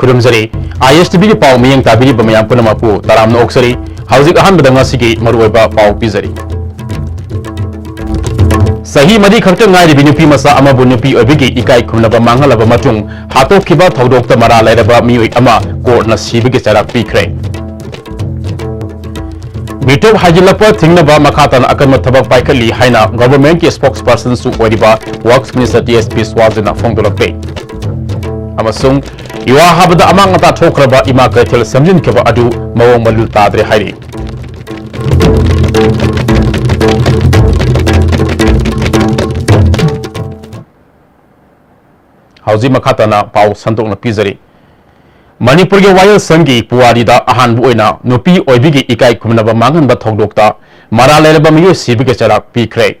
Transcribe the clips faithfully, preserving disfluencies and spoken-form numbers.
ꯈꯨꯔꯨꯝꯖꯔꯤ꯫ ISTVꯒꯤ ꯄꯥꯎ ꯃꯤꯠꯌꯦꯡ ꯇꯥꯕꯤꯔꯤꯕ ꯃꯌꯥꯝ ꯄꯨꯝꯅꯃꯛꯄꯨ ꯇꯔꯥꯝꯅ ꯑꯣꯛꯆꯔꯤ꯫ ꯍꯧꯖꯤꯛ ꯑꯍꯥꯟꯕꯗ ꯉꯁꯤꯒꯤ ꯃꯔꯨꯑꯣꯏꯕ ꯄꯥꯎ ꯄꯤꯖꯔꯤ꯫ ꯆꯍꯤ ꯃꯔꯤ ꯈꯛꯇ ꯉꯥꯏꯔꯤꯕꯤ ꯅꯨꯄꯤ ꯃꯆꯥ ꯑꯃꯕꯨ ꯅꯨꯄꯤ ꯑꯣꯏꯕꯒꯤ ꯏꯀꯥꯏ ꯈꯨꯝꯅꯕ ꯃꯥꯡꯍꯜꯂꯕ ꯃꯇꯨꯡ ꯍꯥꯠꯇꯣꯛꯈꯤꯕ ꯊꯧꯗꯣꯛꯇ ꯃꯔꯥꯜ ꯂꯩꯔꯕ ꯃꯤꯑꯣꯏ ꯑꯃ ꯀꯣꯔꯠꯅ ꯁꯤꯕꯒꯤ ꯆꯩꯔꯥꯛ ꯄꯤꯈ꯭ꯔꯦ꯫ ꯃꯤꯇꯣꯞ ꯍꯥꯏꯖꯤꯜꯂꯛꯄ ꯊꯤꯡꯅꯕ ꯃꯈꯥ ꯇꯥꯅ ꯑꯀꯟꯕ ꯊꯕꯛ ꯄꯥꯏꯈꯠꯂꯤ ꯍꯥꯏꯅ Governmentꯀꯤ Spokespersonꯁꯨ ꯑꯣꯏꯔꯤꯕ Works Minister T S ꯕꯤꯁ꯭ꯋꯥꯁꯖꯤꯅ ꯐꯣꯡꯗꯣꯔꯛꯂꯦ꯫ ꯑꯃꯁꯨꯡ ꯌꯨꯍꯥ ꯍꯥꯕꯗ ꯑꯃꯥꯡ ꯑꯇꯥ ꯊꯣꯛꯈ꯭ꯔꯕ ꯏꯃꯥ ꯀꯩꯊꯦꯜ ꯁꯦꯝꯖꯤꯟꯈꯤꯕ ꯑꯗꯨ ꯃꯑꯣꯡ ꯃꯔꯤꯜ ꯇꯥꯗ꯭ꯔꯦ ꯍꯥꯏꯔꯤ꯫ ꯍꯧꯖꯤꯛ ꯃꯈꯥ ꯇꯥꯅ ꯄꯥꯎ ꯁꯟꯗꯣꯛꯅ ꯄꯤꯖꯔꯤ꯫ ꯃꯅꯤꯄꯨꯔꯒꯤ ꯋꯥꯌꯦꯜꯁꯪꯒꯤ ꯄꯨꯋꯥꯔꯤꯗ ꯑꯍꯥꯟꯕ ꯑꯣꯏꯅ ꯅꯨꯄꯤ ꯑꯣꯏꯕꯤꯒꯤ ꯏꯀꯥꯏ ꯈꯨꯝꯅꯕ ꯃꯥꯡꯍꯟꯕ ꯊꯧꯗꯣꯛꯇ ꯃꯔꯥꯜ ꯂꯩꯔꯕ ꯃꯤꯑꯣꯏ ꯁꯤꯕꯒꯤ ꯆꯩꯔꯥꯛ ꯄꯤꯈ꯭ꯔꯦ꯫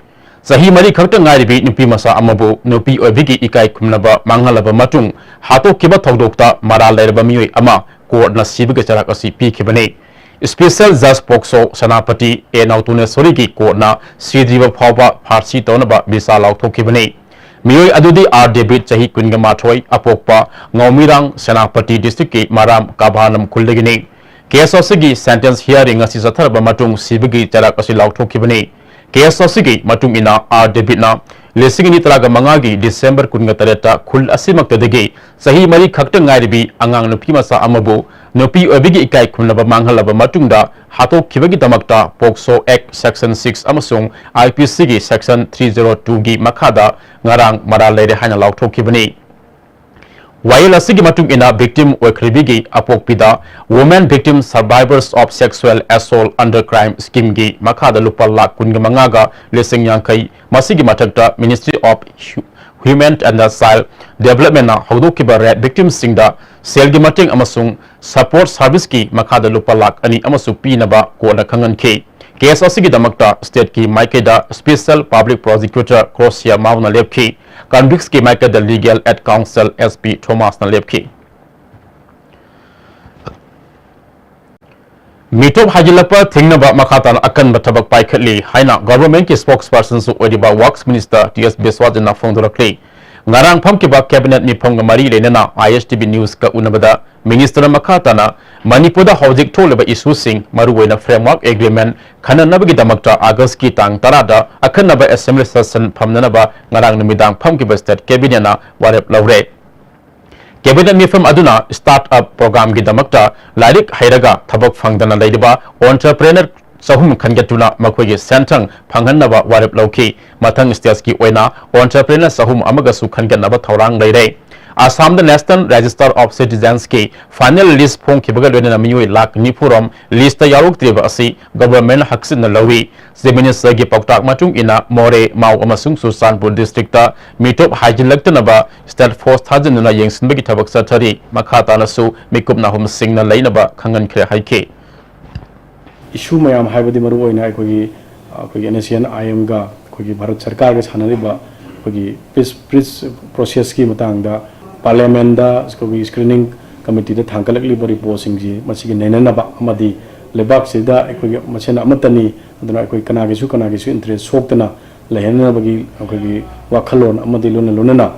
ꯆꯍꯤ ꯃꯔꯤ ꯈꯛꯇ ꯉꯥꯏꯔꯤꯕꯤ ꯅꯨꯄꯤ ꯃꯆꯥ ꯑꯃꯕꯨ ꯅꯨꯄꯤ ꯑꯣꯏꯕꯤꯒꯤ ꯏꯀꯥꯏ ꯈꯨꯝꯅꯕ ꯃꯥꯡꯍꯜꯂꯕ ꯃꯇꯨꯡ ꯍꯥꯠꯇꯣꯛꯈꯤꯕ ꯊꯧꯗꯣꯛꯇ ꯃꯔꯥꯜ ꯂꯩꯔꯕ ꯃꯤꯑꯣꯏ ꯑꯃ ꯀꯣꯔꯠꯅ ꯁꯤꯕꯒꯤ ꯆꯩꯔꯥꯛ ꯑꯁꯤ ꯄꯤꯈꯤꯕꯅꯤ꯫ Special Judge ꯄꯣꯛꯁꯣ ꯁꯦꯅꯥꯄꯇꯤ ꯑꯦ ꯅꯧꯇꯨꯅꯦꯁꯣꯔꯤꯒꯤ ꯀꯣꯔꯠꯅ ꯁꯤꯗ꯭ꯔꯤꯕ ꯐꯥꯎꯕ ꯐꯥꯔꯁꯤ ꯇꯧꯅꯕ ꯕꯤꯆꯥꯔ ꯂꯥꯎꯊꯣꯛꯈꯤꯕꯅꯤ꯫ ꯃꯤꯑꯣꯏ ꯑꯗꯨꯗꯤ ꯑꯥꯔ ꯗꯦꯕꯤꯠ, ꯆꯍꯤ ꯀꯨꯟꯒ ꯃꯥꯊꯣꯏ, ꯑꯄꯣꯛꯄ ꯉꯧꯃꯤꯔꯥꯡ, ꯁꯦꯅꯥꯄꯇꯤ districtꯀꯤ ꯃꯔꯥꯝ ꯀꯥꯚꯥꯅꯝ ꯈꯨꯜꯗꯒꯤꯅꯤ꯫ Case ꯑꯁꯤꯒꯤ sentence hearing ꯉꯁꯤ ꯆꯠꯊꯔꯕ ꯃꯇꯨꯡ ꯁꯤꯕꯒꯤ ꯆꯩꯔꯥꯛ ꯑꯁꯤ ꯂꯥꯎꯊꯣꯛꯈꯤꯕꯅꯤ꯫ Case ꯑꯁꯤꯒꯤ ꯃꯇꯨꯡ ꯏꯟꯅ ꯑꯥꯔ ꯗꯦꯕꯤꯠꯅ ꯂꯤꯁꯤꯡ ꯑꯅꯤ ꯇꯔꯥꯃꯉꯥꯒꯤ December ꯀꯨꯟꯇꯔꯦꯠꯇ ꯈꯨꯜ ꯑꯁꯤꯃꯛꯇꯗꯒꯤ ꯆꯍꯤ ꯃꯔꯤ ꯈꯛꯇ ꯉꯥꯏꯔꯤꯕꯤ ꯑꯉꯥꯡ ꯅꯨꯄꯤ ꯃꯆꯥ ꯑꯃꯕꯨ ꯅꯨꯄꯤ ꯑꯣꯏꯕꯒꯤ ꯏꯀꯥꯏ ꯈꯨꯝꯅꯕ ꯃꯥꯡꯍꯜꯂꯕ ꯃꯇꯨꯡꯗ ꯍꯥꯠꯇꯣꯛꯈꯤꯕꯒꯤꯗꯃꯛꯇ ꯄꯣꯛꯁꯣ Act Section six ꯑꯃꯁꯨꯡ IPCꯒꯤ Section three zero twoꯒꯤ ꯃꯈꯥꯗ ꯉꯔꯥꯡ ꯃꯔꯥꯜ ꯂꯩꯔꯦ ꯍꯥꯏꯅ ꯂꯥꯎꯊꯣꯛꯈꯤꯕꯅꯤ꯫ ꯋꯥꯌꯦꯜ ꯑꯁꯤꯒꯤ ꯃꯇꯨꯡ ꯏꯟꯅ victim ꯑꯣꯏꯈ꯭ꯔꯤꯕꯤꯒꯤ ꯑꯄꯣꯛꯄꯤꯗ Women Victim Survivors of Sexual Assault Under Crime Schemeꯒꯤ ꯃꯈꯥꯗ ꯂꯨꯄꯥ ꯂꯥꯈ ꯀꯨꯟꯒ ꯃꯉꯥꯒ ꯂꯤꯁꯤꯡ ꯌꯥꯡꯈꯩ, ꯃꯁꯤꯒꯤ ꯃꯊꯛꯇ Ministry of Hu-, Women and Child Developmentꯅ ꯍꯧꯗꯣꯛꯈꯤꯕ rape victimꯁꯤꯡꯗ ꯁꯦꯜꯒꯤ ꯃꯇꯦꯡ ꯑꯃꯁꯨꯡ support serviceꯀꯤ ꯃꯈꯥꯗ ꯂꯨꯄꯥ ꯂꯥꯈ ꯑꯅꯤ ꯑꯃꯁꯨ ꯄꯤꯅꯕ ꯀꯣꯔꯠꯅ ꯈꯪꯍꯟꯈꯤ꯫ Case ꯑꯁꯤꯒꯤꯗꯃꯛꯇ stateꯀꯤ ꯃꯥꯏꯀꯩꯗ Special Public Prosecutor ꯀ꯭ꯔꯣꯁꯤꯌꯥ ꯃꯥꯎꯅ ꯂꯦꯞꯈꯤ꯫ Convictsꯀꯤ ꯃꯥꯏꯀꯩꯗ Legal Aid Counsel S P ꯊꯣꯃꯥꯁꯅ ꯂꯦꯞꯈꯤ꯫ ꯃꯤꯇꯣꯞ ꯍꯥꯏꯖꯤꯜꯂꯛꯄ ꯊꯤꯡꯅꯕ ꯃꯈꯥ ꯇꯥꯅ ꯑꯀꯟꯕ ꯊꯕꯛ ꯄꯥꯏꯈꯠꯂꯤ ꯍꯥꯏꯅ Governmentꯀꯤ Spokespersonꯁꯨ ꯑꯣꯏꯔꯤꯕ Works Minister T S ꯕꯤꯁ꯭ꯋꯥꯁꯖꯤꯅ ꯐꯣꯡꯗꯣꯔꯛꯂꯤ꯫ ꯉꯔꯥꯡ ꯐꯝꯈꯤꯕ cabinet ꯃꯤꯐꯝꯒ ꯃꯔꯤ ꯂꯩꯅꯅ I S T V news ꯀ ꯎꯅꯕꯗ minister ꯃꯈꯥ ꯇꯥꯅ ꯃꯅꯤꯄꯨꯔꯗ ꯍꯧꯖꯤꯛ ꯊꯣꯛꯂꯤꯕ issue ꯁꯤꯡ, ꯃꯔꯨꯑꯣꯏꯅ framework agreement ꯈꯟꯅꯅꯕꯒꯤꯗꯃꯛꯇ August ꯀꯤ ꯇꯥꯡ ꯇꯔꯥꯗ ꯑꯈꯟꯅꯕ assembly session ꯐꯝꯅꯅꯕ ꯉꯔꯥꯡ ꯅꯨꯃꯤꯗꯥꯡ ꯐꯝꯈꯤꯕ state cabinet ꯅ ꯋꯥꯔꯦꯞ ꯂꯧꯔꯦ꯫ Cabinet ꯃꯤꯐꯝ ꯑꯗꯨꯅ start up program ꯒꯤꯗꯃꯛꯇ ꯂꯥꯏꯔꯤꯛ ꯍꯩꯔꯒ ꯊꯕꯛ ꯐꯪꯗꯅ ꯂꯩꯔꯤꯕ entrepreneur ꯆꯍꯨꯝ ꯈꯟꯒꯠꯇꯨꯅ ꯃꯈꯣꯏꯒꯤ ꯁꯦꯟꯊꯪ ꯐꯪꯍꯟꯅꯕ ꯋꯥꯔꯦꯞ ꯂꯧꯈꯤ꯫ ꯃꯊꯪ stage ꯀꯤ ꯑꯣꯏꯅ entrepreneur ꯆꯍꯨꯝ ꯑꯃꯒꯁꯨ ꯈꯟꯒꯠꯅꯕ ꯊꯧꯔꯥꯡ ꯂꯩꯔꯦ꯫ ꯑꯁꯥꯝꯗ National Register of Citizens ꯀꯤ final list ꯐꯣꯡꯈꯤꯕꯒ ꯂꯣꯏꯅꯅ ꯃꯤꯑꯣꯏ ꯂꯥꯈ ꯅꯤꯐꯨ ꯔꯣꯝ list ꯇ ꯌꯥꯎꯔꯛꯇ꯭ꯔꯤꯕ ꯑꯁꯤ government ꯅ ꯍꯛꯆꯤꯟꯅ ꯂꯧꯏ꯫ Chief Minister ꯒꯤ ꯄꯥꯎꯇꯥꯛ ꯃꯇꯨꯡ ꯏꯟꯅ ꯃꯣꯔꯦ, ꯃꯥꯎ ꯑꯃꯁꯨꯡ ꯆꯨꯔꯆꯥꯟꯄꯨꯔ district ꯇ ꯃꯤꯇꯣꯞ ꯍꯥꯏꯖꯤꯜꯂꯛꯇꯅꯕ state force ꯊꯥꯖꯤꯟꯗꯨꯅ ꯌꯦꯡꯁꯤꯟꯕꯒꯤ ꯊꯕꯛ ꯆꯠꯊꯔꯤ꯫ ꯃꯈꯥ ꯇꯥꯅꯁꯨ ꯃꯤꯀꯨꯞ ꯅꯥꯍꯨꯝꯁꯤꯡꯅ ꯂꯩꯅꯕ ꯈꯪꯍꯟꯈ꯭ꯔꯦ ꯍꯥꯏꯈꯤ꯫ Issue ꯃꯌꯥꯝ ꯍꯥꯏꯕꯗꯤ ꯃꯔꯨꯑꯣꯏꯅ ꯑꯩꯈꯣꯏꯒꯤ, ꯑꯩꯈꯣꯏꯒꯤ N S C N I M ꯒ ꯑꯩꯈꯣꯏꯒꯤ ꯚꯥꯔꯠ ꯁꯔꯀꯥꯔꯒ ꯁꯥꯟꯅꯔꯤꯕ ꯑꯩꯈꯣꯏꯒꯤ peace, peace process ꯀꯤ ꯃꯇꯥꯡꯗ parliament ꯗ ꯑꯩꯈꯣꯏꯒꯤ screening committee ꯗ ꯊꯥꯡꯒꯠꯂꯛꯂꯤꯕ report ꯁꯤꯡꯁꯤ ꯃꯁꯤꯒꯤ ꯅꯩꯅꯅꯕ ꯑꯃꯗꯤ ꯂꯩꯕꯥꯛꯁꯤꯗ ꯑꯩꯈꯣꯏꯒꯤ ꯃꯁꯦꯟ ꯑꯃꯠꯇꯅꯤ, ꯑꯗꯨꯅ ꯑꯩꯈꯣꯏ ꯀꯅꯥꯒꯤꯁꯨ, ꯀꯅꯥꯒꯤꯁꯨ interest ꯁꯣꯛꯇꯅ ꯂꯩꯍꯟꯅꯕꯒꯤ ꯑꯩꯈꯣꯏꯒꯤ ꯋꯥꯈꯜꯂꯣꯟ ꯑꯃꯗꯤ ꯂꯣꯏꯅ ꯂꯣꯏꯅꯅ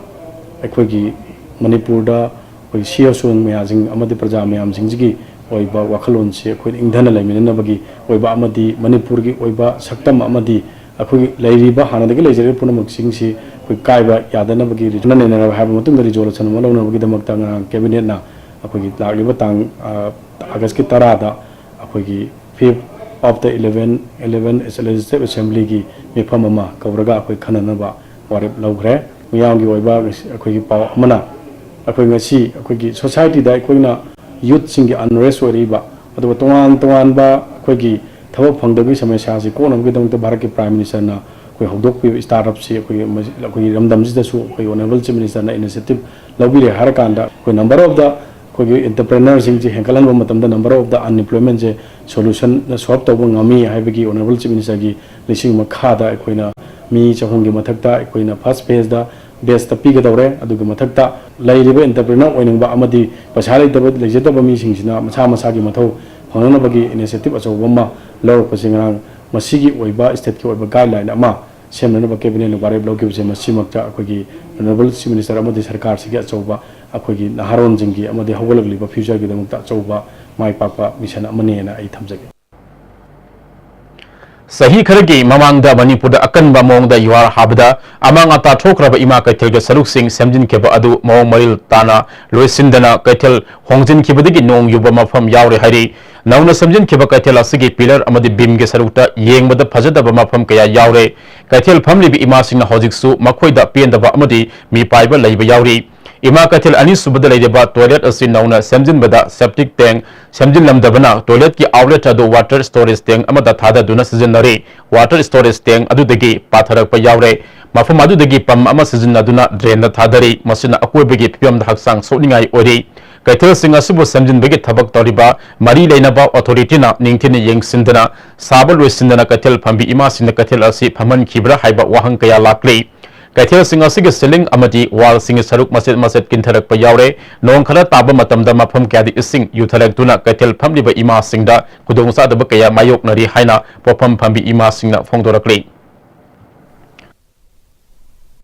ꯑꯩꯈꯣꯏꯒꯤ ꯃꯅꯤꯄꯨꯔꯗ ꯑꯩꯈꯣꯏ ꯁꯤ ꯑꯁꯣꯡ ꯃꯌꯥꯝꯁꯤꯡ ꯑꯃꯗꯤ ꯄ꯭ꯔꯖꯥ ꯃꯌꯥꯝꯁꯤꯡꯁꯤꯒꯤ ꯑꯣꯏꯕ ꯋꯥꯈꯜꯂꯣꯟꯁꯤ ꯑꯩꯈꯣꯏ ꯏꯪꯊꯅ ꯂꯩꯃꯤꯟꯅꯅꯕꯒꯤ ꯑꯣꯏꯕ ꯑꯃꯗꯤ ꯃꯅꯤꯄꯨꯔꯒꯤ ꯑꯣꯏꯕ ꯁꯛꯇꯝ ꯑꯃꯗꯤ ꯑꯩꯈꯣꯏꯒꯤ ꯂꯩꯔꯤꯕ, ꯍꯥꯟꯅꯗꯒꯤ ꯂꯩꯖꯔꯤꯕ ꯄꯨꯝꯅꯃꯛꯁꯤꯡꯁꯤ ꯑꯩꯈꯣꯏ ꯀꯥꯏꯕ ꯌꯥꯗꯅꯕꯒꯤ ꯈꯟꯅ ꯅꯩꯅꯔꯕ ꯍꯥꯏꯕ ꯃꯇꯨꯡꯗ resolution ꯑꯃ ꯂꯧꯅꯕꯒꯤꯗꯃꯛꯇ ꯉꯔꯥꯡ cabinet ꯅ ꯑꯩꯈꯣꯏꯒꯤ ꯂꯥꯛꯂꯤꯕ ꯇꯥꯡ, ꯑ, August ꯀꯤ ꯇꯔꯥꯗ ꯑꯩꯈꯣꯏꯒꯤ fifth of the eleven, eleven Legislative Assembly ꯒꯤ ꯃꯤꯐꯝ ꯑꯃ ꯀꯧꯔꯒ ꯑꯩꯈꯣꯏ ꯈꯟꯅꯅꯕ ꯋꯥꯔꯦꯞ ꯂꯧꯈ꯭ꯔꯦ꯫ ꯃꯤꯌꯥꯝꯒꯤ ꯑꯣꯏꯕ ꯉꯁꯤ ꯑꯩꯈꯣꯏꯒꯤ ꯄꯥꯎ ꯑꯃꯅ, ꯑꯩꯈꯣꯏ ꯉꯁꯤ ꯑꯩꯈꯣꯏꯒꯤ society ꯗ ꯑꯩꯈꯣꯏꯅ youth ꯁꯤꯡꯒꯤ unrest ꯑꯣꯏꯔꯛꯏꯕ, ꯑꯗꯨꯒ ꯇꯣꯉꯥꯟ ꯇꯣꯉꯥꯟꯕ ꯑꯩꯈꯣꯏꯒꯤ ꯊꯕꯛ ꯐꯪꯗꯕꯒꯤ ꯁꯃꯁ꯭ꯌꯥꯁꯤ ꯀꯣꯛꯅꯕꯒꯤꯗꯃꯛꯇ ꯚꯥꯔꯠꯀꯤ Prime Minister ꯅ ꯑꯩꯈꯣꯏ ꯍꯧꯗꯣꯛꯄꯤꯕ start up ꯁꯤ ꯑꯩꯈꯣꯏꯒꯤ ꯃꯁꯤ-, ꯑꯩꯈꯣꯏꯒꯤ ꯂꯝꯗꯝꯁꯤꯗꯁꯨ ꯑꯩꯈꯣꯏ Honourable Chief Minister ꯅ initiative ꯂꯧꯕꯤꯔꯦ ꯍꯥꯏꯔꯀꯥꯟꯗ ꯑꯩꯈꯣꯏ number of the ꯑꯩꯈꯣꯏꯒꯤ entrepreneur ꯁꯤꯡꯁꯤ ꯍꯦꯟꯒꯠꯍꯟꯕ ꯃꯇꯝꯗ number of the unemployment say solution solve ꯇꯧꯕ ꯉꯝꯃꯤ ꯍꯥꯏꯕꯒꯤ Honourable Chief Minister ꯒꯤ ꯂꯤꯁꯤꯡ ꯃꯈꯥꯗ ꯑꯩꯈꯣꯏꯅ ꯃꯤ ꯆꯍꯨꯝꯒꯤ ꯃꯊꯛꯇ ꯑꯩꯈꯣꯏꯅ first phase ꯗ batch ꯇ ꯄꯤꯒꯗꯧꯔꯦ꯫ ꯑꯗꯨꯒꯤ ꯃꯊꯛꯇ ꯂꯩꯔꯤꯕ entrepreneur ꯑꯣꯏꯅꯤꯡꯕ ꯑꯃꯗꯤ ꯄꯩꯁꯥ ꯂꯩꯇꯕ, ꯂꯩꯖꯗꯕ ꯃꯤꯁꯤꯡꯁꯤꯅ ꯃꯁꯥ ꯃꯁꯥꯒꯤ ꯃꯊꯧ ꯐꯪꯅꯅꯕꯒꯤ initiative ꯑꯆꯧꯕ ꯑꯃ ꯂꯧꯔꯛꯄꯁꯤ ꯉꯔꯥꯡ ꯃꯁꯤꯒꯤ ꯑꯣꯏꯕ state ꯀꯤ ꯑꯣꯏꯕ guideline ꯑꯃ ꯁꯦꯝꯅꯅꯕ ꯀꯦꯕꯤꯅꯦꯠꯅ ꯋꯥꯔꯦꯞ ꯂꯧꯈꯤꯕꯁꯦ, ꯃꯁꯤꯃꯛꯇ ꯑꯩꯈꯣꯏꯒꯤ ꯑꯣꯅꯔꯦꯕꯜ ꯆꯤꯐ ꯃꯤꯅꯤꯁꯇꯔ ꯑꯃꯗꯤ ꯁꯔꯀꯥꯔꯁꯤꯒꯤ ꯑꯆꯧꯕ, ꯑꯩꯈꯣꯏꯒꯤ ꯅꯍꯥꯔꯣꯟꯁꯤꯡꯒꯤ ꯑꯃꯗꯤ ꯍꯧꯒꯠꯂꯛꯂꯤꯕ ꯐ꯭ꯌꯨꯆꯔꯒꯤꯗꯃꯛꯇ ꯑꯆꯧꯕ ꯃꯥꯏ ꯄꯥꯛꯄ ꯃꯤꯁꯟ ꯑꯃꯅꯦꯅ ꯑꯩ ꯊꯝꯖꯒꯦ꯫ ꯆꯍꯤ ꯈꯔꯒꯤ ꯃꯃꯥꯡꯗ ꯃꯅꯤꯄꯨꯔꯗ ꯑꯀꯟꯕ ꯃꯑꯣꯡꯗ ꯌꯨꯍꯥꯔ ꯍꯥꯕꯗ ꯑꯃꯥꯡ ꯑꯇꯥ ꯊꯣꯛꯈ꯭ꯔꯕ ꯏꯃꯥ ꯀꯩꯊꯦꯜꯒꯤ ꯁꯔꯨꯛꯁꯤꯡ ꯁꯦꯝꯖꯤꯟꯈꯤꯕ ꯑꯗꯨ ꯃꯑꯣꯡ ꯃꯔꯤꯜ ꯇꯥꯅ ꯂꯣꯏꯁꯤꯟꯗꯅ ꯀꯩꯊꯦꯜ ꯍꯣꯡꯖꯤꯟꯈꯤꯕꯗꯒꯤ ꯅꯣꯡ ꯌꯨꯕ ꯃꯐꯝ ꯌꯥꯎꯔꯦ ꯍꯥꯏꯔꯤ꯫ ꯅꯧꯅ ꯁꯦꯝꯖꯤꯟꯈꯤꯕ ꯀꯩꯊꯦꯜ ꯑꯁꯤꯒꯤ ꯄꯤꯂꯔ ꯑꯃꯗꯤ ꯕꯤꯝꯒꯤ ꯁꯔꯨꯛꯇ ꯌꯦꯡꯕꯗ ꯐꯖꯗꯕ ꯃꯐꯝ ꯀꯌꯥ ꯌꯥꯎꯔꯦ꯫ ꯀꯩꯊꯦꯜ ꯐꯝꯂꯤꯕ ꯏꯃꯥꯁꯤꯡꯅ ꯍꯧꯖꯤꯛꯁꯨ ꯃꯈꯣꯏꯗ ꯄꯦꯟꯗꯕ ꯑꯃꯗꯤ ꯃꯤꯄꯥꯏꯕ ꯂꯩꯕ ꯌꯥꯎꯔꯤ꯫ ꯏꯃꯥ ꯀꯩꯊꯦꯜ ꯑꯅꯤꯁꯨꯕꯗ ꯂꯩꯔꯤꯕ ꯇꯣꯏꯂꯦꯠ ꯑꯁꯤ ꯅꯧꯅ ꯁꯦꯝꯖꯤꯟꯕꯗ ꯁꯦꯞꯇꯤꯛ ꯇꯦꯡ ꯁꯦꯝꯖꯤꯜꯂꯝꯗꯕꯅ ꯇꯣꯏꯂꯦꯠꯀꯤ ꯑꯥꯎꯠꯂꯦꯠ ꯑꯗꯨ ꯋꯥꯇꯔ ꯁ꯭ꯇꯣꯔꯦꯖ ꯇꯦꯡ ꯑꯃꯗ ꯊꯥꯗꯗꯨꯅ ꯁꯤꯖꯤꯟꯅꯔꯤ꯫ ꯋꯥꯇꯔ ꯁ꯭ꯇꯣꯔꯦꯖ ꯇꯦꯡ ꯑꯗꯨꯗꯒꯤ ꯄꯥꯊꯔꯛꯄ ꯌꯥꯎꯔꯦ꯫ ꯃꯐꯝ ꯑꯗꯨꯗꯒꯤ ꯄꯝ ꯑꯃ ꯁꯤꯖꯤꯟꯅꯗꯨꯅ ꯗ꯭ꯔꯦꯟꯗ ꯊꯥꯗꯔꯤ꯫ ꯃꯁꯤꯅ ꯑꯀꯣꯏꯕꯒꯤ ꯐꯤꯕꯝꯗ ꯍꯛꯆꯥꯡ ꯁꯣꯛꯅꯤꯡꯉꯥꯏ ꯑꯣꯏꯔꯤ꯫ ꯀꯩꯊꯦꯜꯁꯤꯡ ꯑꯁꯤꯕꯨ ꯁꯦꯝꯖꯤꯟꯕꯒꯤ ꯊꯕꯛ ꯇꯧꯔꯤꯕ ꯃꯔꯤ ꯂꯩꯅꯕ ꯑꯣꯊꯣꯔꯤꯇꯤꯅ ꯅꯤꯡꯊꯤꯅ ꯌꯦꯡꯁꯤꯟꯗꯅ ꯁꯥꯕ ꯂꯣꯏꯁꯤꯟꯗꯅ ꯀꯩꯊꯦꯜ ꯐꯝꯕꯤ ꯏꯃꯥꯁꯤꯡꯅ ꯀꯩꯊꯦꯜ ꯑꯁꯤ ꯐꯝꯍꯟꯈꯤꯕ꯭ꯔꯥ ꯍꯥꯏꯕ ꯋꯥꯍꯪ ꯀꯌꯥ ꯂꯥꯛꯂꯤ꯫ ꯀꯩꯊꯦꯜꯁꯤꯡ ꯑꯁꯤꯒꯤ ꯁꯤꯂꯤꯡ ꯑꯃꯗꯤ ꯋꯥꯜꯁꯤꯡꯒꯤ ꯁꯔꯨꯛ ꯃꯆꯦꯠ ꯃꯆꯦꯠ ꯀꯤꯟꯊꯔꯛꯄ ꯌꯥꯎꯔꯦ꯫ ꯅꯣꯡ ꯈꯔ ꯇꯥꯕ ꯃꯇꯝꯗ ꯃꯐꯝ ꯀꯌꯥꯗ ꯏꯁꯤꯡ ꯌꯨꯊꯔꯛꯇꯨꯅ ꯀꯩꯊꯦꯜ ꯐꯝꯂꯤꯕ ꯏꯃꯥꯁꯤꯡꯗ ꯈꯨꯗꯣꯡꯆꯥꯗꯕ ꯀꯌꯥ ꯃꯥꯌꯣꯛꯅꯔꯤ ꯍꯥꯏꯅ ꯄꯣꯠꯐꯝ ꯐꯝꯕꯤ ꯏꯃꯥꯁꯤꯡꯅ ꯐꯣꯡꯗꯣꯔꯛꯂꯤ꯫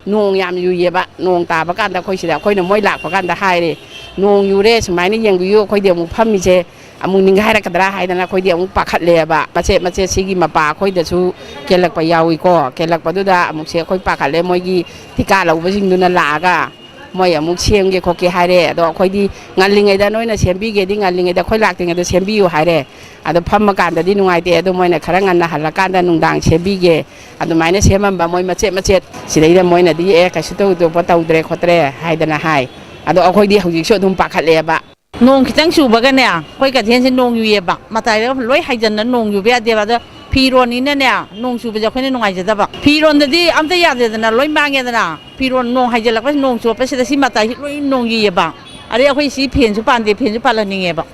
ꯅꯣꯡ ꯌꯥꯝ ꯌꯨꯏꯌꯦꯕ꯫ ꯅꯣꯡ ꯇꯥꯕ ꯀꯥꯟꯗ ꯑꯩꯈꯣꯏ ꯁꯤꯗ, ꯑꯩꯈꯣꯏꯅ ꯃꯣꯏ ꯂꯥꯛꯄ ꯀꯥꯟꯗ ꯍꯥꯏꯔꯦ, "ꯅꯣꯡ ꯌꯨꯔꯦ, ꯁꯨꯃꯥꯏꯅ ꯌꯦꯡꯕꯤꯌꯨ, ꯑꯩꯈꯣꯏꯗꯤ ꯑꯃꯨꯛ ꯐꯝꯃꯤꯁꯦ ꯑꯃꯨꯛ ꯅꯤꯡꯒꯥꯏꯔꯛꯀꯗ꯭ꯔꯥ?" ꯍꯥꯏꯗꯅ ꯑꯩꯈꯣꯏꯗꯤ ꯑꯃꯨꯛ ꯄꯥꯈꯠꯂꯦꯕ꯫ ꯃꯆꯦꯠ ꯃꯆꯦꯠ ꯁꯤꯒꯤ ꯃꯄꯥ ꯑꯩꯈꯣꯏꯗꯁꯨ ꯀꯦꯜꯂꯛꯄ ꯌꯥꯎꯏꯀꯣ꯫ ꯀꯦꯜꯂꯛꯄꯗꯨꯗ ꯑꯃꯨꯛꯁꯦ ꯑꯩꯈꯣꯏ ꯄꯥꯈꯠꯂꯦ, ꯃꯣꯏꯒꯤ ꯊꯤꯀꯥ ꯂꯧꯕꯁꯤꯡꯗꯨꯅ ꯂꯥꯛꯑꯒ ꯃꯣꯏ ꯑꯃꯨꯛ ꯁꯦꯝꯒꯦ ꯈꯣꯠꯀꯦ ꯍꯥꯏꯔꯦ꯫ ꯑꯗꯣ ꯑꯩꯈꯣꯏꯗꯤ ꯉꯜꯂꯤꯉꯩꯗ, "ꯅꯣꯏꯅ ꯁꯦꯝꯕꯤꯒꯦꯗꯤ ꯉꯜꯂꯤꯉꯩꯗ, ꯑꯩꯈꯣꯏ ꯂꯥꯛꯇ꯭ꯔꯤꯉꯩꯗ ꯁꯦꯝꯕꯤꯌꯨ" ꯍꯥꯏꯔꯦ꯫ ꯑꯗꯣ ꯐꯝꯃ ꯀꯥꯟꯗꯗꯤ ꯅꯨꯡꯉꯥꯏꯇꯦ꯫ ꯑꯗꯣ ꯃꯣꯏꯅ ꯈꯔ ꯉꯟꯅ ꯍꯜꯂꯀꯥꯟꯗ ꯅꯨꯡꯗꯥꯡ ꯁꯦꯝꯕꯤꯒꯦ꯫ ꯑꯗꯨꯃꯥꯏꯅ ꯁꯦꯝꯃꯝꯕ ꯃꯣꯏ ꯃꯆꯦꯠ ꯃꯆꯦꯠ꯫ ꯁꯤꯗꯩꯗ ꯃꯣꯏꯅꯗꯤ, "ꯑꯦ, ꯀꯩꯁꯨ ꯇꯧꯗꯣꯛꯄ ꯇꯧꯗ꯭ꯔꯦ ꯈꯣꯠꯇ꯭ꯔꯦ" ꯍꯥꯏꯗꯅ ꯍꯥꯏ꯫ ꯑꯗꯣ ꯑꯩꯈꯣꯏꯗꯤ ꯍꯧꯖꯤꯛꯁꯨ ꯑꯗꯨꯝ ꯄꯥꯈꯠꯂꯦꯕ꯫ ꯅꯣꯡ ꯈꯤꯇꯪ ꯆꯨꯕꯒꯅꯦ, ꯑꯩꯈꯣꯏ ꯀꯩꯊꯦꯜꯁꯦ ꯅꯣꯡ ꯌꯨꯏꯌꯦꯕ꯫ ꯃꯇꯥꯏꯗ ꯂꯣꯏ ꯍꯥꯏꯖꯟꯅ ꯅꯣꯡ ꯌꯨꯕ ꯌꯥꯗꯦꯕ꯫ ꯑꯗꯣ ꯐꯤꯔꯣꯟꯅꯤꯅꯅꯦ, ꯅꯣꯡ ꯆꯨꯕꯁꯦ ꯑꯩꯈꯣꯏꯅ ꯅꯨꯡꯉꯥꯏꯖꯗꯕ꯫ ꯐꯤꯔꯣꯟꯗꯗꯤ ꯑꯝꯇ ꯌꯥꯗꯦꯗꯅ, ꯂꯣꯏ ꯃꯥꯡꯉꯦꯗꯅ꯫ ꯐꯤꯔꯣꯟ ꯅꯣꯡ ꯍꯥꯏꯖꯜꯂꯛꯄꯁꯦ, ꯅꯣꯡ ꯆꯣꯠꯄꯁꯤꯗ ꯁꯤ ꯃꯇꯥꯏꯁꯤ ꯂꯣꯏ ꯅꯣꯡ ꯌꯨꯏꯌꯦꯕ꯫ ꯑꯗꯩ ꯑꯩꯈꯣꯏ ꯁꯤ ꯐꯦꯟꯁꯨ ꯄꯥꯟꯗꯦ, ꯐꯦꯟꯁꯨ ꯄꯥꯜꯍꯟꯅꯤꯡꯉꯦꯕ꯫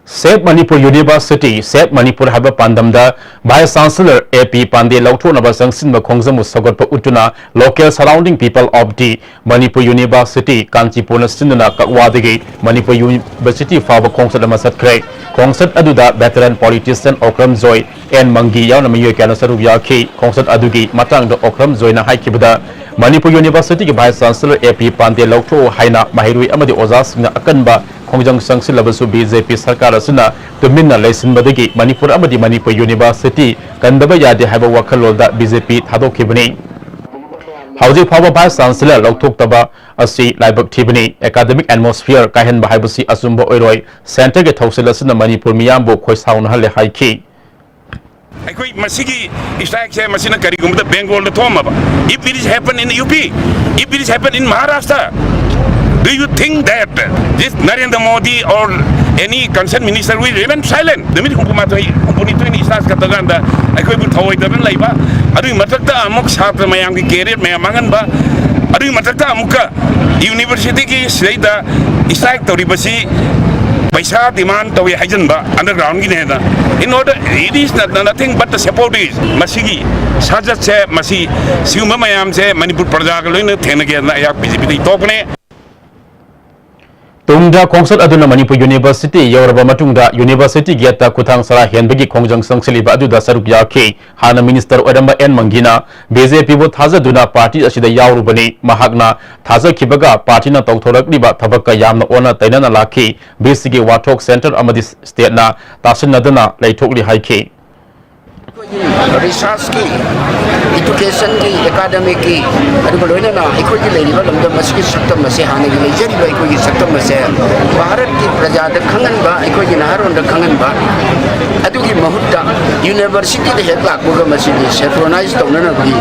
Save Manipur University, Save Manipur ꯍꯥꯏꯕ ꯄꯥꯟꯗꯝꯗ Vice Chancellor A P Pandey ꯂꯧꯊꯣꯛꯅꯕ ꯆꯪꯁꯤꯟꯕ ꯈꯣꯡꯖꯪꯕꯨ ꯁꯧꯒꯠꯄ ꯎꯠꯇꯨꯅ local surrounding people of the Manipur University, ꯀꯥꯟꯆꯤꯄꯨꯔꯅ ꯁꯤꯟꯗꯨꯅ ꯀꯛꯋꯥꯗꯒꯤ ꯃꯅꯤꯄꯨꯔ University ꯐꯥꯎꯕ ꯈꯣꯡꯆꯠ ꯑꯃ ꯆꯠꯈ꯭ꯔꯦ꯫ ꯈꯣꯡꯆꯠ ꯑꯗꯨꯗ veteran politician Okram Joy, N Mangi ꯌꯥꯎꯅ ꯃꯤꯑꯣꯏ ꯀꯌꯥꯅ ꯁꯔꯨꯛ ꯌꯥꯈꯤ꯫ ꯈꯣꯡꯆꯠ ꯑꯗꯨꯒꯤ ꯃꯇꯥꯡꯗ Okram ꯖꯣꯏꯅ ꯍꯥꯏꯈꯤꯕꯗ, Manipur Universityꯒꯤ Vice Chancellor A P Pandey ꯂꯧꯊꯣꯛꯎ ꯍꯥꯏꯅ ꯃꯍꯩꯔꯣꯏ ꯑꯃꯗꯤ ꯑꯣꯖꯥꯁꯤꯡꯅ ꯑꯀꯟꯕ ꯈꯣꯡꯖꯪ ꯆꯪꯁꯤꯜꯂꯕꯁꯨ B J P ꯁꯔꯀꯥꯔ ꯑꯁꯤꯅ ꯇꯨꯃꯤꯟꯅ ꯂꯩꯁꯤꯟꯕꯗꯒꯤ ꯃꯅꯤꯄꯨꯔ ꯑꯃꯗꯤ ꯃꯅꯤꯄꯨꯔ University ꯀꯟꯗꯕ ꯌꯥꯗꯦ ꯍꯥꯏꯕ ꯋꯥꯈꯜꯂꯣꯟꯗ B J P ꯊꯥꯗꯣꯛꯈꯤꯕꯅꯤ꯫ ꯍꯧꯖꯤꯛ ꯐꯥꯎꯕ Vice Chancellor ꯂꯧꯊꯣꯛꯇꯕ ꯑꯁꯤ ꯂꯥꯏꯕꯛ ꯊꯤꯕꯅꯤ꯫ Academic atmosphere ꯀꯥꯏꯍꯟꯕ ꯍꯥꯏꯕꯁꯤ ꯑꯆꯨꯝꯕ ꯑꯣꯏꯔꯣꯏ꯫ Centreꯒꯤ ꯊꯧꯁꯤꯜ ꯑꯁꯤꯅ ꯃꯅꯤꯄꯨꯔ ꯃꯤꯌꯥꯝꯕꯨ ꯈꯣꯏꯁꯥꯎꯅꯍꯜꯂꯦ ꯍꯥꯏꯈꯤ꯫ ꯑꯩꯈꯣꯏ ꯃꯁꯤꯒꯤ strikeꯁꯦ ꯃꯁꯤꯅ ꯀꯔꯤꯒꯨꯝꯕꯗ Bengalꯗ ꯊꯣꯛꯑꯝꯃꯕ, if it is happen in U P, if it is happen in Maharashtra, do you think that this Narendra Modi or any concerned minister will remain silent? ꯅꯨꯃꯤꯠ ꯍꯨꯝꯐꯨ ꯃꯥꯊꯣꯏ, ꯍꯨꯝꯐꯨ ꯅꯤꯊꯣꯏꯅꯤ strike ꯀꯠꯇꯀꯥꯟꯗ ꯑꯩꯈꯣꯏꯕꯨ ꯊꯧꯑꯣꯏꯗꯕꯅ ꯂꯩꯕ, ꯑꯗꯨꯒꯤ ꯃꯊꯛꯇ ꯑꯃꯨꯛ ꯁꯥꯇ꯭ꯔ ꯃꯌꯥꯝꯒꯤ career ꯃꯌꯥꯝ ꯃꯥꯡꯍꯟꯕ, ꯑꯗꯨꯒꯤ ꯃꯊꯛꯇ ꯑꯃꯨꯛꯀ Universityꯒꯤ ꯁꯤꯗꯩꯗ strike ꯇꯧꯔꯤꯕꯁꯤ ꯄꯩꯁꯥ demand ꯇꯧꯏ ꯍꯥꯏꯖꯟꯕ undergroundꯒꯤꯅꯦꯅ꯫ In order, it is not, nothing but the support is. ꯃꯁꯤꯒꯤ ꯁꯥꯖꯠꯁꯦ, ꯃꯁꯤ, ꯁꯤꯒꯨꯝꯕ ꯃꯌꯥꯝꯁꯦ ꯃꯅꯤꯄꯨꯔ ꯄ꯭ꯔꯖꯥꯒ ꯂꯣꯏꯅ ꯊꯦꯡꯅꯒꯦꯅ ꯑꯩꯍꯥꯛ B J Pꯗꯒꯤ ꯇꯣꯛꯄꯅꯦ꯫ ꯇꯨꯡꯗ ꯈꯣꯡꯆꯠ ꯑꯗꯨꯅ ꯃꯅꯤꯄꯨꯔ University ꯌꯧꯔꯕ ꯃꯇꯨꯡꯗ University gateꯇ ꯈꯨꯊꯥꯡ ꯆꯔꯥ ꯍꯦꯟꯕꯒꯤ ꯈꯣꯡꯖꯪ ꯆꯪꯁꯤꯜꯂꯤꯕ ꯑꯗꯨꯗ ꯁꯔꯨꯛ ꯌꯥꯈꯤ꯫ ꯍꯥꯟꯅ minister ꯑꯣꯏꯔꯝꯕ ꯑꯦꯟ ꯃꯪꯒꯤꯅ B J Pꯕꯨ ꯊꯥꯖꯗꯨꯅ party ꯑꯁꯤꯗ ꯌꯥꯎꯔꯨꯕꯅꯤ꯫ ꯃꯍꯥꯛꯅ ꯊꯥꯖꯈꯤꯕꯒ partyꯅ ꯇꯧꯊꯣꯔꯛꯂꯤꯕ ꯊꯕꯛꯀ ꯌꯥꯝꯅ ꯑꯣꯟꯅ ꯇꯩꯅꯅ ꯂꯥꯛꯈꯤ꯫ B Cꯒꯤ ꯋꯥꯊꯣꯛ centre ꯑꯃꯗꯤ stateꯅ ꯇꯥꯁꯤꯟꯅꯗꯅ ꯂꯩꯊꯣꯛꯂꯤ ꯍꯥꯏꯈꯤ꯫ ꯑꯩꯈꯣꯏꯒꯤ researchꯀꯤ, educationꯒꯤ, academicꯀꯤ, ꯑꯗꯨꯒ ꯂꯣꯏꯅꯅ ꯑꯩꯈꯣꯏꯒꯤ ꯂꯩꯔꯤꯕ ꯂꯝꯗꯝ ꯑꯁꯤꯒꯤ ꯁꯛꯇꯝ ꯑꯁꯦ, ꯍꯥꯟꯅꯒꯤ ꯂꯩꯖꯔꯤꯕ ꯑꯩꯈꯣꯏꯒꯤ ꯁꯛꯇꯝ ꯑꯁꯦ ꯚꯥꯔꯠꯀꯤ ꯄ꯭ꯔꯖꯥꯗ ꯈꯪꯍꯟꯕ, ꯑꯩꯈꯣꯏꯒꯤ ꯅꯍꯥꯔꯣꯟꯗ ꯈꯪꯍꯟꯕ, ꯑꯗꯨꯒꯤ ꯃꯍꯨꯠꯇ Universityꯗ ꯍꯦꯛ ꯂꯥꯛꯄꯒ ꯃꯁꯤꯒꯤ saffronise ꯇꯧꯅꯅꯕꯒꯤ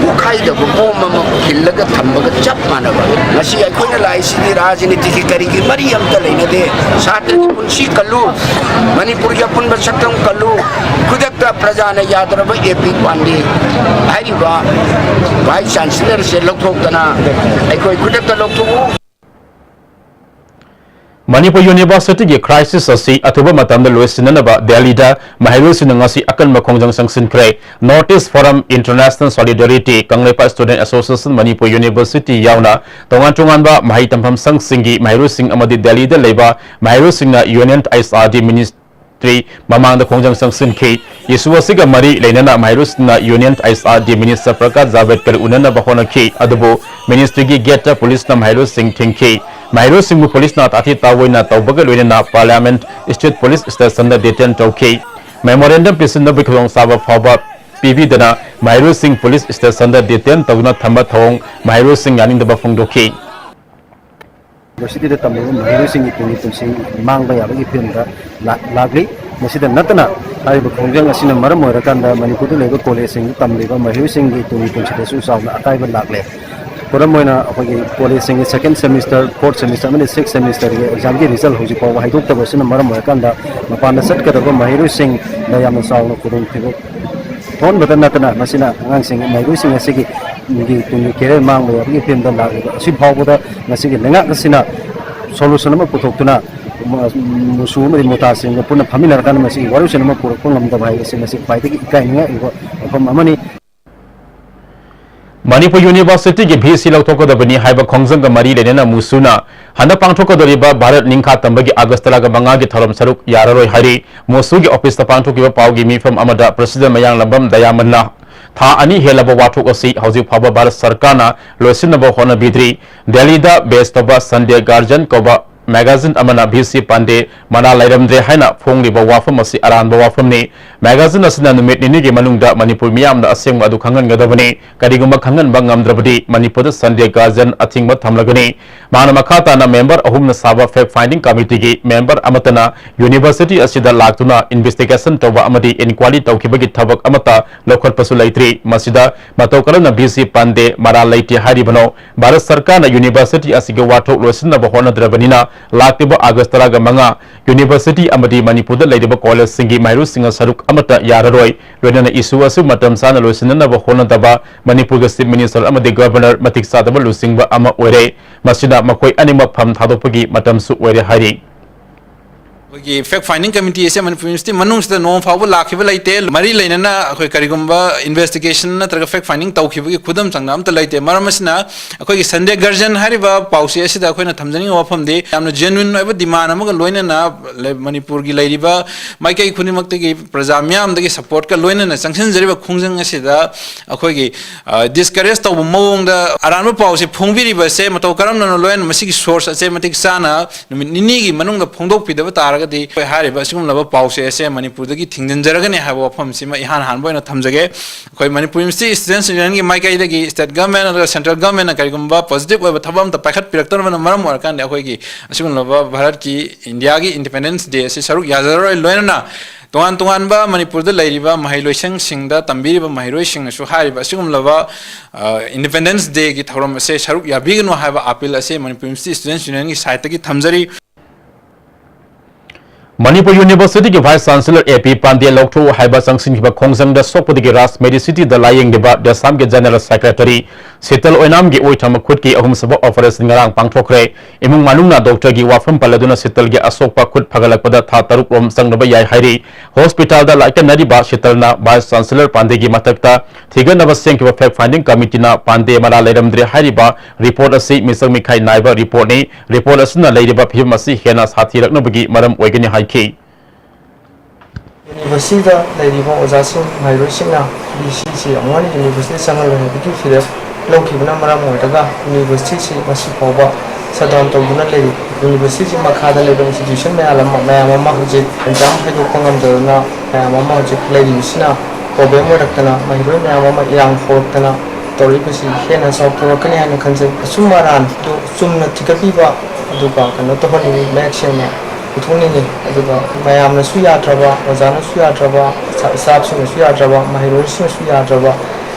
ꯄꯣꯈꯥꯏꯗꯕ bomb ꯑꯃ ꯈꯤꯜꯂꯒ ꯊꯝꯕꯒ ꯆꯞ ꯃꯥꯟꯅꯕ꯫ ꯉꯁꯤ ꯑꯩꯈꯣꯏꯅ ꯂꯥꯛꯏꯁꯤꯗꯤ ꯔꯥꯖꯅꯤꯇꯤꯒꯤ ꯀꯔꯤꯒꯤ ꯃꯔꯤ ꯑꯝꯇ ꯂꯩꯅꯗꯦ꯫ ꯁꯥꯇ꯭ꯔꯒꯤ ꯄꯨꯟꯁꯤ ꯀꯜꯂꯨ, ꯃꯅꯤꯄꯨꯔꯒꯤ ꯑꯄꯨꯟꯕ ꯁꯛꯇꯝ ꯀꯜꯂꯨ꯫ ꯈꯨꯗꯛꯇ ꯄ꯭ꯔꯖꯥꯅ ꯌꯥꯗ꯭ꯔꯕ A P Pandey ꯍꯥꯏꯔꯤꯕ Vice Chancellorꯁꯦ ꯂꯧꯊꯣꯛꯇꯅ ꯑꯩꯈꯣꯏ ꯈꯨꯗꯛꯇ ꯂꯧꯊꯣꯛꯎ꯫ ꯃꯅꯤꯄꯨꯔ ꯌꯨꯅꯤꯚꯔꯁꯤꯇꯤꯒꯤ crisis ꯑꯁꯤ ꯑꯊꯨꯕ ꯃꯇꯝꯗ ꯂꯣꯏꯁꯤꯟꯅꯅꯕ ꯗꯦꯜꯂꯤꯗ ꯃꯍꯩꯔꯣꯏꯁꯤꯡꯅ ꯉꯁꯤ ꯑꯀꯟꯕ ꯈꯣꯡꯖꯪ ꯆꯪꯁꯤꯟꯈ꯭ꯔꯦ꯫ North East Forum International Solidarity, Kangleipak Student Association, Manipur university ꯌꯥꯎꯅ ꯇꯣꯉꯥꯟ ꯇꯣꯉꯥꯟꯕ ꯃꯍꯩ ꯇꯝꯐꯝ ꯁꯪꯁꯤꯡꯒꯤ ꯃꯍꯩꯔꯣꯏꯁꯤꯡ ꯑꯃꯗꯤ ꯗꯦꯜꯂꯤꯗ ꯂꯩꯕ ꯃꯍꯩꯔꯣꯏꯁꯤꯡꯅ Union H R D Ministry ꯃꯃꯥꯡꯗ ꯈꯣꯡꯖꯪ ꯆꯪꯁꯤꯟꯈꯤ꯫ Issue ꯑꯁꯤꯒ ꯃꯔꯤ ꯂꯩꯅꯅ ꯃꯍꯩꯔꯣꯏꯁꯤꯡꯅ Union H R D Minister Prakash Javadekar ꯎꯅꯅꯕ ꯍꯣꯠꯅꯈꯤ, ꯑꯗꯨꯕꯨ ministryꯒꯤ gateꯇ policeꯅ ꯃꯍꯩꯔꯣꯏꯁꯤꯡ ꯊꯤꯡꯈꯤ꯫ ꯃꯍꯩꯔꯣꯏꯁꯤꯡꯕꯨ policeꯅ ꯇꯥꯊꯤ ꯇꯥꯑꯣꯏꯅ ꯇꯧꯕꯒ ꯂꯣꯏꯅꯅ Parliament Street Police Stationꯗ detain ꯇꯧꯈꯤ꯫ Memorandum ꯄꯤꯁꯤꯟꯅꯕꯒꯤ ꯈꯨꯗꯣꯡꯆꯥꯕ ꯐꯥꯎꯕ ꯄꯤꯕꯤꯗꯅ ꯃꯍꯩꯔꯣꯏꯁꯤꯡ police stationꯗ detain ꯇꯧꯗꯨꯅ ꯊꯝꯕ ꯊꯧꯑꯣꯡ ꯃꯍꯩꯔꯣꯏꯁꯤꯡ ꯌꯥꯅꯤꯡꯗꯕ ꯐꯣꯡꯗꯣꯛꯈꯤ꯫ ꯌꯨꯅꯤꯚꯔꯁꯤꯇꯤꯗ ꯇꯝꯂꯤꯕ ꯃꯍꯩꯔꯣꯏꯁꯤꯡꯒꯤ ꯇꯨꯡꯒꯤ ꯄꯨꯟꯁꯤ ꯃꯥꯡꯕ ꯌꯥꯕꯒꯤ ꯐꯤꯕꯝꯗ ꯂꯥꯛ-, ꯂꯥꯛꯂꯤ꯫ ꯃꯁꯤꯗ ꯅꯠꯇꯅ ꯍꯥꯏꯔꯤꯕ ꯈꯣꯡꯖꯪ ꯑꯁꯤꯅ ꯃꯔꯝ ꯑꯣꯏꯔꯀꯥꯟꯗ ꯃꯅꯤꯄꯨꯔꯗ ꯂꯩꯕ collegeꯁꯤꯡꯗ ꯇꯝꯂꯤꯕ ꯃꯍꯩꯔꯣꯏꯁꯤꯡꯒꯤ ꯇꯨꯡꯒꯤ ꯄꯨꯟꯁꯤꯗꯁꯨ ꯆꯥꯎꯅ ꯑꯀꯥꯏꯕ ꯂꯥꯛꯂꯦ꯫ ꯈꯨꯗꯝ ꯑꯣꯏꯅ ꯑꯩꯈꯣꯏꯒꯤ collegeꯁꯤꯡꯒꯤ second semester, fourth semester ꯑꯃꯗꯤ sixth semesterꯒꯤ examꯒꯤ result ꯍꯧꯖꯤꯛ ꯐꯥꯎꯕ ꯍꯥꯏꯗꯣꯛꯇꯕ ꯑꯁꯤꯅ ꯃꯔꯝ ꯑꯣꯏꯔꯀꯥꯟꯗ ꯃꯄꯥꯟꯗ ꯆꯠꯀꯗꯕ ꯃꯍꯩꯔꯣꯏꯁꯤꯡꯗ ꯌꯥꯝꯅ ꯆꯥꯎꯅ ꯈꯨꯗꯣꯡꯊꯤꯕ ꯊꯣꯛꯍꯟꯕꯇ ꯅꯠꯇꯅ ꯃꯁꯤꯅ ꯑꯉꯥꯡꯁꯤꯡ, ꯃꯍꯩꯔꯣꯏꯁꯤꯡ ꯑꯁꯤꯒꯤ ꯒꯤ ꯇꯨꯡꯒꯤ career ꯃꯥꯡꯕ ꯌꯥꯕꯒꯤ ꯐꯤꯕꯝꯗ ꯂꯥꯛꯂꯤꯕ ꯑꯁꯤ ꯐꯥꯎꯕꯗ ꯉꯁꯤꯒꯤ ꯂꯩꯉꯥꯛ ꯑꯁꯤꯅ solution ꯑꯃ ꯄꯨꯊꯣꯛꯇꯨꯅ ꯃ-, ꯃꯨꯁꯨ ꯑꯃꯗꯤ ꯃꯨꯇꯥꯁꯤꯡꯒ ꯄꯨꯟꯅ ꯐꯝꯃꯤꯟꯅꯔꯀꯥꯟꯗ ꯃꯁꯤꯒꯤ ꯋꯥꯔꯣꯏꯁꯤꯟ ꯑꯃ ꯄꯨꯔꯛꯄ ꯉꯝꯗꯕ ꯍꯥꯏꯕꯁꯤ ꯉꯁꯤ ꯈ꯭ꯋꯥꯏꯗꯒꯤ ꯏꯀꯥꯏꯅꯤꯡꯉꯥꯏ ꯑꯣꯏꯕ ꯋꯥꯐꯝ ꯑꯃꯅꯤ꯫ ꯃꯅꯤꯄꯨꯔ ꯌꯨꯅꯤꯚꯔꯁꯤꯇꯤꯒꯤ V C ꯂꯧꯊꯣꯛꯀꯗꯕꯅꯤ ꯍꯥꯏꯕ ꯈꯣꯡꯖꯪꯒ ꯃꯔꯤ ꯂꯩꯅꯅ ꯃꯨꯁꯨꯅ ꯍꯟꯗꯛ ꯄꯥꯡꯊꯣꯛꯀꯗꯧꯔꯤꯕ ꯚꯥꯔꯠ ꯅꯤꯡꯈꯥ ꯇꯝꯕꯒꯤ ꯑꯥꯒꯁ ꯇꯔꯥꯃꯉꯥꯒꯤ ꯊꯧꯔꯝ ꯁꯔꯨꯛ ꯌꯥꯔꯔꯣꯏ ꯍꯥꯏꯔꯤ꯫ ꯃꯨꯁꯨꯒꯤ officeꯇ ꯄꯥꯡꯊꯣꯛꯈꯤꯕ ꯄꯥꯎꯒꯤ ꯃꯤꯐꯝ ꯑꯃꯗ president ꯃꯌꯥꯡꯂꯝꯕꯝ ꯗꯌꯥꯃꯟꯅ ꯊꯥ ꯑꯅꯤ ꯍꯦꯜꯂꯕ ꯋꯥꯊꯣꯛ ꯑꯁꯤ ꯍꯧꯖꯤꯛ ꯐꯥꯎꯕ ꯚꯥꯔꯠ ꯁꯔꯀꯥꯔꯅ ꯂꯣꯏꯁꯤꯟꯅꯕ ꯍꯣꯠꯅꯕꯤꯗ꯭ꯔꯤ꯫ ꯗꯦꯜꯂꯤꯗ base ꯇꯧꯕ Sunday Guardian ꯀꯧꯕ magazine ꯑꯃꯅ V C ꯄꯥꯟꯗꯦ ꯃꯔꯥꯜ ꯂꯩꯔꯝꯗ꯭ꯔꯦ ꯍꯥꯏꯅ ꯐꯣꯡꯂꯤꯕ ꯋꯥꯐꯝ ꯑꯁꯤ ꯑꯔꯥꯟꯕ ꯋꯥꯐꯝꯅꯤ꯫ Magazine ꯑꯁꯤꯅ ꯅꯨꯃꯤꯠ ꯅꯤꯅꯤꯒꯤ ꯃꯅꯨꯡꯗ ꯃꯅꯤꯄꯨꯔ ꯃꯤꯌꯥꯝꯗ ꯑꯁꯦꯡꯕ ꯑꯗꯨ ꯈꯪꯍꯟꯒꯗꯕꯅꯤ꯫ ꯀꯔꯤꯒꯨꯝꯕ ꯈꯪꯍꯟꯕ ꯉꯝꯗ꯭ꯔꯕꯗꯤ ꯃꯅꯤꯄꯨꯔꯗ Sunday Guardian ꯑꯊꯤꯡꯕ ꯊꯝꯂꯒꯅꯤ꯫ ꯃꯍꯥꯛꯅ ꯃꯈꯥ ꯇꯥꯅ member ꯑꯍꯨꯝꯅ ꯁꯥꯕ fact finding committeeꯒꯤ member ꯑꯃꯠꯇꯅ university ꯑꯁꯤꯗ ꯂꯥꯛꯇꯨꯅ investigation ꯇꯧꯕ ꯑꯃꯗꯤ inquiry ꯇꯧꯈꯤꯕꯒꯤ ꯊꯕꯛ ꯑꯃꯠꯇ ꯂꯧꯈꯠꯄꯁꯨ ꯂꯩꯇ꯭ꯔꯤ꯫ ꯃꯁꯤꯗ ꯃꯇꯧ ꯀꯔꯝꯅ V C ꯄꯥꯟꯗꯦ ꯃꯔꯥꯜ ꯂꯩꯇꯦ ꯍꯥꯏꯔꯤꯕꯅꯣ? ꯚꯥꯔꯠ ꯁꯔꯀꯥꯔꯅ university ꯑꯁꯤꯒꯤ ꯋꯥꯊꯣꯛ ꯂꯣꯏꯁꯤꯟꯅꯕ ꯍꯣꯠꯅꯗ꯭ꯔꯕꯅꯤꯅ ꯂꯥꯛꯂꯤꯕ ꯑꯥꯒꯁ ꯇꯔꯥꯃꯉꯥ university ꯑꯃꯗꯤ ꯃꯅꯤꯄꯨꯔꯗ ꯂꯩꯔꯤꯕ collegeꯁꯤꯡꯒꯤ ꯃꯍꯩꯔꯣꯏꯁꯤꯡꯅ ꯁꯔꯨꯛ ꯑꯃꯠꯇ ꯌꯥꯔꯔꯣꯏ꯫ ꯂꯣꯏꯅꯅ issue ꯑꯁꯤ ꯃꯇꯝ ꯆꯥꯅ ꯂꯣꯏꯁꯤꯟꯅꯅꯕ ꯍꯣꯠꯅꯗꯕ ꯃꯅꯤꯄꯨꯔꯒꯤ Chief Minister ꯑꯃꯗꯤ Governor ꯃꯇꯤꯛ ꯆꯥꯗꯕ ꯂꯨꯆꯤꯡꯕ ꯑꯃ ꯑꯣꯏꯔꯦ꯫ ꯃꯁꯤꯅ ꯃꯈꯣꯏ ꯑꯅꯤꯃꯛ ꯐꯝ ꯊꯥꯗꯣꯛꯄꯒꯤ ꯃꯇꯝꯁꯨ ꯑꯣꯏꯔꯦ ꯍꯥꯏꯔꯤ꯫ ꯑꯩꯈꯣꯏꯒꯤ fact finding committee ꯑꯁꯦ ꯃꯅꯤꯄꯨꯔ ꯌꯨꯅꯤꯚꯔꯁꯤꯇꯤ ꯃꯅꯨꯡꯁꯤꯗ ꯅꯣꯡꯃ ꯐꯥꯎꯕ ꯂꯥꯛꯈꯤꯕ ꯂꯩꯇꯦ꯫ ꯃꯔꯤ ꯂꯩꯅꯅ ꯑꯩꯈꯣꯏ ꯀꯔꯤꯒꯨꯝꯕ investigation ꯅꯠꯇ꯭ꯔꯒ fact finding ꯇꯧꯈꯤꯕꯒꯤ ꯈꯨꯗꯝ ꯆꯥꯡꯗꯝ ꯑꯝꯇ ꯂꯩꯇꯦ꯫ ꯃꯔꯝ ꯑꯁꯤꯅ ꯑꯩꯈꯣꯏꯒꯤ Sunday Guardian ꯍꯥꯏꯔꯤꯕ ꯄꯥꯎꯆꯦ ꯑꯁꯤꯗ ꯑꯩꯈꯣꯏꯅ ꯊꯝꯖꯅꯤꯡꯕ ꯋꯥꯐꯝꯗꯤ, ꯌꯥꯝꯅ genuine ꯑꯣꯏꯕ demand ꯑꯃꯒ ꯂꯣꯏꯅꯅ ꯂꯩ-, ꯃꯅꯤꯄꯨꯔꯒꯤ ꯂꯩꯔꯤꯕ ꯃꯥꯏꯀꯩ ꯈꯨꯗꯤꯡꯃꯛꯇꯒꯤ ꯄ꯭ꯔꯖꯥ ꯃꯤꯌꯥꯝꯗꯒꯤ supportꯀ ꯂꯣꯏꯅꯅ ꯆꯪꯁꯤꯟꯖꯔꯤꯕ ꯈꯣꯡꯖꯪ ꯑꯁꯤꯗ ꯑꯩꯈꯣꯏꯒꯤ, ꯑ, discourage ꯇꯧꯕ ꯃꯑꯣꯡꯗ ꯑꯔꯥꯟꯕ ꯄꯥꯎꯁꯦ ꯐꯣꯡꯕꯤꯔꯤꯕꯁꯦ ꯃꯇꯧ ꯀꯔꯝꯅ ꯂꯣꯏꯅ ꯃꯁꯤꯒꯤ source ꯑꯁꯦ ꯃꯇꯤꯛ ꯆꯥꯅ ꯅꯨꯃꯤꯠ ꯅꯤꯅꯤꯒꯤ ꯃꯅꯨꯡꯗ ꯐꯣꯡꯗꯣꯛꯄꯤꯗꯕ ꯇꯥꯔꯒꯗꯤ ꯑꯩꯈꯣꯏ ꯍꯥꯏꯔꯤꯕ ꯑꯁꯤꯒꯨꯝꯂꯕ ꯄꯥꯎꯆꯦ ꯑꯁꯦ ꯃꯅꯤꯄꯨꯔꯗꯒꯤ ꯊꯤꯡꯖꯤꯟꯖꯔꯒꯅꯤ ꯍꯥꯏꯕ ꯋꯥꯐꯝꯁꯤꯃ ꯏꯍꯥꯟ ꯍꯥꯟꯕ ꯑꯣꯏꯅ ꯊꯝꯖꯒꯦ꯫ ꯑꯩꯈꯣꯏ ꯃꯅꯤꯄꯨꯔ ꯌꯨꯅꯤꯚꯔꯁꯤꯇꯤ Students Unionꯒꯤ ꯃꯥꯏꯀꯩꯗꯒꯤ state government ꯑꯗꯨꯒ central governmentꯅ ꯀꯔꯤꯒꯨꯝꯕ positive ꯑꯣꯏꯕ ꯊꯕꯛ ꯑꯝꯇ ꯄꯥꯏꯈꯠꯄꯤꯔꯛꯇꯕꯅ ꯃꯔꯝ ꯑꯣꯏꯔꯀꯥꯟꯗ ꯑꯩꯈꯣꯏꯒꯤ ꯑꯁꯤꯒꯨꯝꯂꯕ ꯚꯥꯔꯠꯀꯤ, ꯏꯟꯗꯤꯌꯥꯒꯤ Independence Day ꯑꯁꯤ ꯁꯔꯨꯛ ꯌꯥꯖꯔꯔꯣꯏ꯫ ꯂꯣꯏꯅꯅ ꯇꯣꯉꯥꯟ ꯇꯣꯉꯥꯟꯕ ꯃꯅꯤꯄꯨꯔꯗ ꯂꯩꯔꯤꯕ ꯃꯍꯩꯂꯣꯏꯁꯪꯁꯤꯡꯗ ꯇꯝꯕꯤꯔꯤꯕ ꯃꯍꯩꯔꯣꯏꯁꯤꯡꯅꯁꯨ ꯍꯥꯏꯔꯤꯕ ꯑꯁꯤꯒꯨꯝꯂꯕ, ꯑ, Independence Dayꯒꯤ ꯊꯧꯔꯝ ꯑꯁꯦ ꯁꯔꯨꯛ ꯌꯥꯕꯤꯒꯅꯨ ꯍꯥꯏꯕ appeal ꯑꯁꯦ ꯃꯅꯤꯄꯨꯔ ꯌꯨꯅꯤꯚꯔꯁꯤꯇꯤ Students Unionꯒꯤ sideꯇꯒꯤ ꯊꯝꯖꯔꯤ꯫ ꯃꯅꯤꯄꯨꯔ ꯌꯨꯅꯤꯚꯔꯁꯤꯇꯤꯒꯤ Vice Chancellor A P ꯄꯥꯟꯗꯦ ꯂꯧꯊꯣꯛꯎ ꯍꯥꯏꯕ ꯆꯪꯁꯤꯟꯈꯤꯕ ꯈꯣꯡꯖꯪꯗ ꯁꯣꯛꯄꯗꯒꯤ ꯔꯥꯖ ꯃꯦꯗꯤꯁꯤꯇꯤꯗ ꯂꯥꯌꯦꯡꯂꯤꯕ ꯗꯦꯁꯥꯝꯒꯤ General Secretary ꯁꯤꯇꯜ ꯑꯣꯏꯅꯥꯝꯒꯤ ꯑꯣꯏꯊꯪꯕ ꯈꯨꯠꯀꯤ ꯑꯍꯨꯝꯁꯨꯕ operation ꯉꯔꯥꯡ ꯄꯥꯡꯊꯣꯛꯈ꯭ꯔꯦ꯫ ꯏꯃꯨꯡ ꯃꯅꯨꯡꯅ doctorꯒꯤ ꯋꯥꯐꯝ ꯄꯜꯂꯗꯨꯅ ꯁꯤꯇꯜꯒꯤ ꯑꯁꯣꯛꯄ ꯈꯨꯠ ꯐꯒꯠꯂꯛꯄꯗ ꯊꯥ ꯇꯔꯨꯛ ꯔꯣꯝ ꯆꯪꯅꯕ ꯌꯥꯏ ꯍꯥꯏꯔꯤ꯫ Hospitalꯗ ꯂꯥꯏꯀꯠꯅꯔꯤꯕ ꯁꯤꯇꯜꯅ Vice Chancellor ꯄꯥꯟꯗꯦꯒꯤ ꯃꯊꯛꯇ ꯊꯤꯒꯠꯅꯕ ꯁꯦꯝꯈꯤꯕ fact finding committeeꯅ ꯄꯥꯟꯗꯦ ꯃꯔꯥ ꯂꯩꯔꯝꯗ꯭ꯔꯦ ꯍꯥꯏꯔꯤꯕ report ꯑꯁꯤ ꯃꯤꯆꯪ ꯃꯤꯈꯥꯏ ꯅꯥꯏꯕ reportꯅꯤ꯫ Report ꯑꯁꯤꯅ ꯂꯩꯔꯤꯕ ꯐꯤꯕꯝ ꯑꯁꯤ ꯍꯦꯟꯅ ꯁꯥꯊꯤꯔꯛꯅꯕꯒꯤ ꯃꯔꯝ ꯑꯣꯏꯒꯅꯤ ꯍꯥꯏꯈꯤ꯫ Universityꯗ ꯂꯩꯔꯤꯕ ꯑꯣꯖꯥꯁꯤꯡ, ꯃꯍꯩꯔꯣꯏꯁꯤꯡꯅ B C C ꯑꯃꯨꯛ ꯍꯟꯅ universityꯗ ꯆꯪꯍꯜꯂꯣꯏ ꯍꯥꯏꯕꯒꯤ ꯐꯤꯔꯦꯞ ꯂꯧꯈꯤꯕꯅ ꯃꯔꯝ ꯑꯣꯏꯔꯒ universityꯁꯤ ꯉꯁꯤ ꯐꯥꯎꯕ shutdown ꯇꯧꯗꯨꯅ ꯂꯩꯔꯤ꯫ Universityꯁꯤ ꯃꯈꯥꯗ ꯂꯩꯕ institution ꯃꯌꯥꯝ ꯑꯃ, ꯃꯌꯥꯝ ꯑꯃ ꯍꯧꯖꯤꯛ exam ꯍꯥꯏꯗꯣꯛꯄ ꯉꯝꯗꯗꯨꯅ ꯃꯌꯥꯝ ꯑꯃ ꯍꯧꯖꯤꯛ ꯂꯩꯔꯤꯕꯁꯤꯅ problem ꯑꯣꯏꯔꯛꯇꯅ, ꯃꯍꯩꯔꯣꯏ ꯃꯌꯥꯝ ꯑꯃ ꯏꯔꯥꯡ ꯍꯧꯔꯛꯇꯅ ꯇꯧꯔꯛꯏꯕꯁꯤ ꯍꯦꯟꯅ ꯆꯥꯎꯊꯣꯔꯛꯀꯅꯤ ꯍꯥꯏꯅ ꯈꯟꯖꯩ꯫ ꯑꯆꯨꯝ ꯑꯔꯥꯟꯗꯨ ꯆꯨꯝꯅ ꯊꯤꯒꯠꯄꯤꯕ, ꯑꯗꯨꯒ ꯀꯩꯅꯣ ꯇꯧꯍꯟꯅꯤꯡꯉꯤ, ꯃꯌꯦꯛ ꯁꯦꯡꯅ ꯄꯨꯊꯣꯛꯅꯤꯡꯉꯤ꯫ ꯑꯗꯨꯒ ꯃꯌꯥꯝꯅꯁꯨ ꯌꯥꯗ꯭ꯔꯕ, ꯑꯣꯖꯥꯅꯁꯨ ꯌꯥꯗ꯭ꯔꯕ, staffꯁꯤꯡꯅꯁꯨ ꯌꯥꯗ꯭ꯔꯕ, ꯃꯍꯩꯔꯣꯏꯁꯤꯡꯅꯁꯨ ꯌꯥꯗ꯭ꯔꯕ,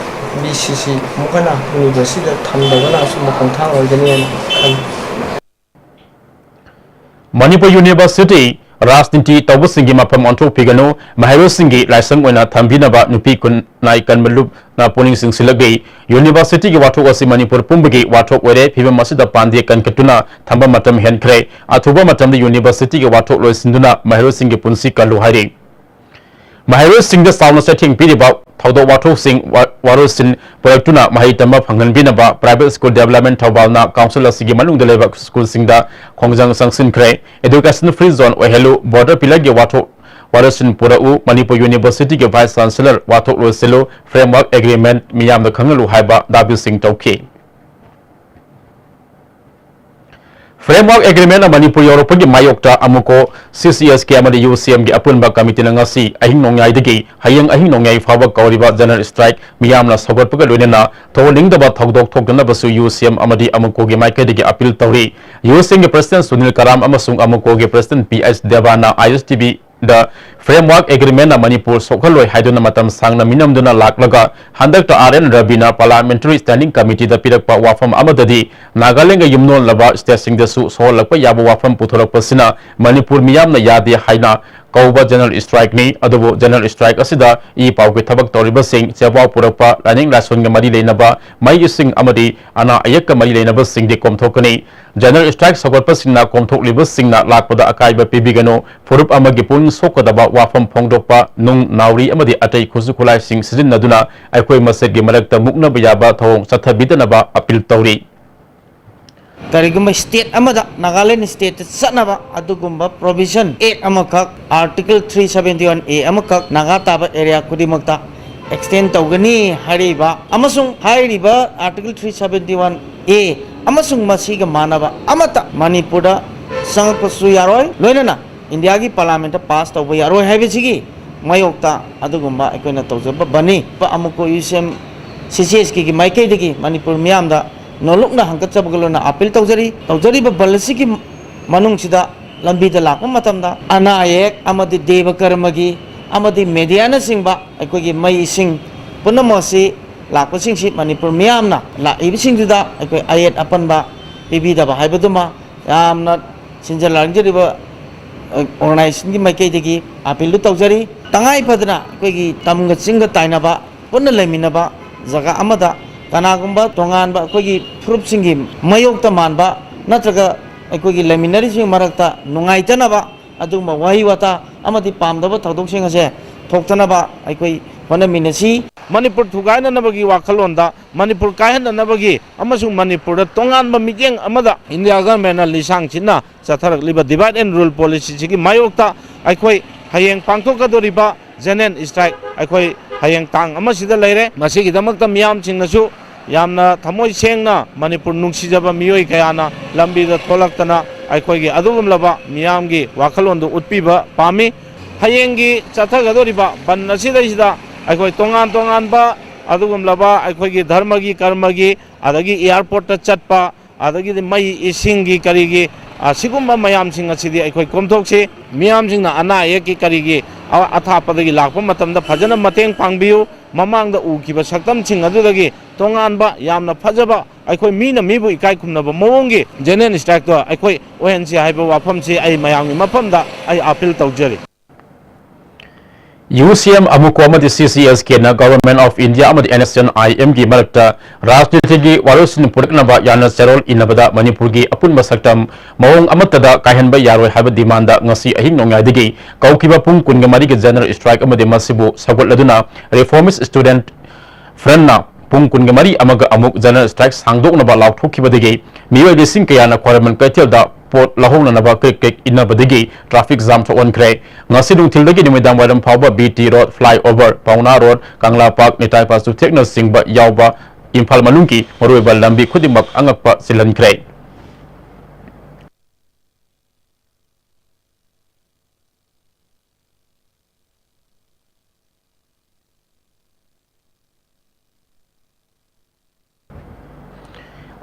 B C C ꯑꯃꯨꯛ ꯍꯟꯅ universityꯗ ꯊꯝꯗꯕꯅ ꯑꯆꯨꯝꯕ ꯈꯣꯡꯊꯥꯡ ꯑꯣꯏꯒꯅꯤ ꯍꯥꯏꯅ ꯈꯜꯂꯤ꯫ ꯃꯅꯤꯄꯨꯔ University ꯔꯥꯖꯅꯤꯇꯤ ꯇꯧꯕꯁꯤꯡꯒꯤ ꯃꯐꯝ ꯑꯣꯟꯊꯣꯛꯄꯤꯒꯅꯨ, ꯃꯍꯩꯔꯣꯏꯁꯤꯡꯒꯤ ꯂꯥꯏꯁꯪ ꯑꯣꯏꯅ ꯊꯝꯕꯤꯅꯕ ꯅꯨꯄꯤ ꯈꯨꯟꯅꯥꯏ ꯀꯟꯕ ꯂꯨꯞꯅ ꯄꯨꯛꯅꯤꯡ ꯆꯤꯡꯁꯤꯜꯂꯛꯂꯤ꯫ ꯌꯨꯅꯤꯚꯔꯁꯤꯇꯤꯒꯤ ꯋꯥꯊꯣꯛ ꯑꯁꯤ ꯃꯅꯤꯄꯨꯔ ꯄꯨꯝꯕꯒꯤ ꯋꯥꯊꯣꯛ ꯑꯣꯏꯔꯦ꯫ ꯐꯤꯕꯝ ꯑꯁꯤꯗ ꯄꯥꯟꯗꯦ ꯀꯟꯈꯠꯇꯨꯅ ꯊꯝꯕ ꯃꯇꯝ ꯍꯦꯟꯈ꯭ꯔꯦ꯫ ꯑꯊꯨꯕ ꯃꯇꯝꯗ ꯌꯨꯅꯤꯚꯔꯁꯤꯇꯤꯒꯤ ꯋꯥꯊꯣꯛ ꯂꯣꯏꯁꯤꯟꯗꯨꯅ ꯃꯍꯩꯔꯣꯏꯁꯤꯡꯒꯤ ꯄꯨꯟꯁꯤ ꯀꯜꯂꯨ ꯍꯥꯏꯔꯤ꯫ ꯃꯍꯩꯔꯣꯏꯁꯤꯡꯗ ꯆꯥꯎꯅ ꯆꯩꯊꯦꯡ ꯄꯤꯔꯤꯕ ꯊꯧꯗꯣꯛ ꯋꯥꯊꯣꯛꯁꯤꯡ ꯋꯥ-, ꯋꯥꯔꯣꯏꯁꯤꯟ ꯄꯨꯔꯛꯇꯨꯅ ꯃꯍꯩ ꯇꯝꯕ ꯐꯪꯍꯟꯕꯤꯅꯕ Private School Development ꯊꯧꯕꯥꯜꯅ council ꯑꯁꯤꯒꯤ ꯃꯅꯨꯡꯗ ꯂꯩꯕ ꯁ꯭ꯀꯨꯜꯁꯤꯡꯗ ꯈꯣꯡꯖꯪ ꯆꯪꯁꯤꯟꯈ꯭ꯔꯦ꯫ Education free zone ꯑꯣꯏꯍꯜꯂꯨ, border pillarꯒꯤ ꯋꯥꯊꯣꯛ ꯋꯥꯔꯣꯏꯁꯤꯟ ꯄꯨꯔꯛꯎ, ꯃꯅꯤꯄꯨꯔ ꯌꯨꯅꯤꯚꯔꯁꯤꯇꯤꯒꯤ vice chancellor ꯋꯥꯊꯣꯛ ꯂꯣꯏꯁꯤꯜꯂꯨ, framework agreement ꯃꯤꯌꯥꯝꯗ ꯈꯪꯍꯜꯂꯨ ꯍꯥꯏꯕ ꯗꯥꯕꯤꯁꯤꯡ ꯇꯧꯈꯤ꯫ Framework agreement ꯃꯅꯤꯄꯨꯔ ꯌꯧꯔꯛꯄꯒꯤ ꯃꯥꯌꯣꯛꯇ ꯑꯃꯨꯀꯣ, CCSK ꯑꯃꯗꯤ UCMꯒꯤ ꯑꯄꯨꯟꯕ committeeꯅ ꯉꯁꯤ ꯑꯍꯤꯡ ꯅꯣꯡꯌꯥꯏꯗꯒꯤ ꯍꯌꯦꯡ ꯑꯍꯤꯡ ꯅꯣꯡꯌꯥꯏ ꯐꯥꯎꯕ ꯀꯧꯔꯤꯕ general strike ꯃꯤꯌꯥꯝꯅ ꯁꯧꯒꯠꯄꯒ ꯂꯣꯏꯅꯅ ꯊꯣꯛꯍꯟꯅꯤꯡꯗꯕ ꯊꯧꯗꯣꯛ ꯊꯣꯛꯇꯅꯕꯁꯨ UCM ꯑꯃꯗꯤ ꯑꯃꯨꯀꯣꯒꯤ ꯃꯥꯏꯀꯩꯗꯒꯤ appeal ꯇꯧꯔꯤ꯫ UCMꯒꯤ President ꯁꯨꯅꯤꯜ ꯀꯔꯥꯝ ꯑꯃꯁꯨꯡ ꯑꯃꯨꯀꯣꯒꯤ President PS ꯗꯦꯕꯥꯅ ISTVꯗ framework agreement Manipur ꯁꯣꯛꯍꯜꯂꯣꯏ ꯍꯥꯏꯗꯨꯅ ꯃꯇꯝ ꯁꯥꯡꯅ ꯃꯤꯅꯝꯗꯨꯅ ꯂꯥꯛꯂꯒ ꯍꯟꯗꯛꯇ R N ꯔꯕꯤꯅ Parliamentary Standing Committeeꯗ ꯄꯤꯔꯛꯄ ꯋꯥꯐꯝ ꯑꯃꯗꯗꯤ ꯅꯥꯒꯥꯂꯦꯟꯒ ꯌꯨꯝꯂꯣꯟꯅꯕ stateꯁꯤꯡꯗꯁꯨ ꯁꯣꯛꯍꯜꯂꯛꯄ ꯌꯥꯕ ꯋꯥꯐꯝ ꯄꯨꯊꯣꯔꯛꯄꯁꯤꯅ ꯃꯅꯤꯄꯨꯔ ꯃꯤꯌꯥꯝꯅ ꯌꯥꯗꯦ ꯍꯥꯏꯅ ꯀꯧꯕ general strikeꯅꯤ꯫ ꯑꯗꯨꯕꯨ general strike ꯑꯁꯤꯗ ꯏ ꯄꯥꯎꯒꯤ ꯊꯕꯛ ꯇꯧꯔꯤꯕꯁꯤꯡ, ꯆꯦꯄꯥꯎ ꯄꯨꯔꯛꯄ, ꯂꯥꯏꯅꯤꯡ ꯂꯥꯏꯁꯣꯟꯒ ꯃꯔꯤ ꯂꯩꯅꯕ, ꯃꯩ ꯏꯁꯤꯡ ꯑꯃꯗꯤ ꯑꯅꯥ ꯑꯌꯦꯛꯀ ꯃꯔꯤ ꯂꯩꯅꯕꯁꯤꯡꯗꯤ ꯀꯣꯝꯊꯣꯛꯀꯅꯤ꯫ General strike ꯁꯧꯒꯠꯄꯁꯤꯡꯅ ꯀꯣꯝꯊꯣꯛꯂꯤꯕꯁꯤꯡꯅ ꯂꯥꯛꯄꯗ ꯑꯀꯥꯏꯕ ꯄꯤꯕꯤꯒꯅꯨ꯫ ꯐꯨꯔꯨꯞ ꯑꯃꯒꯤ ꯄꯨꯛꯅꯤꯡ ꯁꯣꯛꯀꯗꯕ ꯋꯥꯐꯝ ꯐꯣꯡꯗꯣꯛꯄ, ꯅꯨꯡ, ꯅꯥꯎꯔꯤ ꯑꯃꯗꯤ ꯑꯇꯩ ꯈꯨꯠꯁꯨ ꯈꯨꯠꯂꯥꯏꯁꯤꯡ ꯁꯤꯖꯤꯟꯅꯗꯨꯅ ꯑꯩꯈꯣꯏ ꯃꯁꯦꯜꯒꯤ ꯃꯔꯛꯇ ꯃꯨꯛꯅꯕ ꯌꯥꯕ ꯊꯧꯑꯣꯡ ꯆꯠꯊꯕꯤꯗꯅꯕ appeal ꯇꯧꯔꯤ꯫ ꯀꯔꯤꯒꯨꯝꯕ state ꯑꯃꯗ, ꯅꯥꯒꯥꯂꯦꯟ stateꯇ ꯆꯠꯅꯕ ꯑꯗꯨꯒꯨꯝꯕ provision act ꯑꯃꯈꯛ, Article three seventy one A ꯑꯃꯈꯛ ꯅꯥꯒꯥ ꯇꯥꯕ area ꯈꯨꯗꯤꯡꯃꯛꯇ extend ꯇꯧꯒꯅꯤ ꯍꯥꯏꯔꯤꯕ, ꯑꯃꯁꯨꯡ ꯍꯥꯏꯔꯤꯕ Article three seventy one A ꯑꯃꯁꯨꯡ ꯃꯁꯤꯒ ꯃꯥꯟꯅꯕ ꯑꯃꯠꯇ ꯃꯅꯤꯄꯨꯔꯗ ꯆꯪꯉꯛꯄꯁꯨ ꯌꯥꯔꯣꯏ, ꯂꯣꯏꯅꯅ ꯏꯟꯗꯤꯌꯥꯒꯤ Parliamentꯇ pass ꯇꯧꯕ ꯌꯥꯔꯣꯏ ꯍꯥꯏꯕꯁꯤꯒꯤ ꯃꯥꯌꯣꯛꯇ ꯑꯗꯨꯒꯨꯝꯕ ꯑꯩꯈꯣꯏꯅ ꯇꯧꯖꯕꯅꯤ꯫ ꯑꯃꯨꯛꯀ UCM CCSKꯒꯤ ꯃꯥꯏꯀꯩꯗꯒꯤ ꯃꯅꯤꯄꯨꯔ ꯃꯤꯌꯥꯝꯗ ꯅꯣꯜꯂꯨꯛꯅ ꯍꯪꯒꯠꯆꯕꯒ ꯂꯣꯏꯅꯅ appeal ꯇꯧꯖꯔꯤ꯫ ꯇꯧꯖꯔꯤꯕ ꯕꯟ ꯑꯁꯤꯒꯤ ꯃꯅꯨꯡꯁꯤꯗ ꯂꯝꯕꯤꯗ ꯂꯥꯛꯄ ꯃꯇꯝꯗ ꯑꯅꯥ ꯑꯌꯦꯛ ꯑꯃꯗꯤ ꯗꯦꯕ ꯀꯔꯃꯒꯤ ꯑꯃꯗꯤ mediaꯅꯆꯤꯡꯕ ꯑꯩꯈꯣꯏꯒꯤ ꯃꯩ ꯏꯁꯤꯡ ꯄꯨꯝꯅꯃꯛ ꯑꯁꯤ ꯂꯥꯛꯄꯁꯤꯡꯁꯤ ꯃꯅꯤꯄꯨꯔ ꯃꯤꯌꯥꯝꯅ ꯂꯥꯛꯏꯕꯁꯤꯡꯗꯨꯗ ꯑꯩꯈꯣꯏ ꯑꯌꯦꯠ ꯑꯄꯟꯕ ꯄꯤꯕꯤꯗꯕ ꯍꯥꯏꯕꯗꯨꯃ ꯌꯥꯝꯅ ꯁꯤꯟꯖ ꯂꯥꯡꯖꯔꯤꯕ ꯑꯣꯔꯒꯅꯥꯏꯖꯦꯁꯟꯒꯤ ꯃꯥꯏꯀꯩꯗꯒꯤ ꯑꯥꯄꯤꯜꯗꯨ ꯇꯧꯖꯔꯤ꯫ ꯇꯉꯥꯏ ꯐꯗꯅ ꯑꯩꯈꯣꯏꯒꯤ ꯇꯝꯒ ꯆꯤꯡꯒ ꯇꯥꯏꯅꯕ, ꯄꯨꯟꯅ ꯂꯩꯃꯤꯟꯅꯕ ꯖꯒꯥ ꯑꯃꯗ ꯀꯅꯥꯒꯨꯝꯕ ꯇꯣꯉꯥꯟꯕ ꯑꯩꯈꯣꯏꯒꯤ ꯐꯨꯔꯨꯞꯁꯤꯡꯒꯤ ꯃꯥꯌꯣꯛꯇ ꯃꯥꯟꯕ ꯅꯠꯇ꯭ꯔꯒ ꯑꯩꯈꯣꯏꯒꯤ ꯂꯩꯃꯤꯟꯅꯔꯤꯁꯤꯡ ꯃꯔꯛꯇ ꯅꯨꯡꯉꯥꯏꯇꯅꯕ ꯑꯗꯨꯒꯨꯝꯕ ꯋꯥꯍꯩ ꯋꯥꯇꯥ ꯑꯃꯗꯤ ꯄꯥꯝꯗꯕ ꯊꯧꯗꯣꯛꯁꯤꯡ ꯑꯁꯦ ꯊꯣꯛꯇꯅꯕ ꯑꯩꯈꯣꯏ ꯍꯣꯠꯅꯃꯤꯟꯅꯁꯤ꯫ ꯃꯅꯤꯄꯨꯔ ꯊꯨꯒꯥꯏꯅꯅꯕꯒꯤ ꯋꯥꯈꯜꯂꯣꯟꯗ, ꯃꯅꯤꯄꯨꯔ ꯀꯥꯏꯍꯟꯅꯅꯕꯒꯤ ꯑꯃꯁꯨꯡ ꯃꯅꯤꯄꯨꯔꯗ ꯇꯣꯉꯥꯟꯕ ꯃꯤꯠꯌꯦꯡ ꯑꯃꯗ ꯏꯟꯗꯤꯌꯥ ꯒꯚꯔꯟꯃꯦꯟꯅ ꯂꯤꯁꯥꯡ ꯁꯤꯠꯅ ꯆꯠꯊꯔꯛꯂꯤꯕ divide and rule policyꯁꯤꯒꯤ ꯃꯥꯌꯣꯛꯇ ꯑꯩꯈꯣꯏ ꯍꯌꯦꯡ ꯄꯥꯡꯊꯣꯛꯀꯗꯧꯔꯤꯕ general strike ꯑꯩꯈꯣꯏ ꯍꯌꯦꯡ ꯇꯥꯡ ꯑꯃꯁꯤꯗ ꯂꯩꯔꯦ꯫ ꯃꯁꯤꯒꯤꯗꯃꯛꯇ ꯃꯤꯌꯥꯝꯁꯤꯡꯅꯁꯨ ꯌꯥꯝꯅ ꯊꯃꯣꯏ ꯁꯦꯡꯅ ꯃꯅꯤꯄꯨꯔ ꯅꯨꯡꯁꯤꯖꯕ ꯃꯤꯑꯣꯏ ꯀꯌꯥꯅ ꯂꯝꯕꯤꯗ ꯊꯣꯛꯂꯛꯇꯅ ꯑꯩꯈꯣꯏꯒꯤ ꯑꯗꯨꯒꯨꯝꯂꯕ ꯃꯤꯌꯥꯝꯒꯤ ꯋꯥꯈꯜꯂꯣꯟꯗꯨ ꯎꯠꯄꯤꯕ ꯄꯥꯝꯃꯤ꯫ ꯍꯌꯦꯡꯒꯤ ꯆꯠꯊꯒꯗꯧꯔꯤꯕ ꯕꯟ ꯑꯁꯤꯗꯩꯁꯤꯗ ꯑꯩꯈꯣꯏ ꯇꯣꯉꯥꯟ ꯇꯣꯉꯥꯟꯕ ꯑꯗꯨꯒꯨꯝꯂꯕ ꯑꯩꯈꯣꯏꯒꯤ ꯙꯔꯃꯒꯤ, ꯀꯔꯃꯒꯤ, ꯑꯗꯒꯤ airportꯇ ꯆꯠꯄ, ꯑꯗꯒꯤꯗꯤ ꯃꯩ ꯏꯁꯤꯡꯒꯤ ꯀꯔꯤꯒꯤ, ꯑ, ꯁꯤꯒꯨꯝꯕ ꯃꯌꯥꯝꯁꯤꯡ ꯑꯁꯤꯗꯤ ꯑꯩꯈꯣꯏ ꯀꯣꯝꯊꯣꯛꯁꯤ꯫ ꯃꯤꯌꯥꯝꯁꯤꯡꯅ ꯑꯅꯥ ꯑꯌꯦꯛꯀꯤ ꯀꯔꯤꯒꯤ ꯑ-, ꯑꯊꯥꯞꯄꯗꯒꯤ ꯂꯥꯛꯄ ꯃꯇꯝꯗ ꯐꯖꯅ ꯃꯇꯦꯡ ꯄꯥꯡꯕꯤꯌꯨ꯫ ꯃꯃꯥꯡꯗ ꯎꯈꯤꯕ ꯁꯛꯇꯝꯁꯤꯡ ꯑꯗꯨꯗꯒꯤ ꯇꯣꯉꯥꯟꯕ, ꯌꯥꯝꯅ ꯐꯖꯕ, ꯑꯩꯈꯣꯏ ꯃꯤꯅ ꯃꯤꯕꯨ ꯏꯀꯥꯏ ꯈꯨꯝꯅꯕ ꯃꯑꯣꯡꯒꯤ general strikeꯇꯣ ꯑꯩꯈꯣꯏ ꯑꯣꯏꯍꯟꯁꯤ ꯍꯥꯏꯕ ꯋꯥꯐꯝꯁꯤ ꯑꯩ ꯃꯌꯥꯝꯒꯤ ꯃꯐꯝꯗ ꯑꯩ ꯑꯥꯄꯤꯜ ꯇꯧꯖꯔꯤ꯫ ꯌꯨ ꯁꯤ ꯑꯦꯝ ꯑꯃꯨꯀꯣ ꯑꯃꯗꯤ ꯁꯤ ꯁꯤ ꯑꯦꯁ ꯀꯦꯅ Government of India ꯑꯃꯗꯤ ꯑꯦꯟ ꯑꯦꯁ ꯑꯦꯟ ꯑꯥꯏ ꯑꯦꯝꯒꯤ ꯃꯔꯛꯇ ꯔꯥꯖꯅꯤꯇꯤꯒꯤ ꯋꯥꯔꯣꯏꯁꯤꯟ ꯄꯨꯔꯛꯅꯕ ꯌꯥꯅ ꯆꯦꯔꯣꯜ ꯏꯟꯅꯕꯗ ꯃꯅꯤꯄꯨꯔꯒꯤ ꯑꯄꯨꯟꯕ ꯁꯛꯇꯝ ꯃꯑꯣꯡ ꯑꯃꯠꯇꯗ ꯀꯥꯏꯍꯟꯕ ꯌꯥꯔꯣꯏ ꯍꯥꯏꯕ demand ꯉꯁꯤ ꯑꯍꯤꯡ ꯅꯣꯡꯌꯥꯏꯗꯒꯤ ꯀꯧꯈꯤꯕ ꯄꯨꯡ ꯀꯨꯟꯒ ꯃꯔꯤꯒꯤ general strike ꯑꯃꯗꯤ ꯃꯁꯤꯕꯨ ꯁꯧꯒꯠꯂꯗꯨꯅ Reformist Student Frontꯅ ꯄꯨꯡ ꯀꯨꯟꯒ ꯃꯔꯤ ꯑꯃꯒ ꯑꯃꯨꯛ general strike ꯁꯥꯡꯗꯣꯛꯅꯕ ꯂꯥꯎꯊꯣꯛꯈꯤꯕꯗꯒꯤ ꯃꯤꯑꯣꯏ ꯂꯤꯁꯤꯡ ꯀꯌꯥꯅ ꯈ꯭ꯋꯥꯏꯔꯝꯕꯟ ꯀꯩꯊꯦꯜꯗ ꯄꯣꯠ ꯂꯧꯍꯧꯅꯅꯕ ꯀ꯭ꯔꯤꯛ ꯀ꯭ꯔꯤꯛ ꯏꯟꯅꯕꯗꯒꯤ traffic jam ꯊꯣꯛꯍꯟꯈ꯭ꯔꯦ꯫ ꯉꯁꯤ ꯅꯨꯡꯊꯤꯜꯗꯒꯤ ꯅꯨꯃꯤꯗꯥꯡ ꯋꯥꯏꯔꯝ ꯐꯥꯎꯕ ꯕꯤ ꯇꯤ ꯔꯣꯗ, flyover, ꯄꯥꯎꯅꯥ ꯔꯣꯗ, ꯀꯪꯂꯥ ꯄꯥꯔꯛ, ꯅꯤꯇꯥꯏ ꯄꯥꯁꯨ ꯊꯦꯛꯅꯆꯤꯡꯕ ꯌꯥꯎꯕ ꯏꯝꯐꯥꯜ ꯃꯅꯨꯡꯒꯤ ꯃꯔꯨꯑꯣꯏꯕ ꯂꯝꯕꯤ ꯈꯨꯗꯤꯡꯃꯛ ꯑꯉꯛꯄ ꯆꯤꯜꯍꯟꯈ꯭ꯔꯦ꯫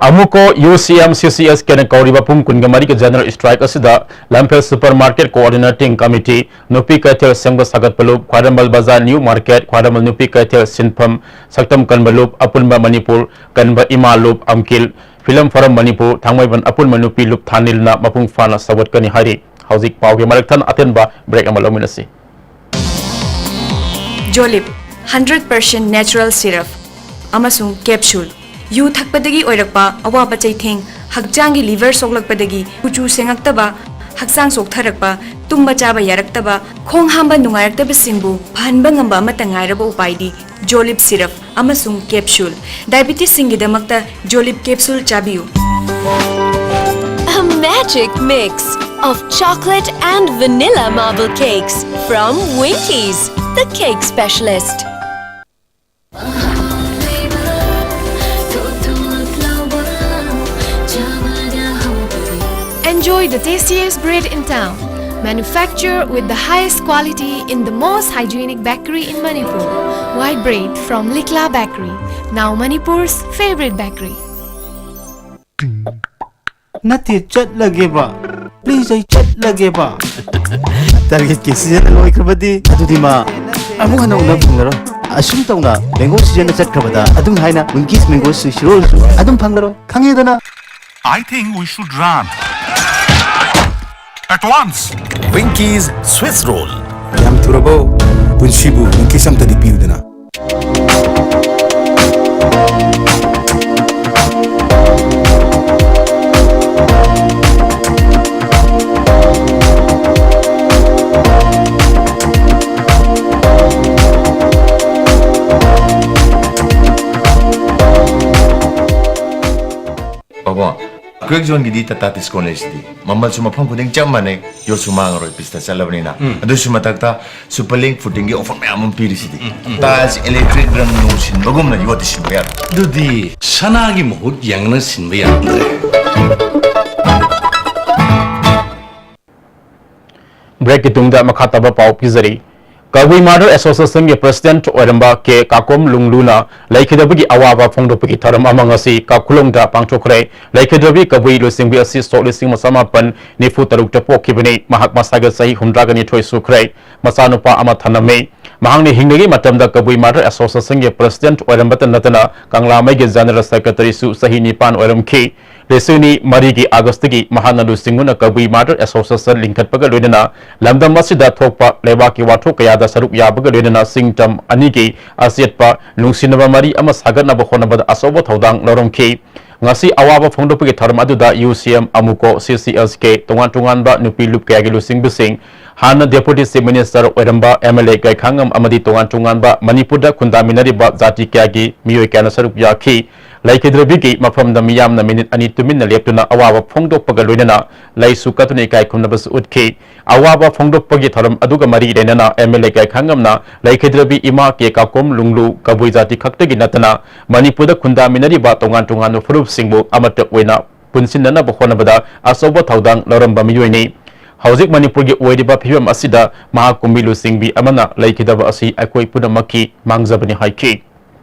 ꯑꯃꯨꯀꯣ ꯌꯨ ꯁꯤ ꯑꯦꯝ ꯁꯤ ꯁꯤ ꯑꯦꯁ ꯀꯦꯅ ꯀꯧꯔꯤꯕ ꯄꯨꯡ ꯀꯨꯟꯒ ꯃꯔꯤꯒꯤ general strike ꯑꯁꯤꯗ ꯂꯝꯐꯦꯜ Supermarket Coordinating Committee, ꯅꯨꯄꯤ ꯀꯩꯊꯦꯜ ꯁꯦꯝꯒꯠ ꯁꯥꯒꯠꯄ ꯂꯨꯞ, ꯈ꯭ꯋꯥꯏꯔꯝꯕꯟ ꯕꯖꯥꯔ New Market, ꯈ꯭ꯋꯥꯏꯔꯝꯕꯟ ꯅꯨꯄꯤ ꯀꯩꯊꯦꯜ ꯁꯤꯟꯐꯝ ꯁꯛꯇꯝ ꯀꯟꯕ ꯂꯨꯞ, ꯑꯄꯨꯟꯕ ꯃꯅꯤꯄꯨꯔ ꯀꯟꯕ ꯏꯃꯥ ꯂꯨꯞ, ꯑꯝꯀꯤꯜ, Film Forum ꯃꯅꯤꯄꯨꯔ, ꯊꯥꯡꯃꯩꯕꯟ ꯑꯄꯨꯟꯕ ꯅꯨꯄꯤ ꯂꯨꯞ ꯊꯥꯅꯤꯜꯅ ꯃꯄꯨꯡ ꯐꯥꯅ ꯁꯧꯒꯠꯀꯅꯤ ꯍꯥꯏꯔꯤ꯫ ꯍꯧꯖꯤꯛ ꯄꯥꯎꯒꯤ ꯃꯔꯛ ꯊꯠꯅ ꯑꯇꯦꯟꯕ break ꯑꯃ ꯂꯧꯃꯤꯟꯅꯁꯤ꯫ ꯖꯣꯂꯤꯞ, hundred percent natural syrup ꯑꯃꯁꯨꯡ capsule꯫ ꯌꯨ ꯊꯛꯄꯗꯒꯤ ꯑꯣꯏꯔꯛꯄ ꯑꯋꯥꯕ ꯆꯩꯊꯦꯡ, ꯍꯛꯆꯥꯡꯒꯤ liver ꯁꯣꯛꯂꯛꯄꯗꯒꯤ ꯀꯨꯆꯨ ꯁꯦꯡꯉꯛꯇꯕ, ꯍꯛꯆꯥꯡ ꯆꯣꯛꯊꯔꯛꯄ, ꯇꯨꯝꯕ ꯆꯥꯕ ꯌꯥꯔꯛꯇꯕ, ꯈꯣꯡ ꯍꯥꯝꯕ ꯅꯨꯡꯉꯥꯏꯔꯛꯇꯕꯁꯤꯡꯕꯨ ꯐꯍꯟꯕ ꯉꯝꯕ ꯑꯃꯠꯇ ꯉꯥꯏꯔꯕ ꯎꯄꯥꯏꯗꯤ ꯖꯣꯂꯤꯞ syrup ꯑꯃꯁꯨꯡ capsule꯫ Diabetesꯁꯤꯡꯒꯤꯗꯃꯛꯇ ꯖꯣꯂꯤꯞ capsule ꯆꯥꯕꯤꯌꯨ꯫ A magic mix of chocolate and vanilla marble cakes from Winkies, the cake specialist. Enjoy the tastiest bread in town. Manufactured with the highest quality in the most hygienic bakery in Manipur. White bread from Likla Bakery, now Manipur's favorite bakery. ꯅꯠꯇꯦ, ꯆꯠꯂꯒꯦꯕ꯫ Please, ꯑꯩ ꯆꯠꯂꯒꯦꯕ꯫ Targetꯀꯤ season ꯂꯣꯏꯈ꯭ꯔꯕꯗꯤ ꯑꯗꯨꯗꯤ ꯃꯥ ꯑꯃꯨꯛ ꯍꯟꯅ ꯎꯅꯕ ꯐꯪꯂꯔꯣꯏ꯫ ꯑꯁꯨꯝ ꯇꯧꯅ mango seasonꯅ ꯆꯠꯈ꯭ꯔꯕꯗ ꯑꯗꯨꯝ ꯍꯥꯏꯅ Winkies mango swiss rollꯁꯨ ꯑꯗꯨꯝ ꯐꯪꯂꯔꯣꯏ꯫ ꯈꯪꯉꯦꯗꯅ? I think we should run. At once. Winkies Swiss Roll. ꯌꯥꯝ ꯊꯨꯔꯕꯣ? ꯄꯨꯟꯁꯤꯕꯨ Winkies ꯑꯝꯇꯗꯤ ꯄꯤꯌꯨꯗꯅ꯫ ꯄꯥꯕꯣ, Crack Zoneꯒꯤꯗꯤ Tata Tiscon ꯂꯩꯁꯤꯗꯤ꯫ ꯃꯃꯜꯁꯨ ꯃꯐꯝ ꯈꯨꯗꯤꯡ ꯆꯞ ꯃꯥꯟꯅꯩ, ꯌꯣꯠꯁꯨ ꯃꯥꯡꯉꯔꯣꯏ, ꯄꯤꯁꯇ ꯆꯠꯂꯕꯅꯤꯅ꯫ ꯑꯗꯨꯁꯨ ꯃꯊꯛꯇ Superlink Foodingꯒꯤ offer ꯃꯌꯥꯝ ꯑꯃ ꯄꯤꯔꯤꯁꯤꯗꯤ꯫ Tiles, electric, ꯔꯪ ꯅꯨꯡ ꯁꯤꯟꯕꯒꯨꯝꯅ ꯌꯣꯠꯇꯤ ꯁꯤꯟꯕ ꯌꯥꯔꯣꯏ꯫ ꯑꯗꯨꯗꯤ ꯁꯅꯥꯒꯤ ꯃꯍꯨꯠ ꯌꯥꯡꯅ ꯁꯤꯟꯕ ꯌꯥꯗ꯭ꯔꯦ꯫ Breakꯀꯤ ꯇꯨꯡꯗ ꯃꯈꯥ ꯇꯥꯕ ꯄꯥꯎ ꯄꯤꯖꯔꯤ꯫ ꯀꯕꯨꯏ Martyr Associationꯒꯤ President ꯑꯣꯏꯔꯝꯕ ꯀꯦ ꯀꯥꯀꯣꯝ ꯂꯨꯡꯂꯨꯅ ꯂꯩꯈꯤꯗꯕꯒꯤ ꯑꯋꯥꯕ ꯐꯣꯡꯗꯣꯛꯄꯒꯤ ꯊꯧꯔꯝ ꯑꯃ ꯉꯁꯤ ꯀꯥꯈꯨꯂꯣꯡꯗ ꯄꯥꯡꯊꯣꯛꯈ꯭ꯔꯦ꯫ ꯂꯩꯈꯤꯗ꯭ꯔꯕꯤ ꯀꯕꯨꯏ ꯂꯨꯆꯤꯡꯕꯤ ꯑꯁꯤ ꯁꯣꯛ ꯂꯤꯁꯤꯡ ꯑꯃ ꯆꯃꯥꯄꯟ ꯅꯤꯐꯨ ꯇꯔꯨꯛꯇ ꯄꯣꯛꯈꯤꯕꯅꯤ꯫ ꯃꯍꯥꯛ ꯃꯁꯥꯒ ꯆꯍꯤ ꯍꯨꯝꯗ꯭ꯔꯥꯒ ꯅꯤꯊꯣꯏ ꯁꯨꯈ꯭ꯔꯦ꯫ ꯃꯆꯥꯅꯨꯄꯥ ꯑꯃ ꯊꯝꯂꯝꯃꯤ꯫ ꯃꯍꯥꯛꯅ ꯍꯤꯡꯂꯤꯉꯩ ꯃꯇꯝꯗ ꯀꯕꯨꯏ Martyr Associationꯒꯤ President ꯑꯣꯏꯔꯝꯕꯇ ꯅꯠꯇꯅ ꯀꯪꯂꯥꯃꯩꯒꯤ General Secretaryꯁꯨ ꯆꯍꯤ ꯅꯤꯄꯥꯟ ꯑꯣꯏꯔꯝꯈꯤ꯫ ꯂꯤꯁꯤꯡ ꯑꯅꯤ ꯃꯔꯤꯒꯤ ꯑꯥꯒꯁꯇꯒꯤ ꯃꯍꯥꯛꯅ ꯂꯨꯆꯤꯡꯗꯨꯅ ꯀꯕꯨꯏ ꯃꯥꯗꯔ ꯑꯦꯁꯣꯁꯤꯌꯦꯁꯟ ꯂꯤꯡꯈꯠꯄꯒ ꯂꯣꯏꯅꯅ ꯂꯝꯗꯝ ꯑꯁꯤꯗ ꯊꯣꯛꯄ ꯂꯩꯕꯥꯛꯀꯤ ꯋꯥꯊꯣꯛ ꯀꯌꯥꯗ ꯁꯔꯨꯛ ꯌꯥꯕꯒ ꯂꯣꯏꯅꯅ ꯁꯤꯡ ꯇꯝ ꯑꯅꯤꯒꯤ ꯑꯆꯦꯠꯄ ꯅꯨꯡꯁꯤꯅꯕ ꯃꯔꯤ ꯑꯃ ꯁꯥꯒꯠꯅꯕ ꯍꯣꯠꯅꯕꯗ ꯑꯆꯧꯕ ꯊꯧꯗꯥꯡ ꯂꯧꯔꯝꯈꯤ꯫ ꯉꯁꯤ ꯑꯋꯥꯕ ꯐꯣꯡꯗꯣꯛꯄꯒꯤ ꯊꯧꯔꯝ ꯑꯗꯨꯗ ꯌꯨ ꯁꯤ ꯑꯦꯝ ꯑꯃꯨꯀꯣ, ꯁꯤ ꯁꯤ ꯑꯦꯁ ꯀꯦ, ꯇꯣꯉꯥꯟ ꯇꯣꯉꯥꯟꯕ ꯅꯨꯄꯤ ꯂꯨꯞ ꯀꯌꯥꯒꯤ ꯂꯨꯆꯤꯡꯕꯁꯤꯡ, ꯍꯥꯟꯅ ꯗꯦꯄꯨꯇꯤ ꯆꯤꯐ ꯃꯤꯅꯤꯁꯇꯔ ꯑꯣꯏꯔꯝꯕ ꯑꯦꯝ ꯑꯦꯜ ꯑꯦ ꯒꯥꯏꯈꯥꯉꯝ ꯑꯃꯗꯤ ꯇꯣꯉꯥꯟ ꯇꯣꯉꯥꯟꯕ ꯃꯅꯤꯄꯨꯔꯗ ꯈꯨꯟꯗꯥꯃꯤꯟꯅꯔꯤꯕ ꯖꯥꯇꯤ ꯀꯌꯥꯒꯤ ꯃꯤꯑꯣꯏ ꯀꯌꯥꯅ ꯁꯔꯨꯛ ꯌꯥꯈꯤ꯫ ꯂꯩꯈꯤꯗ꯭ꯔꯕꯤꯒꯤ ꯃꯐꯝꯗ ꯃꯤꯌꯥꯝꯅ ꯃꯤꯅꯤꯠ ꯑꯅꯤ ꯇꯨꯃꯤꯟꯅ ꯂꯦꯞꯇꯨꯅ ꯑꯋꯥꯕ ꯐꯣꯡꯗꯣꯛꯄꯒ ꯂꯣꯏꯅꯅ ꯂꯩꯁꯨ ꯀꯠꯇꯨꯅ ꯏꯀꯥꯏ ꯈꯨꯝꯅꯕꯁꯨ ꯎꯠꯈꯤ꯫ ꯑꯋꯥꯕ ꯐꯣꯡꯗꯣꯛꯄꯒꯤ ꯊꯧꯔꯝ ꯑꯗꯨꯒ ꯃꯔꯤ ꯂꯩꯅꯅ ꯑꯦꯝ ꯑꯦꯜ ꯑꯦ ꯒꯥꯏꯈꯥꯉꯝꯅ ꯂꯩꯈꯤꯗ꯭ꯔꯕꯤ ꯏꯃꯥ ꯀꯦ ꯀꯥꯀꯣꯝ ꯂꯨꯡꯂꯨ ꯀꯕꯨꯏ ꯖꯥꯇꯤ ꯈꯛꯇꯒꯤ ꯅꯠꯇꯅ ꯃꯅꯤꯄꯨꯔꯗ ꯈꯨꯟꯗꯥꯃꯤꯟꯅꯔꯤꯕ ꯇꯣꯉꯥꯟ ꯇꯣꯉꯥꯟꯕ ꯐꯨꯔꯨꯞꯁꯤꯡꯕꯨ ꯑꯃꯠꯇ ꯑꯣꯏꯅ ꯄꯨꯟꯁꯤꯟꯅꯅꯕ ꯍꯣꯠꯅꯕꯗ ꯑꯆꯧꯕ ꯊꯧꯗꯥꯡ ꯂꯧꯔꯝꯕ ꯃꯤꯑꯣꯏꯅꯤ꯫ ꯍꯧꯖꯤꯛ ꯃꯅꯤꯄꯨꯔꯒꯤ ꯑꯣꯏꯔꯤꯕ ꯐꯤꯕꯝ ꯑꯁꯤꯗ ꯃꯍꯥꯛꯀꯨꯝꯕꯤ ꯂꯨꯆꯤꯡꯕꯤ ꯑꯃꯅ ꯂꯩꯈꯤꯗꯕ ꯑꯁꯤ ꯑꯩꯈꯣꯏ ꯄꯨꯝꯅꯃꯛꯀꯤ ꯃꯥꯡꯖꯕꯅꯤ ꯍꯥꯏꯈꯤ꯫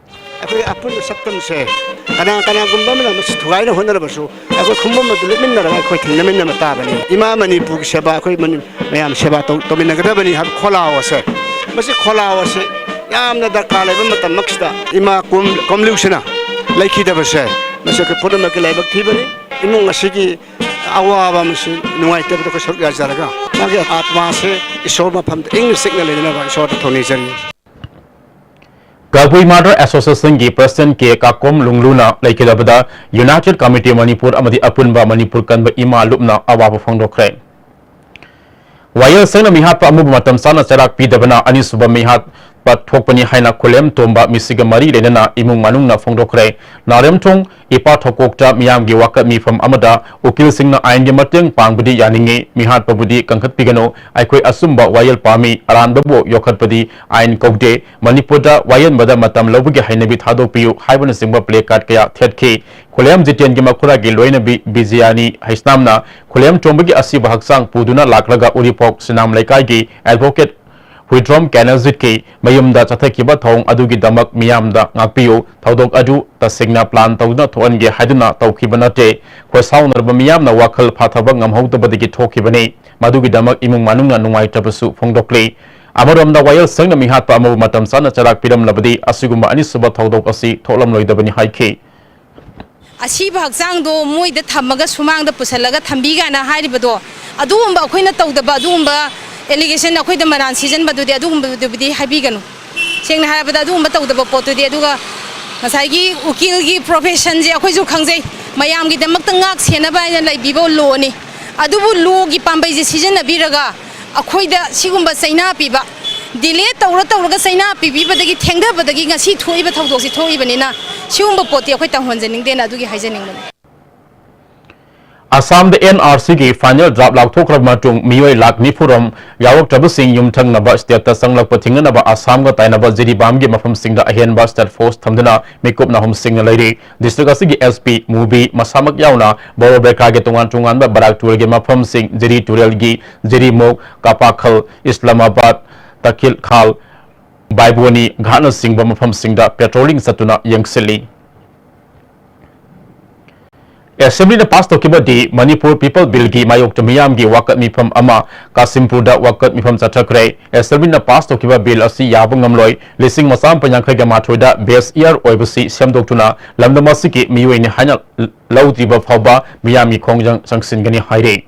ꯑꯩꯈꯣꯏ ꯑꯄꯨꯟꯕ ꯁꯛꯇꯝꯁꯦ ꯀꯅꯥ ꯀꯅꯥꯒꯨꯝꯕ ꯑꯃꯅ ꯃꯁꯤ ꯊꯨꯒꯥꯏꯅ ꯍꯣꯠꯅꯔꯕꯁꯨ ꯑꯩꯈꯣꯏ ꯈꯣꯡꯕꯝ ꯑꯗꯨ ꯂꯦꯞꯃꯤꯟꯅꯔꯒ ꯑꯩꯈꯣꯏ ꯊꯦꯡꯅꯃꯤꯟꯅꯕ ꯇꯥꯕꯅꯤ꯫ ꯏꯃꯥ ꯃꯅꯤꯄꯨꯔꯒꯤ ꯁꯦꯕꯥ ꯑꯩꯈꯣꯏ ꯃꯅꯤ-, ꯃꯌꯥꯝ ꯁꯦꯕꯥ ꯇꯧ-, ꯇꯧꯃꯤꯟꯅꯒꯗꯕꯅꯤ ꯍꯥꯏꯕ ꯈꯣꯜꯂꯥꯎ ꯑꯁꯦ, ꯃꯁꯤ ꯈꯣꯜꯂꯥꯎ ꯑꯁꯦ ꯌꯥꯝꯅ ꯗꯔꯀꯥꯔ ꯂꯩꯕ ꯃꯇꯝꯃꯛꯁꯤꯗ ꯏꯃꯥ ꯀꯣꯝ-, ꯀꯣꯝꯂꯤꯎꯁꯤꯅ ꯂꯩꯈꯤꯗꯕꯁꯦ, ꯃꯁꯤ ꯑꯩꯈꯣꯏ ꯄꯨꯝꯅꯃꯛꯀꯤ ꯂꯥꯏꯕꯛ ꯊꯤꯕꯅꯤ꯫ ꯏꯃꯨꯡ ꯑꯁꯤꯒꯤ ꯑꯋꯥꯕ ꯑꯃꯁꯨ ꯅꯨꯡꯉꯥꯏꯇꯕꯗ ꯑꯩꯈꯣꯏ ꯁꯔꯨꯛ ꯌꯥꯖꯔꯒ ꯃꯥꯒꯤ ꯑꯥꯠꯃꯥꯁꯦ ꯏꯁꯣꯔ ꯃꯐꯝꯗ ꯏꯪꯅ ꯆꯤꯛꯅ ꯂꯩꯅꯅꯕ ꯏꯁꯣꯔꯗ ꯊꯧꯅꯤꯖꯔꯤ꯫ ꯀꯕꯨꯏ ꯃꯥꯗꯔ ꯑꯦꯁꯣꯁꯤꯌꯦꯁꯟꯒꯤ ꯄ꯭ꯔꯁꯤꯗꯦꯟꯠ ꯀꯦ ꯀꯥꯀꯣꯝ ꯂꯨꯡꯂꯨꯅ ꯂꯩꯈꯤꯗꯕꯗ ꯌꯨꯅꯥꯏꯇꯦꯗ ꯀꯃꯤꯇꯤ ꯃꯅꯤꯄꯨꯔ ꯑꯃꯗꯤ ꯑꯄꯨꯟꯕ ꯃꯅꯤꯄꯨꯔ ꯀꯟꯕ ꯏꯃꯥ ꯂꯨꯞꯅ ꯑꯋꯥꯕ ꯐꯣꯡꯗꯣꯛꯈ꯭ꯔꯦ꯫ ꯋꯥꯌꯦꯜ ꯁꯪꯅ ꯃꯤꯍꯥꯠꯄ ꯑꯃꯕꯨ ꯃꯇꯝ ꯆꯥꯅ ꯆꯩꯔꯥꯛ ꯄꯤꯗꯕꯅ ꯑꯅꯤꯁꯨꯕ ꯃꯤꯍꯥꯠꯄ ꯊꯣꯛꯄꯅꯤ ꯍꯥꯏꯅ ꯈꯨꯂꯦꯝ ꯇꯣꯝꯕ ꯃꯤꯁꯤꯒ ꯃꯔꯤ ꯂꯩꯅꯅ ꯏꯃꯨꯡ ꯃꯅꯨꯡꯅ ꯐꯣꯡꯗꯣꯛꯈ꯭ꯔꯦ꯫ ꯅꯥꯔꯦꯝꯊꯣꯡ ꯏꯄꯥ ꯊꯧꯀꯣꯛꯇ ꯃꯤꯌꯥꯝꯒꯤ ꯋꯥꯀꯠ ꯃꯤꯐꯝ ꯑꯃꯗ ꯎꯀꯤꯜꯁꯤꯡꯅ ꯑꯥꯏꯟꯒꯤ ꯃꯇꯦꯡ ꯄꯥꯡꯕꯗꯤ ꯌꯥꯅꯤꯡꯏ, ꯃꯤꯍꯥꯠꯄꯕꯨꯗꯤ ꯀꯟꯈꯠꯄꯤꯒꯅꯨ, ꯑꯩꯈꯣꯏ ꯑꯆꯨꯝꯕ ꯋꯥꯌꯦꯜ ꯄꯥꯝꯃꯤ, ꯑꯔꯥꯟꯕꯕꯨ ꯌꯣꯛꯈꯠꯄꯗꯤ ꯑꯥꯏꯟ ꯀꯧꯗꯦ, ꯃꯅꯤꯄꯨꯔꯗ ꯋꯥꯌꯦꯟꯕꯗ ꯃꯇꯝ ꯂꯧꯕꯒꯤ ꯍꯩꯅꯕꯤ ꯊꯥꯗꯣꯛꯄꯤꯌꯨ ꯍꯥꯏꯕꯅꯆꯤꯡꯕ ꯄ꯭ꯂꯦ ꯀꯥꯔꯗ ꯀꯌꯥ ꯊꯦꯠꯈꯤ꯫ ꯈꯨꯂꯦꯝ ꯖꯤꯇꯦꯟꯒꯤ ꯃꯈꯨꯔꯥꯒꯤ ꯂꯣꯏꯅꯕꯤ ꯕꯤꯖꯌꯥꯅꯤ ꯍꯩꯁꯅꯥꯝꯅ ꯈꯨꯂꯦꯝ ꯇꯣꯝꯕꯒꯤ ꯑꯁꯤꯕ ꯍꯛꯆꯥꯡ ꯄꯨꯗꯨꯅ ꯂꯥꯛꯂꯒ ꯎꯔꯤꯄꯣꯛ ꯁꯤꯅꯥꯝ ꯂꯩꯀꯥꯏꯒꯤ ꯑꯦꯗꯚꯣꯀꯦꯠ ꯍꯨꯏꯗ꯭ꯔꯣꯝ ꯀꯦꯅꯜꯖꯤꯠꯀꯤ ꯃꯌꯨꯝꯗ ꯆꯠꯊꯈꯤꯕ ꯊꯧꯑꯣꯡ ꯑꯗꯨꯒꯤꯗꯃꯛ ꯃꯤꯌꯥꯝꯗ ꯉꯥꯛꯄꯤꯌꯨ꯫ ꯊꯧꯗꯣꯛ ꯑꯗꯨ ꯇꯁꯦꯡꯅ ꯄ꯭ꯂꯥꯟ ꯇꯧꯗꯨꯅ ꯊꯣꯛꯍꯟꯒꯦ ꯍꯥꯏꯗꯨꯅ ꯇꯧꯈꯤꯕ ꯅꯠꯇꯦ꯫ ꯈꯣꯏꯁꯥꯎꯅꯔꯕ ꯃꯤꯌꯥꯝꯅ ꯋꯥꯈꯜ ꯐꯥꯊꯕ ꯉꯝꯍꯧꯗꯕꯗꯒꯤ ꯊꯣꯛꯈꯤꯕꯅꯤ꯫ ꯃꯗꯨꯒꯤꯗꯃꯛ ꯏꯃꯨꯡ ꯃꯅꯨꯡꯅ ꯅꯨꯡꯉꯥꯏꯇꯕꯁꯨ ꯐꯣꯡꯗꯣꯛꯂꯤ꯫ ꯑꯃꯔꯣꯝꯗ ꯋꯥꯌꯦꯜ ꯁꯪꯅ ꯃꯤꯍꯥꯠꯄ ꯑꯃꯕꯨ ꯃꯇꯝ ꯆꯥꯅ ꯆꯩꯔꯥꯛ ꯄꯤꯔꯝꯂꯕꯗꯤ ꯑꯁꯤꯒꯨꯝꯕ ꯑꯅꯤꯁꯨꯕ ꯊꯧꯗꯣꯛ ꯑꯁꯤ ꯊꯣꯛꯂꯝꯂꯣꯏꯗꯕꯅꯤ ꯍꯥꯏꯈꯤ꯫ ꯑꯁꯤꯕ ꯍꯛꯆꯥꯡꯗꯣ ꯃꯣꯏꯗ ꯊꯝꯃꯒ ꯁꯨꯃꯥꯡꯗ ꯄꯨꯁꯜꯂꯒ ꯊꯝꯕꯤ ꯀꯥꯏꯅ ꯍꯥꯏꯔꯤꯕꯗꯣ, ꯑꯗꯨꯒꯨꯝꯕ ꯑꯩꯈꯣꯏꯅ ꯇꯧꯗꯕ, ꯑꯗꯨꯒꯨꯝꯕ allegation ꯑꯩꯈꯣꯏꯗ ꯃꯔꯥꯟ ꯁꯤꯖꯟꯕꯗꯨꯗꯤ, ꯑꯗꯨꯒꯨꯝꯕꯗꯨꯕꯨꯗꯤ ꯍꯥꯏꯕꯤꯒꯅꯨ꯫ ꯁꯦꯡꯅ ꯍꯥꯏꯔꯕꯗ ꯑꯗꯨꯒꯨꯝꯕ ꯇꯧꯗꯕ ꯄꯣꯠꯇꯨꯗꯤ꯫ ꯑꯗꯨꯒ ꯉꯁꯥꯏꯒꯤ ꯎꯀꯤꯜꯒꯤ professionꯁꯦ ꯑꯩꯈꯣꯏꯁꯨ ꯈꯪꯖꯩ, ꯃꯌꯥꯝꯒꯤꯗꯃꯛꯇ ꯉꯥꯛ ꯁꯦꯟꯅꯕ ꯍꯥꯏꯅ ꯂꯩꯕꯤꯕ lawꯅꯤ꯫ ꯑꯗꯨꯕꯨ lawꯒꯤ ꯄꯥꯝꯕꯩꯁꯦ ꯁꯤꯖꯤꯟꯅꯕꯤꯔꯒ ꯑꯩꯈꯣꯏꯗ ꯁꯤꯒꯨꯝꯕ ꯆꯩꯅꯥ ꯄꯤꯕ, delay ꯇꯧꯔ ꯇꯧꯔꯒ ꯆꯩꯅꯥ ꯄꯤꯕꯤꯕꯗꯒꯤ, ꯊꯦꯡꯊꯕꯗꯒꯤ ꯉꯁꯤ ꯊꯣꯛꯏꯕ ꯊꯧꯗꯣꯛꯁꯤ ꯊꯣꯛꯏꯕꯅꯤꯅ, ꯁꯤꯒꯨꯝꯕ ꯄꯣꯠꯇꯤ ꯑꯩꯈꯣꯏ ꯇꯧꯍꯟꯖꯅꯤꯡꯗꯦꯅ ꯑꯗꯨꯒꯤ ꯍꯥꯏꯖꯅꯤꯡꯕꯅꯤ꯫ ꯑꯁꯥꯝꯗ NRCꯒꯤ final draft ꯂꯥꯎꯊꯣꯛꯈ꯭ꯔꯕ ꯃꯇꯨꯡ ꯃꯤꯑꯣꯏ ꯂꯥꯈ ꯅꯤꯐꯨ ꯔꯣꯝ ꯌꯥꯎꯔꯛꯇ꯭ꯔꯕꯁꯤꯡ ꯌꯨꯝꯊꯪꯅꯕ stateꯇ ꯆꯪꯂꯛꯄ ꯊꯤꯡꯅꯅꯕ ꯑꯁꯥꯝꯒ ꯇꯥꯏꯅꯕ ꯖꯤꯔꯤꯕꯥꯝꯒꯤ ꯃꯐꯝꯁꯤꯡꯗ ꯑꯍꯦꯟꯕ state force ꯊꯝꯗꯨꯅ ꯃꯤꯀꯨꯞ ꯅꯥꯍꯨꯝꯁꯤꯡꯅ ꯂꯩꯔꯤ꯫ District ꯑꯁꯤꯒꯤ SP ꯃꯨꯕꯤ ꯃꯁꯥꯃꯛ ꯌꯥꯎꯅ ꯕꯣꯔꯣꯕꯦꯀꯥꯒꯤ ꯇꯣꯉꯥꯟ ꯇꯣꯉꯥꯟꯕ ꯕꯔꯥꯛ ꯇꯨꯔꯦꯜꯒꯤ ꯃꯐꯝꯁꯤꯡ, ꯖꯤꯔꯤ ꯇꯨꯔꯦꯜꯒꯤ ꯖꯤꯔꯤꯃꯨꯛ, ꯀꯥꯄꯥꯈꯜ, ꯏꯁꯂꯥꯃꯥꯕꯥꯗ, ꯇꯈꯤꯜꯈꯥꯜ, ꯕꯥꯏꯕꯣꯅꯤ ꯘꯥꯠꯅꯆꯤꯡꯕ ꯃꯐꯝꯁꯤꯡꯗ patrolling ꯆꯠꯇꯨꯅ ꯌꯦꯡꯁꯤꯜꯂꯤ꯫ Assemblyꯅ pass ꯇꯧꯈꯤꯕ The Manipur People Billꯒꯤ ꯃꯥꯌꯣꯛꯇ ꯃꯤꯌꯥꯝꯒꯤ ꯋꯥꯀꯠ ꯃꯤꯐꯝ ꯑꯃ ꯀꯥꯁꯤꯝꯄꯨꯔꯗ ꯋꯥꯀꯠ ꯃꯤꯐꯝ ꯆꯠꯊꯈ꯭ꯔꯦ꯫ Assemblyꯅ pass ꯇꯧꯈꯤꯕ bill ꯑꯁꯤ ꯌꯥꯕ ꯉꯝꯂꯣꯏ꯫ ꯂꯤꯁꯤꯡ ꯃꯆꯥ ꯃꯥꯄꯟ ꯌꯥꯡꯈꯩꯒ ꯃꯥꯊꯣꯏꯗ base year ꯑꯣꯏꯕꯁꯤ ꯁꯦꯝꯗꯣꯛꯇꯨꯅ ꯂꯝꯗꯝ ꯑꯁꯤꯒꯤ ꯃꯤꯑꯣꯏꯅꯤ ꯍꯥꯏꯅ ꯂꯧꯗ꯭ꯔꯤꯕ ꯐꯥꯎꯕ ꯃꯤꯌꯥꯝꯒꯤ ꯈꯣꯡꯖꯪ ꯆꯪꯁꯤꯟꯒꯅꯤ ꯍꯥꯏꯔꯤ꯫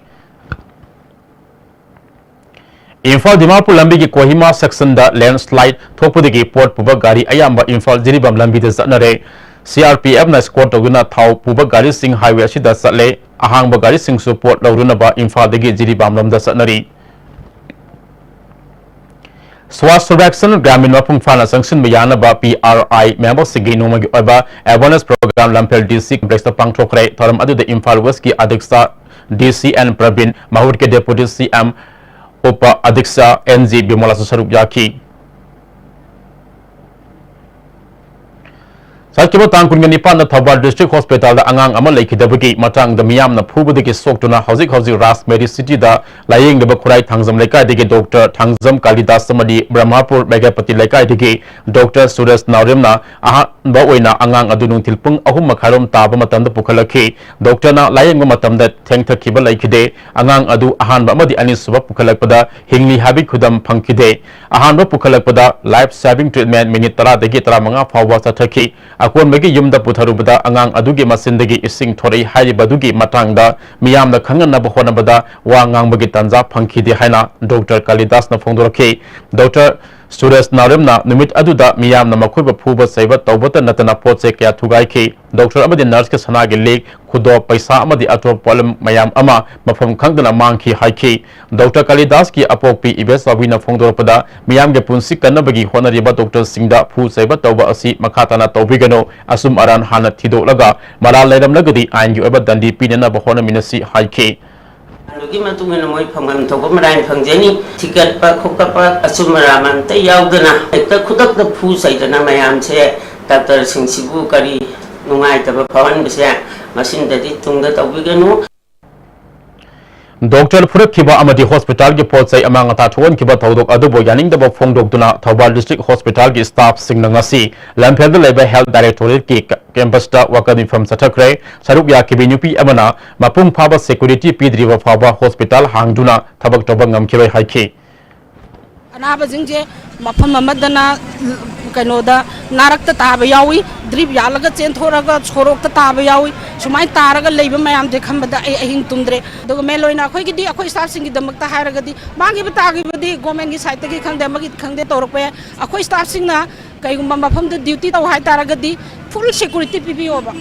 ꯏꯝꯐꯥꯜ ꯗꯤꯃꯥꯄꯨꯔ ꯂꯝꯕꯤꯒꯤ ꯀꯣꯍꯤꯃꯥ sectionꯗ landslide ꯊꯣꯛꯄꯗꯒꯤ ꯄꯣꯠ ꯄꯨꯕ ꯒꯥꯔꯤ ꯑꯌꯥꯝꯕ ꯏꯝꯐꯥꯜ ꯖꯤꯔꯤꯕꯥꯝ ꯂꯝꯕꯤꯗ ꯆꯠꯅꯔꯦ꯫ CRPFꯅ escort ꯇꯧꯗꯨꯅ ꯊꯥꯎ ꯄꯨꯕ ꯒꯥꯔꯤꯁꯤꯡ highway ꯑꯁꯤꯗ ꯆꯠꯂꯦ꯫ ꯑꯍꯥꯡꯕ ꯒꯥꯔꯤꯁꯤꯡꯁꯨ ꯄꯣꯠ ꯂꯧꯔꯨꯅꯕ ꯏꯝꯐꯥꯜꯗꯒꯤ ꯖꯤꯔꯤꯕꯥꯝ ꯂꯣꯝꯗ ꯆꯠꯅꯔꯤ꯫ Swachh Survekshan Gramin ꯃꯄꯨꯡ ꯐꯥꯅ ꯆꯪꯁꯤꯟꯕ ꯌꯥꯅꯕ PRI memberꯁꯤꯡꯒꯤ ꯅꯣꯡꯃꯒꯤ ꯑꯣꯏꯕ awareness program ꯂꯝꯐꯦꯜ DC complexꯇ ꯄꯥꯡꯊꯣꯛꯈ꯭ꯔꯦ꯫ ꯊꯧꯔꯝ ꯑꯗꯨꯗ Imphal Westꯀꯤ ꯑꯗꯤꯛꯁꯥ DC N Praveen, ꯃꯍꯨꯠꯀꯤ Deputy CM ꯎꯄ ꯑꯗꯤꯛꯁꯥ NG ꯕꯤꯃꯣꯂꯥꯁꯨ ꯁꯔꯨꯛ ꯌꯥꯈꯤ꯫ ꯆꯠꯈꯤꯕ ꯇꯥꯡ ꯀꯨꯟꯒ ꯅꯤꯄꯥꯟꯗ ꯊꯧꯕꯥꯜ District Hospitalꯗ ꯑꯉꯥꯡ ꯑꯃ ꯂꯩꯈꯤꯗꯕꯒꯤ ꯃꯇꯥꯡꯗ ꯃꯤꯌꯥꯝꯅ ꯐꯨꯕꯗꯒꯤ ꯁꯣꯛꯇꯨꯅ ꯍꯧꯖꯤꯛ ꯍꯧꯖꯤꯛ Raj Medicity ꯗ ꯂꯥꯌꯦꯡꯂꯤꯕ ꯈꯨꯔꯥꯏ ꯊꯥꯡꯖꯝ ꯂꯩꯀꯥꯏꯗꯒꯤ Doctor ꯊꯥꯡꯖꯝ ꯀꯥꯂꯤꯗꯥꯁ ꯑꯃꯗꯤ ꯕ꯭ꯔꯍꯃꯄꯨꯔ ꯃꯦꯒꯥꯄꯇꯤ ꯂꯩꯀꯥꯏꯗꯒꯤ Doctor ꯁꯨꯔꯦꯁ ꯅꯥꯎꯔꯦꯝꯅ ꯑꯍꯥ-, ꯑꯍꯥꯟꯕ ꯑꯣꯏꯅ ꯑꯉꯥꯡ ꯑꯗꯨ ꯅꯨꯡꯊꯤꯜ ꯄꯨꯡ ꯑꯍꯨꯝ ꯃꯈꯥꯏꯔꯣꯝ ꯇꯥꯕ ꯃꯇꯝꯗ ꯄꯨꯈꯠꯂꯛꯈꯤ꯫ ꯗꯣꯛꯇꯔꯅ ꯂꯥꯌꯦꯡꯕ ꯃꯇꯝꯗ ꯊꯦꯡꯊꯈꯤꯕ ꯂꯩꯈꯤꯗꯦ꯫ ꯑꯉꯥꯡ ꯑꯗꯨ ꯑꯍꯥꯟꯕ ꯑꯃꯗꯤ ꯑꯅꯤꯁꯨꯕ ꯄꯨꯈꯠꯂꯛꯄꯗ ꯍꯤꯡꯂꯤ ꯍꯥꯏꯕꯒꯤ ꯈꯨꯗꯝ ꯐꯪꯈꯤꯗꯦ꯫ ꯑꯍꯥꯟꯕ ꯄꯨꯈꯠꯂꯛꯄꯗ life saving treatment ꯃꯤꯅꯤꯠ ꯇꯔꯥꯗꯒꯤ ꯇꯔꯥꯃꯉꯥ ꯐꯥꯎꯕ ꯆꯠꯊꯈꯤ꯫ ꯑꯀꯣꯟꯕꯒꯤ ꯌꯨꯝꯗ ꯄꯨꯊꯔꯨꯕꯗ ꯑꯉꯥꯡ ꯑꯗꯨꯒꯤ ꯃꯆꯤꯟꯗꯒꯤ ꯏꯁꯤꯡ ꯊꯣꯔꯛꯏ ꯍꯥꯏꯔꯤꯕꯗꯨꯒꯤ ꯃꯇꯥꯡꯗ ꯃꯤꯌꯥꯝꯅ ꯈꯪꯍꯟꯅꯕ ꯍꯣꯠꯅꯕꯗ ꯋꯥ ꯉꯥꯡꯕꯒꯤ ꯇꯥꯟꯖꯥ ꯐꯪꯈꯤꯗꯦ ꯍꯥꯏꯅ ꯗꯣꯛꯇꯔ ꯀꯥꯂꯤꯗꯥꯁꯅ ꯐꯣꯡꯗꯣꯔꯛꯈꯤ꯫ ꯗꯣꯛꯇꯔ ꯁꯨꯔꯦꯁ ꯅꯥꯔꯦꯝꯅ ꯅꯨꯃꯤꯠ ꯑꯗꯨꯗ ꯃꯤꯌꯥꯝꯅ ꯃꯈꯣꯏꯕꯨ ꯐꯨꯕ ꯆꯩꯕ ꯇꯧꯕꯇ ꯅꯠꯇꯅ ꯄꯣꯠ ꯆꯩ ꯀꯌꯥ ꯊꯨꯒꯥꯏꯈꯤ꯫ ꯗꯣꯛꯇꯔ ꯑꯃꯗꯤ ꯅꯔꯁꯀꯤ ꯁꯅꯥꯒꯤ ꯂꯤꯛ, ꯈꯨꯗꯣꯞ, ꯄꯩꯁꯥ ꯑꯃꯗꯤ ꯑꯇꯣꯞꯄ ꯄꯣꯠꯂꯝ ꯃꯌꯥꯝ ꯑꯃ ꯃꯐꯝ ꯈꯪꯗꯅ ꯃꯥꯡꯈꯤ ꯍꯥꯏꯈꯤ꯫ ꯗꯣꯛꯇꯔ ꯀꯥꯂꯤꯗꯥꯁꯀꯤ ꯑꯄꯣꯛꯄꯤ ꯏꯕꯦꯆꯥꯎꯕꯤꯅ ꯐꯣꯡꯗꯣꯔꯛꯄꯗ, ꯃꯤꯌꯥꯝꯒꯤ ꯄꯨꯟꯁꯤ ꯀꯟꯅꯕꯒꯤ ꯍꯣꯠꯅꯔꯤꯕ ꯗꯣꯛꯇꯔꯁꯤꯡꯗ ꯐꯨ ꯆꯩꯕ ꯇꯧꯕ ꯑꯁꯤ ꯃꯈꯥ ꯇꯥꯅ ꯇꯧꯕꯤꯒꯅꯨ꯫ ꯑꯆꯨꯝ ꯑꯔꯥꯟ ꯍꯥꯟꯅ ꯊꯤꯗꯣꯛꯂꯒ ꯃꯔꯥꯜ ꯂꯩꯔꯝꯂꯒꯗꯤ ꯑꯥꯏꯟꯒꯤ ꯑꯣꯏꯕ ꯗꯟꯗꯤ ꯄꯤꯅꯅꯕ ꯍꯣꯠꯅꯃꯤꯟꯅꯁꯤ ꯍꯥꯏꯈꯤ꯫ ꯑꯗꯨꯒꯤ ꯃꯇꯨꯡ ꯏꯟꯅ ꯃꯣꯏ ꯐꯪꯐꯝ ꯊꯣꯛꯄ ꯃꯔꯥꯏꯅ ꯐꯪꯖꯅꯤ꯫ ꯊꯤꯒꯠꯄ ꯈꯣꯀꯠꯄ ꯑꯆꯨꯝ ꯑꯔꯥꯟ ꯑꯝꯇ ꯌꯥꯎꯗꯅ ꯍꯦꯛꯇ ꯈꯨꯗꯛꯇ ꯐꯨ ꯆꯩꯗꯅ ꯃꯌꯥꯝꯁꯦ ꯗꯥꯛꯇꯔꯁꯤꯡꯁꯤꯕꯨ ꯀꯔꯤ ꯅꯨꯡꯉꯥꯏꯇꯕ ꯐꯥꯎꯍꯟꯕꯁꯦ ꯃꯁꯤꯗꯗꯤ ꯇꯨꯡꯗ ꯇꯧꯕꯤꯒꯅꯨ꯫ ꯗꯣꯛꯇꯔ ꯐꯨꯔꯛꯈꯤꯕ ꯑꯃꯗꯤ ꯍꯣꯁꯄꯤꯇꯥꯜꯒꯤ ꯄꯣꯠ ꯆꯩ ꯑꯃꯥꯡ ꯑꯇꯥ ꯊꯣꯛꯍꯟꯈꯤꯕ ꯊꯧꯗꯣꯛ ꯑꯗꯨꯕꯨ ꯌꯥꯅꯤꯡꯗꯕ ꯐꯣꯡꯗꯣꯛꯇꯨꯅ ꯊꯧꯕꯥꯜ ꯗꯤꯁꯇ꯭ꯔꯤꯛ ꯍꯣꯁꯄꯤꯇꯥꯜꯒꯤ ꯁ꯭ꯇꯥꯐꯁꯤꯡꯅ ꯉꯁꯤ ꯂꯝꯐꯦꯜꯗ ꯂꯩꯕ ꯍꯦꯜꯊ ꯗꯥꯏꯔꯦꯛꯇꯣꯔꯦꯠꯀꯤ ꯀꯦꯝꯄꯁꯇ ꯋꯥꯀꯠ ꯃꯤꯐꯝ ꯆꯠꯊꯈ꯭ꯔꯦ꯫ ꯁꯔꯨꯛ ꯌꯥꯈꯤꯕꯤ ꯅꯨꯄꯤ ꯑꯃꯅ ꯃꯄꯨꯡ ꯐꯥꯕ ꯁꯦꯀ꯭ꯌꯨꯔꯤꯇꯤ ꯄꯤꯗ꯭ꯔꯤꯕ ꯐꯥꯎꯕ ꯍꯣꯁꯄꯤꯇꯥꯜ ꯍꯥꯡꯗꯨꯅ ꯊꯕꯛ ꯇꯧꯕ ꯉꯝꯈꯤꯔꯣꯏ ꯍꯥꯏꯈꯤ꯫ ꯑꯅꯥꯕꯁꯤꯡꯁꯦ ꯃꯐꯝ ꯑꯃꯗꯅ, ꯀꯩꯅꯣꯗ, ꯅꯥꯔꯛꯇ ꯇꯥꯕ ꯌꯥꯎꯏ, ꯗ꯭ꯔꯤꯞ ꯌꯥꯜꯂꯒ ꯆꯦꯟꯊꯣꯔꯒ ꯁꯣꯔꯣꯛꯇ ꯇꯥꯕ ꯌꯥꯎꯏ꯫ ꯁꯨꯃꯥꯏꯅ ꯇꯥꯔꯒ ꯂꯩꯕ ꯃꯌꯥꯝꯁꯦ ꯈꯟꯕꯗ ꯑꯩ ꯑꯍꯤꯡ ꯇꯨꯝꯗ꯭ꯔꯦ꯫ ꯑꯗꯨꯒ ꯃꯦꯟ ꯑꯣꯏꯅ ꯑꯩꯈꯣꯏꯒꯤꯗꯤ, ꯑꯩꯈꯣꯏ ꯁ꯭ꯇꯥꯐꯁꯤꯡꯒꯤꯗꯃꯛꯇ ꯍꯥꯏꯔꯒꯗꯤ, ꯃꯥꯡꯈꯤꯕ ꯇꯥꯈꯤꯕꯗꯤ ꯒꯣꯔꯃꯦꯟꯒꯤ ꯁꯥꯏꯠꯇꯒꯤ ꯈꯪꯗꯦ, ꯑꯃꯒꯤ ꯈꯪꯗꯦ ꯇꯧꯔꯛꯄ ꯌꯥꯏ꯫ ꯑꯩꯈꯣꯏ ꯁ꯭ꯇꯥꯐꯁꯤꯡꯅ ꯀꯩꯒꯨꯝꯕ ꯃꯐꯝꯗꯨ ꯗ꯭ꯌꯨꯇꯤ ꯇꯧ ꯍꯥꯏꯇꯥꯔꯒꯗꯤ ꯐꯨꯜ ꯁꯦꯀ꯭ꯌꯨꯔꯤꯇꯤ ꯄꯤꯕꯤꯌꯣꯕ꯫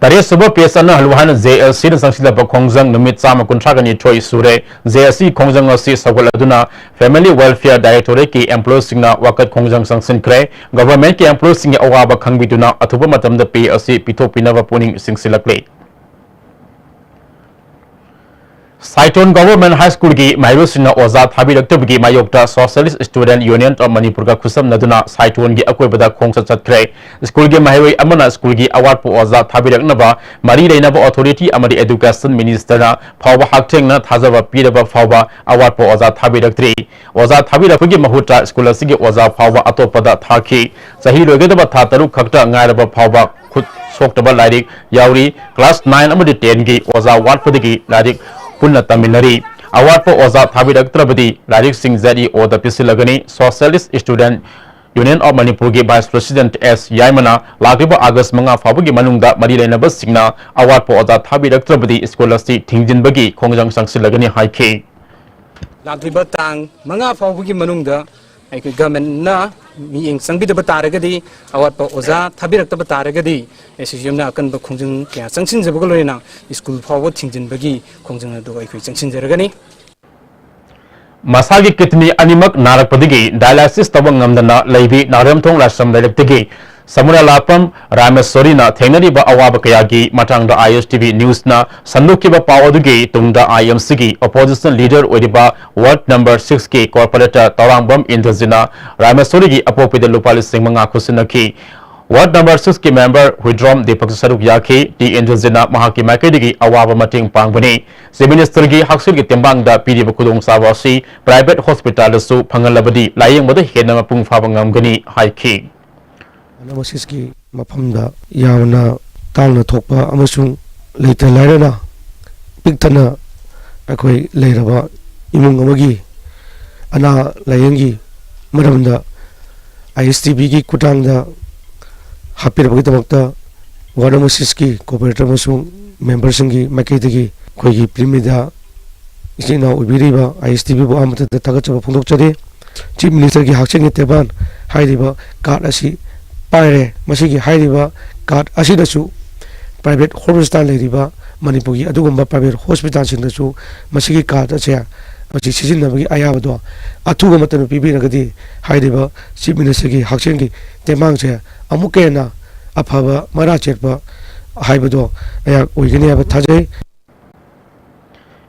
ꯇꯔꯦꯠꯁꯨꯕ ꯄꯦꯖ ꯑꯅ ꯍꯜꯂꯨ ꯍꯥꯏꯅ ꯖꯦ ꯑꯦꯜ ꯁꯤꯅ ꯆꯪꯁꯤꯜꯂꯕ ꯈꯣꯡꯖꯪ ꯅꯨꯃꯤꯠ ꯆꯥꯝꯃ ꯀꯨꯟꯊ꯭ꯔꯥꯒ ꯅꯤꯊꯣꯏ ꯁꯨꯔꯦ꯫ ꯖꯦ ꯑꯦꯜ ꯁꯤ ꯈꯣꯡꯖꯪ ꯑꯁꯤ ꯁꯧꯒꯠꯂꯗꯨꯅ Family Welfare Directorateꯀꯤ employeeꯁꯤꯡꯅ ꯋꯥꯀꯠ ꯈꯣꯡꯖꯪ ꯆꯪꯁꯤꯟꯈ꯭ꯔꯦ꯫ Governmentꯀꯤ employeeꯁꯤꯡꯒꯤ ꯑꯋꯥꯕ ꯈꯪꯕꯤꯗꯨꯅ ꯑꯊꯨꯕ ꯃꯇꯝꯗ pay ꯑꯁꯤ ꯄꯤꯊꯣꯛꯄꯤꯅꯕ ꯄꯨꯛꯅꯤꯡ ꯆꯤꯡꯁꯤꯜꯂꯛꯂꯤ꯫ ꯁꯥꯏꯇꯣꯟ Government High Schoolꯒꯤ ꯃꯍꯩꯔꯣꯏꯁꯤꯡꯅ ꯑꯣꯖꯥ ꯊꯥꯕꯤꯔꯛꯇꯕꯒꯤ ꯃꯥꯌꯣꯛꯇ Socialist Student Union of ꯃꯅꯤꯄꯨꯔꯒ ꯈꯨꯠꯁꯝꯅꯗꯨꯅ ꯁꯥꯏꯇꯣꯟꯒꯤ ꯑꯀꯣꯏꯕꯗ ꯈꯣꯡꯆꯠ ꯆꯠꯈ꯭ꯔꯦ꯫ ꯁ꯭ꯀꯨꯜꯒꯤ ꯃꯍꯩꯔꯣꯏ ꯑꯃꯅ ꯁ꯭ꯀꯨꯜꯒꯤ ꯑꯋꯥꯠꯄ ꯑꯣꯖꯥ ꯊꯥꯕꯤꯔꯛꯅꯕ ꯃꯔꯤ ꯂꯩꯅꯕ Authority ꯑꯃꯗꯤ Education Ministerꯅ ꯐꯥꯎꯕ ꯍꯛꯊꯦꯡꯅ ꯊꯥꯖꯕ ꯄꯤꯔꯕ ꯐꯥꯎꯕ ꯑꯋꯥꯠꯄ ꯑꯣꯖꯥ ꯊꯥꯕꯤꯔꯛꯇ꯭ꯔꯤ꯫ ꯑꯣꯖꯥ ꯊꯥꯕꯤꯔꯛꯄꯒꯤ ꯃꯍꯨꯠꯇ ꯁ꯭ꯀꯨꯜ ꯑꯁꯤꯒꯤ ꯑꯣꯖꯥ ꯐꯥꯎꯕ ꯑꯇꯣꯞꯄꯗ ꯊꯥꯈꯤ꯫ ꯆꯍꯤ ꯂꯣꯏꯒꯗꯕ ꯊꯥ ꯇꯔꯨꯛ ꯈꯛꯇ ꯉꯥꯏꯔꯕ ꯐꯥꯎꯕ ꯈꯨꯠ ꯁꯣꯛꯇꯕ ꯂꯥꯏꯔꯤꯛ ꯌꯥꯎꯔꯤ꯫ Class nine ꯑꯃꯗꯤ tenꯒꯤ ꯑꯣꯖꯥ ꯋꯥꯠꯄꯗꯒꯤ ꯂꯥꯏꯔꯤꯛ ꯄꯨꯟꯅ ꯇꯝꯃꯤꯟꯅꯔꯤ꯫ ꯑꯋꯥꯠꯄ ꯑꯣꯖꯥ ꯊꯥꯕꯤꯔꯛꯇ꯭ꯔꯕꯗꯤ ꯂꯥꯏꯔꯤꯛꯁꯤꯡ ZEOꯗ ꯄꯤꯁꯤꯜꯂꯒꯅꯤ꯫ Socialist Student Union of ꯃꯅꯤꯄꯨꯔꯒꯤ Vice President S ꯌꯥꯏꯃꯅ ꯂꯥꯛꯂꯤꯕ August ꯃꯉꯥ ꯐꯥꯎꯕꯒꯤ ꯃꯅꯨꯡꯗ ꯃꯔꯤ ꯂꯩꯅꯕꯁꯤꯡꯅ ꯑꯋꯥꯠꯄ ꯑꯣꯖꯥ ꯊꯥꯕꯤꯔꯛꯇ꯭ꯔꯕꯗꯤ ꯁ꯭ꯀꯨꯜ ꯑꯁꯤ ꯊꯤꯡꯖꯤꯟꯕꯒꯤ ꯈꯣꯡꯖꯪ ꯆꯪꯁꯤꯜꯂꯒꯅꯤ ꯍꯥꯏꯈꯤ꯫ ꯂꯥꯛꯂꯤꯕ ꯇꯥꯡ ꯃꯉꯥ ꯐꯥꯎꯕꯒꯤ ꯃꯅꯨꯡꯗ ꯑꯩꯈꯣꯏ Governmentꯅ ꯃꯤꯠꯌꯦꯡ ꯆꯪꯕꯤꯗꯕ ꯇꯥꯔꯒꯗꯤ, ꯑꯋꯥꯠꯄ ꯑꯣꯖꯥ ꯊꯥꯕꯤꯔꯛꯇꯕ ꯇꯥꯔꯒꯗꯤ, SSUMꯅ ꯑꯀꯟꯕ ꯈꯣꯡꯖꯪ ꯀꯌꯥ ꯆꯪꯁꯤꯟꯖꯕꯒ ꯂꯣꯏꯅꯅ ꯁ꯭ꯀꯨꯜ ꯐꯥꯎꯕ ꯊꯤꯡꯖꯤꯟꯕꯒꯤ ꯈꯣꯡꯖꯪ ꯑꯗꯨ ꯑꯩꯈꯣꯏ ꯆꯪꯁꯤꯟꯖꯔꯒꯅꯤ꯫ ꯃꯁꯥꯒꯤ kidney ꯑꯅꯤꯃꯛ ꯅꯥꯔꯛꯄꯗꯒꯤ dialysis ꯇꯧꯕ ꯉꯝꯗꯅ ꯂꯩꯕꯤ ꯅꯥꯎꯔꯦꯝꯊꯣꯡ ꯂꯥꯏꯁ꯭ꯔꯝ ꯂꯩꯔꯛꯇꯒꯤ ꯁꯃꯨꯔꯥꯂꯥꯛꯄꯝ ꯔꯥꯃꯦꯁꯣꯔꯤꯅ ꯊꯦꯡꯅꯔꯤꯕ ꯑꯋꯥꯕ ꯀꯌꯥꯒꯤ ꯃꯇꯥꯡꯗ ISTV Newsꯅ ꯁꯟꯗꯣꯛꯈꯤꯕ ꯄꯥꯎ ꯑꯗꯨꯒꯤ ꯇꯨꯡꯗ IMCꯒꯤ opposition leader ꯑꯣꯏꯔꯤꯕ ward number sixꯀꯤ corporator ꯇꯧꯔꯥꯡꯕꯝ ꯏꯟꯗ꯭ꯔꯖꯤꯠꯅ ꯔꯥꯃꯦꯁꯣꯔꯤꯒꯤ ꯑꯄꯣꯛꯄꯤꯗ ꯂꯨꯄꯥ ꯂꯤꯁꯤꯡ ꯃꯉꯥ ꯈꯨꯠꯁꯤꯟꯅꯈꯤ꯫ Ward number sixꯀꯤ member Huidrom Deepak ꯁꯔꯨꯛ ꯌꯥꯈꯤ꯫ ꯇꯤ ꯏꯟꯗ꯭ꯔꯖꯤꯠꯅ ꯃꯍꯥꯛꯀꯤ ꯃꯥꯏꯀꯩꯗꯒꯤ ꯑꯋꯥꯕ ꯃꯇꯦꯡ ꯄꯥꯡꯕꯅꯤ꯫ Chief Ministerꯒꯤ ꯍꯛꯁꯦꯜꯒꯤ ꯇꯦꯡꯕꯥꯡꯗ ꯄꯤꯔꯤꯕ ꯈꯨꯗꯣꯡꯆꯥꯕ ꯑꯁꯤ private hospitalꯗꯁꯨ ꯐꯪꯍꯜꯂꯕꯗꯤ ꯂꯥꯌꯦꯡꯕꯗ ꯍꯦꯟꯅ ꯃꯄꯨꯡ ꯐꯥꯕ ꯉꯝꯒꯅꯤ ꯍꯥꯏꯈꯤ꯫ ꯑꯅꯥꯕꯁꯤꯁꯀꯤ ꯃꯐꯝꯗ ꯌꯥꯝꯅ ꯇꯥꯡꯅ ꯊꯣꯛꯄ ꯑꯃꯁꯨꯡ ꯂꯩꯇ ꯂꯥꯏꯔꯅ ꯄꯤꯛ ꯊꯟꯅ ꯑꯩꯈꯣꯏ ꯂꯩꯔꯕ ꯏꯃꯨꯡ ꯑꯃꯒꯤ ꯑꯅꯥ ꯂꯥꯌꯦꯡꯒꯤ ꯃꯔꯝꯗ ISTVꯒꯤ ꯈꯨꯠꯊꯥꯡꯗ ꯍꯥꯞꯄꯤꯔꯕꯒꯤꯗꯃꯛꯇ ward number sixꯀꯤ corporator ꯑꯃꯁꯨꯡ memberꯁꯤꯡꯒꯤ ꯃꯥꯏꯀꯩꯗꯒꯤ ꯑꯩꯈꯣꯏꯒꯤ print media ꯏꯆꯤꯟ ꯏꯅꯥꯎ ꯑꯣꯏꯕꯤꯔꯤꯕ ISTVꯕꯨ ꯑꯍꯥꯟꯕꯗ ꯊꯥꯒꯠꯆꯕ ꯐꯣꯡꯗꯣꯛꯆꯔꯤ꯫ Chief Ministerꯒꯤ ꯍꯛꯁꯦꯜꯒꯤ ꯇꯦꯡꯕꯥꯡ ꯍꯥꯏꯔꯤꯕ card ꯑꯁꯤ ꯄꯥꯏꯔꯦ꯫ ꯃꯁꯤꯒꯤ ꯍꯥꯏꯔꯤꯕ card ꯑꯁꯤꯗꯁꯨ private hospital ꯂꯩꯔꯤꯕ ꯃꯅꯤꯄꯨꯔꯒꯤ ꯑꯗꯨꯒꯨꯝꯕ private hospitalꯁꯤꯡꯗꯁꯨ ꯃꯁꯤꯒꯤ card ꯑꯁꯦ ꯃꯁꯤ ꯁꯤꯖꯤꯟꯅꯕꯒꯤ ꯑꯌꯥꯕꯗꯣ ꯑꯊꯨꯕ ꯃꯇꯝꯗ ꯄꯤꯕꯤꯔꯒꯗꯤ ꯍꯥꯏꯔꯤꯕ Chief Ministerꯒꯤ ꯍꯛꯁꯦꯜꯒꯤ ꯇꯦꯡꯕꯥꯡꯁꯦ ꯑꯃꯨꯛꯀ ꯍꯦꯟꯅ ꯑꯐꯕ ꯃꯔꯥ ꯆꯦꯠꯄ ꯍꯥꯏꯕꯗꯣ ꯑꯩꯍꯥꯛ ꯑꯣꯏꯒꯅꯤ ꯍꯥꯏꯕ ꯊꯥꯖꯩ꯫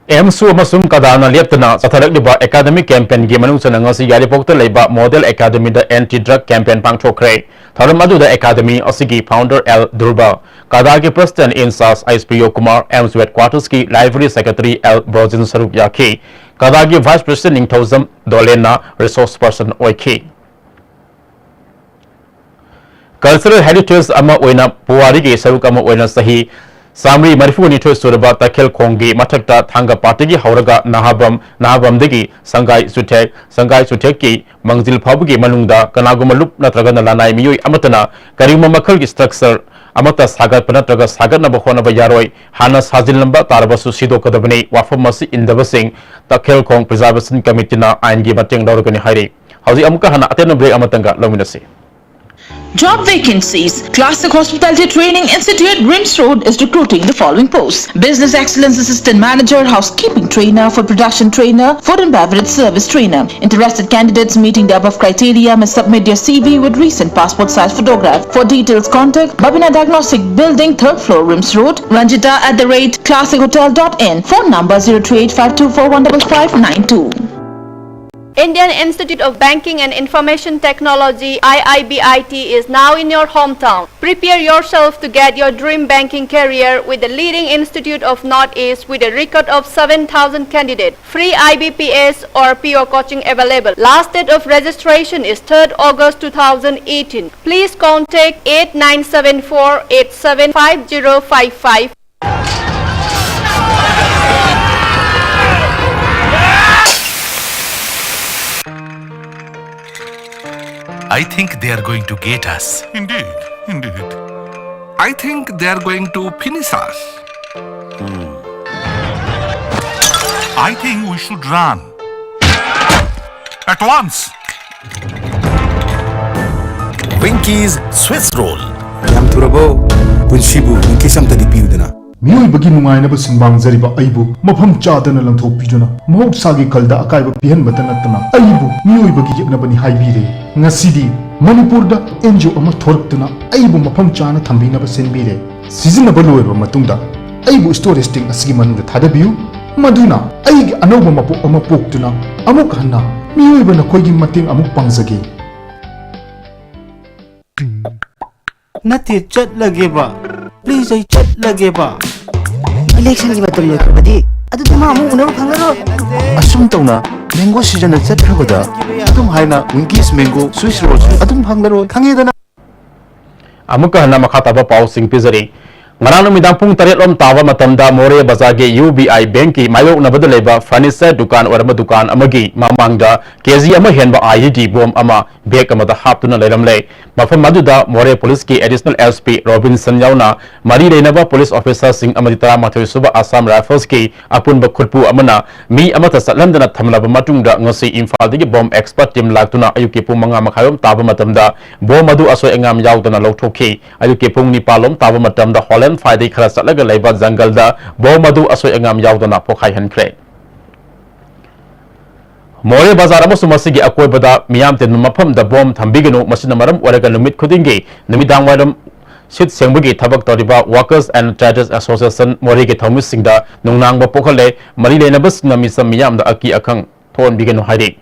ꯑꯦꯝꯁꯨ ꯑꯃꯁꯨꯡ ꯀꯗꯥꯅ ꯂꯦꯞꯇꯅ ꯆꯠꯊꯔꯛꯂꯤꯕ ꯑꯦꯀꯥꯗꯃꯤꯛ ꯀꯦꯝꯄꯦꯟꯒꯤ ꯃꯅꯨꯡ ꯆꯟꯅ ꯉꯁꯤ ꯌꯥꯏꯔꯤꯄꯣꯛꯇ ꯂꯩꯕ ꯃꯣꯗꯦꯜ ꯑꯦꯀꯥꯗꯃꯤꯗ ꯑꯦꯟꯇꯤ ꯗ꯭ꯔꯒ ꯀꯦꯝꯄꯦꯟ ꯄꯥꯡꯊꯣꯛꯈ꯭ꯔꯦ꯫ ꯊꯧꯔꯝ ꯑꯗꯨꯗ ꯑꯦꯀꯥꯗꯃꯤ ꯑꯁꯤꯒꯤ ꯐꯥꯎꯟꯗꯔ ꯑꯦꯜ ꯗꯨꯔꯕ, ꯀꯗꯥꯒꯤ president in charge H Priyo Kumar, MS ꯍꯦꯗꯀ꯭ꯋꯥꯇꯔꯁꯀꯤ ꯂꯥꯏꯕ꯭ꯔꯦꯔꯤ ꯁꯦꯀ꯭ꯔꯦꯇꯔꯤ ꯑꯦꯜ ꯕ꯭ꯔꯣꯖꯤꯟ ꯁꯔꯨꯛ ꯌꯥꯈꯤ꯫ ꯀꯗꯥꯒꯤ ꯚꯥꯏꯁ ꯄ꯭ꯔꯦꯁꯤꯗꯦꯟꯠ ꯅꯤꯡꯊꯧꯖꯝ ꯗꯣꯂꯦꯟꯅ ꯔꯤꯁꯣꯔꯁ ꯄꯔꯁꯟ ꯑꯣꯏꯈꯤ꯫ ꯀꯜꯆꯔꯦꯜ ꯍꯦꯔꯤꯇꯦꯖ ꯑꯃ ꯑꯣꯏꯅ ꯄꯨꯋꯥꯔꯤꯒꯤ ꯁꯔꯨꯛ ꯑꯃ ꯑꯣꯏꯅ ꯆꯍꯤ ꯆꯥꯃꯔꯤ ꯃꯔꯤꯐꯨꯅꯤꯊꯣꯏ ꯁꯨꯔꯕ ꯇꯈꯦꯜ ꯈꯣꯡꯒꯤ ꯃꯊꯛꯇ ꯊꯥꯡꯒ ꯄꯥꯠꯇꯒꯤ ꯍꯧꯔꯒ ꯅꯍꯥꯕꯝ, ꯅꯍꯥꯕꯝꯗꯒꯤ ꯁꯪꯒꯥꯏ ꯆꯨꯊꯦꯛ, ꯁꯪꯒꯥꯏ ꯆꯨꯊꯦꯛꯀꯤ ꯃꯥꯡꯖꯤꯜ ꯐꯥꯎꯕꯒꯤ ꯃꯅꯨꯡꯗ ꯀꯅꯥꯒꯨꯝꯕ ꯂꯨꯞ ꯅꯠꯇ꯭ꯔꯒꯅ ꯂꯅꯥꯏ ꯃꯤꯑꯣꯏ ꯑꯃꯠꯇꯅ ꯀꯔꯤꯒꯨꯝꯕ ꯃꯈꯜꯒꯤ ꯁ꯭ꯇ꯭ꯔꯛꯆꯔ ꯑꯃꯠꯇ ꯁꯥꯒꯠꯄ ꯅꯠꯇ꯭ꯔꯒ ꯁꯥꯒꯠꯅꯕ ꯍꯣꯠꯅꯕ ꯌꯥꯔꯣꯏ꯫ ꯍꯥꯟꯅ ꯁꯥꯖꯤꯜꯂꯝꯕ ꯇꯥꯔꯕꯁꯨ ꯁꯤꯗꯣꯛꯀꯗꯕꯅꯤ꯫ ꯋꯥꯐꯝ ꯑꯁꯤ ꯏꯟꯗꯕꯁꯤꯡ ꯇꯈꯦꯜ ꯈꯣꯡ ꯄ꯭ꯔꯤꯖꯥꯔꯕꯦꯁꯟ ꯀꯃꯤꯇꯤꯅ ꯑꯥꯏꯟꯒꯤ ꯃꯇꯦꯡ ꯂꯧꯔꯒꯅꯤ ꯍꯥꯏꯔꯤ꯫ ꯍꯧꯖꯤꯛ ꯑꯃꯨꯛꯀ ꯍꯟꯅ ꯑꯇꯦꯟꯕ break ꯑꯃꯇꯪꯒ ꯂꯧꯃꯤꯟꯅꯁꯤ꯫ Job vacancies. Classic Hospitality Training Institute, RIMS Road, is recruiting the following posts: Business Excellence Assistant Manager, Housekeeping Trainer, Food Production Trainer, Food and Beverage Service Trainer. Interested candidates meeting the above criteria may submit their C V with recent passport size photograph. For details, contact Babina Diagnostic Building, third floor, RIMS Road, Ranjita at the rate classic hotel dot in. Phone number zero three eight five two four one double five nine two. Indian Institute of Banking and Information Technology, I I B I T, is now in your hometown. Prepare yourself to get your dream banking career with the leading institute of Northeast with a record of seven thousand candidates. Free I B P S or P O coaching available. Last date of registration is third August two thousand eighteen. Please contact eight nine seven four eight seven five zero five five. I think they are going to get us. Indeed, indeed. I think they are going to finish us. I think we should run. At once. Winky's Swiss Roll. ꯌꯥꯝ ꯊꯨꯔꯕꯣ? ꯄꯨꯟꯁꯤꯕꯨ ꯅꯨꯡꯀꯤꯁ ꯑꯝꯇꯗꯤ ꯄꯤꯌꯨꯗꯅ꯫ ꯃꯤꯑꯣꯏꯕꯒꯤ ꯅꯨꯡꯉꯥꯏꯅꯕ ꯁꯨꯝꯕꯥꯡꯖꯔꯤꯕ ꯑꯩꯕꯨ ꯃꯐꯝ ꯆꯥꯗꯅ ꯂꯪꯊꯣꯛꯄꯤꯗꯨꯅ ꯃꯍꯧꯁꯥꯒꯤ ꯈꯜꯗ ꯑꯀꯥꯏꯕ ꯄꯤꯍꯟꯕꯇ ꯅꯠꯇꯅ ꯑꯩꯕꯨ ꯃꯤꯑꯣꯏꯕꯒꯤ ꯌꯦꯛꯅꯕꯅꯤ ꯍꯥꯏꯕꯤꯔꯦ꯫ ꯉꯁꯤꯗꯤ ꯃꯅꯤꯄꯨꯔꯗ ꯑꯦꯟ ꯖꯤ ꯑꯣ ꯑꯃ ꯊꯣꯔꯛꯇꯨꯅ ꯑꯩꯕꯨ ꯃꯐꯝ ꯆꯥꯅ ꯊꯝꯕꯤꯅꯕ ꯁꯤꯟꯕꯤꯔꯦ꯫ ꯁꯤꯖꯤꯟꯅꯕ ꯂꯣꯏꯔꯕ ꯃꯇꯨꯡꯗ ꯑꯩꯕꯨ ꯁ꯭ꯇꯣꯔꯦꯖ ꯇꯦꯡ ꯑꯁꯤꯒꯤ ꯃꯅꯨꯡꯗ ꯊꯥꯗꯕꯤꯌꯨ꯫ ꯃꯗꯨꯅ ꯑꯩꯒꯤ ꯑꯅꯧꯕ ꯃꯄꯣꯛ ꯑꯃ ꯄꯣꯛꯇꯨꯅ ꯑꯃꯨꯛ ꯍꯟꯅ ꯃꯤꯑꯣꯏꯕ ꯅꯈꯣꯏꯒꯤ ꯃꯇꯦꯡ ꯑꯃꯨꯛ ꯄꯥꯡꯖꯒꯦ꯫ ꯅꯠꯇꯦ, ꯆꯠꯂꯒꯦꯕ꯫ ꯄ꯭ꯂꯤꯖ, ꯑꯩ ꯆꯠꯂꯒꯦꯕ꯫ ꯏꯂꯦꯛꯁꯟꯒꯤ ꯃꯇꯝ ꯂꯣꯏꯈ꯭ꯔꯕꯗꯤ ꯑꯗꯨꯗꯤ ꯃꯥ ꯑꯃꯨꯛ ꯎꯅꯕ ꯐꯪꯉꯔꯣꯏ꯫ ꯑꯁꯨꯝ ꯇꯧꯅ ꯃꯦꯡꯒꯣ ꯁꯤꯖꯟꯅ ꯆꯠꯈ꯭ꯔꯕꯗ ꯑꯗꯨꯝ ꯍꯥꯏꯅ ꯋꯤꯡꯀꯤꯁ ꯃꯦꯡꯒꯣ ꯁ꯭ꯋꯤꯁ ꯔꯣꯜꯁ ꯑꯗꯨꯝ ꯐꯪꯂꯔꯣꯏ, ꯈꯪꯉꯦꯗꯅ꯫ ꯑꯃꯨꯛꯀ ꯍꯟꯅ ꯃꯈꯥ ꯇꯥꯕ ꯄꯥꯎꯁꯤꯡ ꯄꯤꯖꯔꯤ꯫ ꯉꯔꯥꯡ ꯅꯨꯃꯤꯗꯥꯡ ꯄꯨꯡ ꯇꯔꯦꯠ ꯂꯣꯝ ꯇꯥꯕ ꯃꯇꯝꯗ ꯃꯣꯔꯦ ꯕꯖꯥꯔꯒꯤ ꯌꯨ ꯕꯤ ꯑꯥꯏ ꯕꯦꯡꯀꯤ ꯃꯥꯌꯣꯛꯅꯕꯗ ꯂꯩꯕ ꯐꯔꯅꯤꯆꯔ ꯗꯨꯀꯥꯟ ꯑꯣꯏꯔꯝꯕ ꯗꯨꯀꯥꯟ ꯑꯃꯒꯤ ꯃꯃꯥꯡꯗ ꯀꯦ ꯖꯤ ꯑꯃ ꯍꯦꯟꯕ ꯑꯥꯏ ꯏ ꯗꯤ ꯕꯣꯝ ꯑꯃ ꯕꯦꯒ ꯑꯃꯗ ꯍꯥꯞꯇꯨꯅ ꯂꯩꯔꯝꯂꯦ꯫ ꯃꯐꯝ ꯑꯗꯨꯗ ꯃꯣꯔꯦ ꯄꯨꯂꯤꯁꯀꯤ ꯑꯦꯗꯤꯁꯅꯦꯜ ꯑꯦꯁ ꯄꯤ ꯔꯣꯕꯤꯟꯁꯟ ꯌꯥꯎꯅ ꯃꯔꯤ ꯂꯩꯅꯕ ꯄꯨꯂꯤꯁ ꯑꯣꯐꯤꯁꯥꯔꯁꯤꯡ ꯑꯃꯗꯤ ꯇꯔꯥꯃꯥꯊꯣꯏ ꯁꯨꯕ ꯑꯁꯥꯝ ꯔꯥꯏꯐꯜꯁꯀꯤ ꯑꯄꯨꯟꯕ ꯈꯨꯠꯄꯨ ꯑꯃꯅ ꯃꯤ ꯑꯃꯠꯇ ꯆꯠꯍꯟꯗꯅ ꯊꯝꯂꯕ ꯃꯇꯨꯡꯗ ꯉꯁꯤ ꯏꯝꯐꯥꯜꯗꯒꯤ ꯕꯣꯝ ꯑꯦꯛꯁꯄꯔꯠ ꯇꯤꯝ ꯂꯥꯛꯇꯨꯅ ꯑꯌꯨꯛꯀꯤ ꯄꯨꯡ ꯃꯉꯥ ꯃꯈꯥꯏꯔꯣꯝ ꯇꯥꯕ ꯃꯇꯝꯗ ꯕꯣꯝ ꯑꯗꯨ ꯑꯁꯣꯏ ꯑꯉꯥꯝ ꯌꯥꯎꯗꯅ ꯂꯧꯊꯣꯛꯈꯤ꯫ ꯑꯌꯨꯛꯀꯤ ꯄꯨꯡ ꯅꯤꯄꯥꯜ ꯂꯣꯝ ꯇꯥꯕ ꯃꯇꯝꯗ ꯍꯣꯂꯦꯟ ꯐꯥꯏꯗꯒꯤ ꯈꯔ ꯆꯠꯂꯒ ꯂꯩꯕ ꯖꯪꯒꯜꯗ ꯕꯣꯝ ꯑꯗꯨ ꯑꯁꯣꯏ ꯑꯉꯥꯝ ꯌꯥꯎꯗꯅ ꯄꯣꯈꯥꯏꯍꯟꯈ꯭ꯔꯦ꯫ ꯃꯣꯔꯦ ꯕꯖꯥꯔ ꯑꯃꯁꯨꯡ ꯃꯁꯤꯒꯤ ꯑꯀꯣꯏꯕꯗ ꯃꯤꯌꯥꯝ ꯇꯤꯟꯕ ꯃꯐꯝꯗ ꯕꯣꯝ ꯊꯝꯕꯤꯒꯅꯨ꯫ ꯃꯁꯤꯅ ꯃꯔꯝ ꯑꯣꯏꯔꯒ ꯅꯨꯃꯤꯠ ꯈꯨꯗꯤꯡꯒꯤ ꯅꯨꯃꯤꯗꯥꯡ ꯋꯥꯏꯔꯝ ꯁꯤꯠ ꯁꯦꯡꯕꯒꯤ ꯊꯕꯛ ꯇꯧꯔꯤꯕ Workers and Traders Association ꯃꯣꯔꯦꯒꯤ ꯊꯧꯃꯤꯁꯤꯡꯗ ꯅꯨꯡꯅꯥꯡꯕ ꯄꯣꯛꯍꯜꯂꯦ꯫ ꯃꯔꯤ ꯂꯩꯅꯕꯁꯤꯡꯅ ꯃꯤꯆꯝ ꯃꯤꯌꯥꯝꯗ ꯑꯀꯤ ꯑꯈꯪ ꯊꯣꯛꯍꯟꯕꯤꯒꯅꯨ ꯍꯥꯏꯔꯤ꯫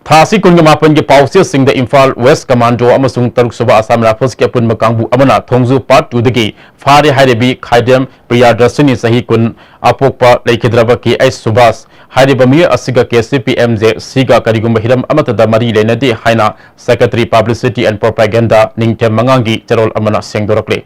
ꯊꯥ ꯑꯁꯤ ꯀꯨꯟꯒ ꯃꯥꯄꯟꯒꯤ ꯄꯥꯎꯆꯦꯁꯤꯡꯗ ꯏꯝꯐꯥꯜ ꯋꯦꯁ ꯀꯃꯥꯟꯗꯣ ꯑꯃꯁꯨꯡ ꯇꯔꯨꯛ ꯁꯨꯕ ꯑꯁꯥꯝ ꯔꯥꯏꯐꯜꯁꯀꯤ ꯑꯄꯨꯟꯕ ꯀꯥꯡꯕꯨ ꯑꯃꯅ ꯊꯣꯡꯖꯨ ꯄꯥꯔꯠ ꯇꯨꯗꯒꯤ ꯐꯥꯔꯦ ꯍꯥꯏꯔꯤꯕꯤ ꯈꯥꯏꯗꯦꯝ ꯄ꯭ꯔꯤꯌꯥꯗꯔꯁꯤꯅꯤ, ꯆꯍꯤ ꯀꯨꯟ, ꯑꯄꯣꯛꯄ ꯂꯩꯈꯤꯗ꯭ꯔꯕ ꯀꯦ ꯑꯩꯆ ꯁꯨꯕꯥꯁ ꯍꯥꯏꯔꯤꯕ ꯃꯤꯑꯣꯏ ꯑꯁꯤꯒ K C P M J ꯁꯤꯒ ꯀꯔꯤꯒꯨꯝꯕ ꯍꯤꯔꯝ ꯑꯃꯠꯇꯗ ꯃꯔꯤ ꯂꯩꯅꯗꯦ ꯍꯥꯏꯅ Secretary Publicity and Propaganda ꯅꯤꯡꯊꯦꯝ ꯃꯉꯥꯡꯒꯤ ꯆꯦꯔꯣꯜ ꯑꯃꯅ ꯁꯦꯡꯗꯣꯔꯛꯂꯤ꯫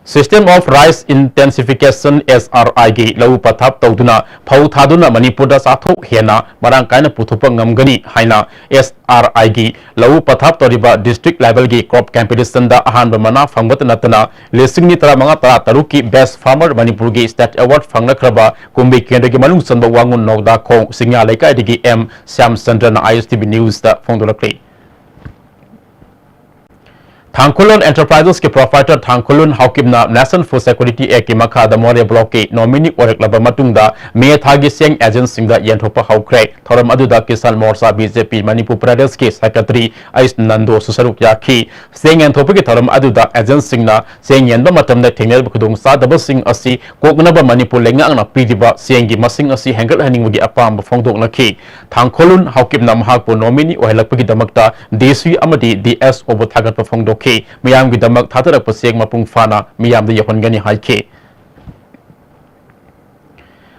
System of Rice Intensification, S R I ꯒꯤ ꯂꯧꯎ ꯄꯊꯥꯞ ꯇꯧꯗꯨꯅ ꯐꯧ ꯊꯥꯗꯨꯅ ꯃꯅꯤꯄꯨꯔꯗ ꯆꯥꯊꯣꯛ ꯍꯦꯟꯅ ꯃꯔꯥꯡ ꯀꯥꯏꯅ ꯄꯨꯊꯣꯛꯄ ꯉꯝꯒꯅꯤ ꯍꯥꯏꯅ S R I ꯒꯤ ꯂꯧꯎ ꯄꯊꯥꯞ ꯇꯧꯔꯤꯕ district level ꯒꯤ crop competition ꯗ ꯑꯍꯥꯟꯕ ꯃꯅꯥ ꯐꯪꯕꯇ ꯅꯠꯇꯅ ꯂꯤꯁꯤꯡ ꯅꯤ ꯇꯔꯥꯃꯉꯥ ꯇꯔꯥꯇꯔꯨꯛꯀꯤ Best Farmer ꯃꯅꯤꯄꯨꯔꯒꯤ state award ꯐꯪꯂꯛꯈ꯭ꯔꯕ ꯀꯨꯝꯕꯤ ꯀꯦꯟꯗ꯭ꯔꯒꯤ ꯃꯅꯨꯡ ꯆꯟꯕ ꯋꯥꯉꯨ ꯅꯧꯗꯥꯈꯣꯡ ꯁꯤꯡꯌꯥ ꯂꯩꯀꯥꯏꯗꯒꯤ M ꯁ꯭ꯌꯥꯝꯆꯟꯗ꯭ꯔꯅ I S T V News ꯇ ꯐꯣꯡꯗꯣꯔꯛꯂꯤ꯫ ꯊꯥꯡꯈꯨꯂꯨꯟ Enterprises ꯀꯤ proprietor ꯊꯥꯡꯈꯨꯂꯨꯟ ꯍꯥꯎꯀꯤꯞꯅ National Food Security Act ꯀꯤ ꯃꯈꯥꯗ ꯃꯣꯔꯦ block ꯀꯤ nominee ꯑꯣꯏꯔꯛꯂꯕ ꯃꯇꯨꯡꯗ ꯃꯦ ꯊꯥꯒꯤ ꯆꯦꯡ agent ꯁꯤꯡꯗ ꯌꯦꯟꯊꯣꯛꯄ ꯍꯧꯈ꯭ꯔꯦ꯫ ꯊꯧꯔꯝ ꯑꯗꯨꯗ Kisan ꯃꯣꯔꯆꯥ, B J P Manipur ꯄ꯭ꯔꯗꯦꯁꯀꯤ secretary ꯑꯩꯁ ꯅꯟꯗꯣꯁꯨ ꯁꯔꯨꯛ ꯌꯥꯈꯤ꯫ ꯆꯦꯡ ꯌꯦꯟꯊꯣꯛꯄꯒꯤ ꯊꯧꯔꯝ ꯑꯗꯨꯗ agent ꯁꯤꯡꯅ ꯆꯦꯡ ꯌꯦꯟꯕ ꯃꯇꯝꯗ ꯊꯦꯡꯅꯔꯤꯕ ꯈꯨꯗꯣꯡꯆꯥꯗꯕꯁꯤꯡ ꯑꯁꯤ ꯀꯣꯛꯅꯅꯕ ꯃꯅꯤꯄꯨꯔ ꯂꯩꯉꯥꯛꯅ ꯄꯤꯔꯤꯕ ꯆꯦꯡꯒꯤ ꯃꯁꯤꯡ ꯑꯁꯤ ꯍꯦꯟꯒꯠꯍꯟꯅꯤꯡꯕꯒꯤ ꯑꯄꯥꯝꯕ ꯐꯣꯡꯗꯣꯛꯅꯈꯤ꯫ ꯊꯥꯡꯈꯣꯂꯨꯟ ꯍꯥꯎꯀꯤꯞꯅ ꯃꯍꯥꯛꯄꯨ nominee ꯑꯣꯏꯍꯜꯂꯛꯄꯒꯤꯗꯃꯛꯇ D C ꯑꯃꯗꯤ D S Oꯕꯨ ꯊꯥꯒꯠꯄ ꯐꯣꯡꯗꯣꯛꯈꯤ꯫ ꯃꯤꯌꯥꯝꯒꯤꯗꯃꯛ ꯊꯥꯗꯔꯛꯄ ꯆꯦꯡ ꯃꯄꯨꯡ ꯐꯥꯅ ꯃꯤꯌꯥꯝꯗ ꯌꯧꯍꯟꯒꯅꯤ ꯍꯥꯏꯈꯤ꯫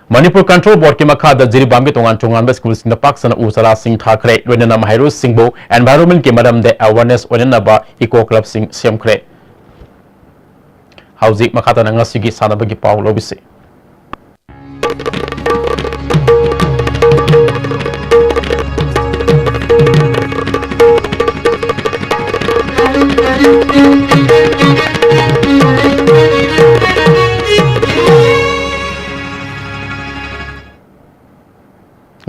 ꯃꯅꯤꯄꯨꯔ Control Board ꯀꯤ ꯃꯈꯥꯗ ꯖꯤꯔꯤꯕꯥꯝꯒꯤ ꯇꯣꯉꯥꯟ ꯇꯣꯉꯥꯟꯕ school ꯁꯤꯡꯗ ꯄꯥꯛ ꯁꯟꯅ ꯎ ꯆꯥꯔꯥꯁꯤꯡ ꯊꯥꯈ꯭ꯔꯦ꯫ ꯂꯣꯏꯅꯅ ꯃꯍꯩꯔꯣꯏꯁꯤꯡꯕꯨ environment ꯀꯤ ꯃꯔꯝꯗ awareness ꯑꯣꯏꯅꯅꯕ eco club ꯁꯤꯡ ꯁꯦꯝꯈ꯭ꯔꯦ꯫ ꯍꯧꯖꯤꯛ ꯃꯈꯥ ꯇꯥꯅ ꯉꯁꯤꯒꯤ ꯁꯥꯟꯅꯕꯒꯤ ꯄꯥꯎ ꯂꯧꯕꯤꯁꯤ꯫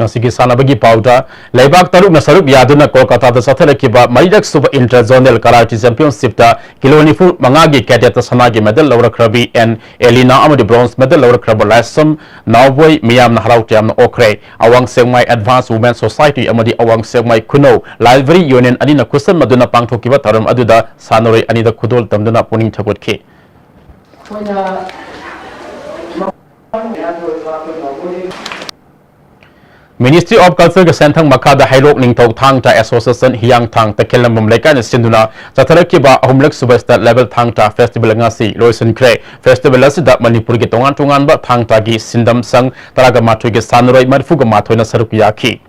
ꯉꯁꯤꯒꯤ ꯁꯥꯟꯅꯕꯒꯤ ꯄꯥꯎꯗ, ꯂꯩꯕꯥꯛ ꯇꯔꯨꯛꯅ ꯁꯔꯨꯛ ꯌꯥꯗꯨꯅ ꯀꯣꯜꯀꯇꯥꯗ ꯆꯠꯊꯔꯛꯈꯤꯕ ꯃꯔꯤꯔꯛ ꯁꯨꯕ Inter Zonal Karate Championship ꯇ ꯀꯤꯂꯣ ꯅꯤꯐꯨ ꯃꯉꯥꯒꯤ cadet ꯇ ꯁꯅꯥꯒꯤ medal ꯂꯧꯔꯛꯈ꯭ꯔꯕꯤ ꯑꯦꯟ ꯑꯦꯂꯤꯅꯥ ꯑꯃꯗꯤ bronze medal ꯂꯧꯔꯛꯈ꯭ꯔꯕ ꯂꯥꯏꯁ꯭ꯔꯝ ꯅꯥꯎꯕꯣꯏ ꯃꯤꯌꯥꯝꯅ ꯍꯔꯥꯎ ꯇꯌꯥꯝꯅ ꯑꯣꯛꯈ꯭ꯔꯦ꯫ ꯑꯋꯥꯡ ꯁꯦꯛꯃꯥꯏ Advance Women Society ꯑꯃꯗꯤ ꯑꯋꯥꯡ ꯁꯦꯛꯃꯥꯏ ꯈꯨꯅꯧ Library Union ꯑꯅꯤꯅ ꯈꯨꯠꯁꯝꯅꯗꯨꯅ ꯄꯥꯡꯊꯣꯛꯈꯤꯕ ꯊꯧꯔꯝ ꯑꯗꯨꯗ ꯁꯥꯟꯅꯔꯣꯏ ꯑꯅꯤꯗ ꯈꯨꯗꯣꯜ ꯇꯝꯗꯨꯅ ꯄꯨꯛꯅꯤꯡ ꯊꯧꯒꯠꯈꯤ꯫ Ministry of Culture ꯒꯤ ꯁꯦꯟꯊꯪ ꯃꯈꯥꯗ ꯍꯩꯔꯣꯛ ꯅꯤꯡꯊꯧ ꯊꯥꯡ ꯇꯥ Association ꯍꯤꯌꯥꯡꯊꯥꯡ ꯇꯈꯦꯜꯂꯝꯕꯝ ꯂꯩꯀꯥꯏꯅ ꯁꯤꯟꯗꯨꯅ ꯆꯠꯊꯔꯛꯈꯤꯕ ꯑꯍꯨꯝꯂꯛ ꯁꯨꯕ State Level ꯊꯥꯡ ꯇꯥ Festival ꯉꯁꯤ ꯂꯣꯏꯁꯤꯟꯈ꯭ꯔꯦ꯫ Festival ꯑꯁꯤꯗ ꯃꯅꯤꯄꯨꯔꯒꯤ ꯇꯣꯉꯥꯟ ꯇꯣꯉꯥꯟꯕ ꯊꯥꯡ ꯇꯥꯒꯤ ꯁꯤꯟꯗꯝ ꯁꯪ ꯇꯔꯥꯒ ꯃꯥꯊꯣꯏꯒꯤ ꯁꯥꯟꯅꯔꯣꯏ ꯃꯔꯤꯐꯨꯒ ꯃꯥꯊꯣꯏꯅ ꯁꯔꯨꯛ ꯌꯥꯈꯤ꯫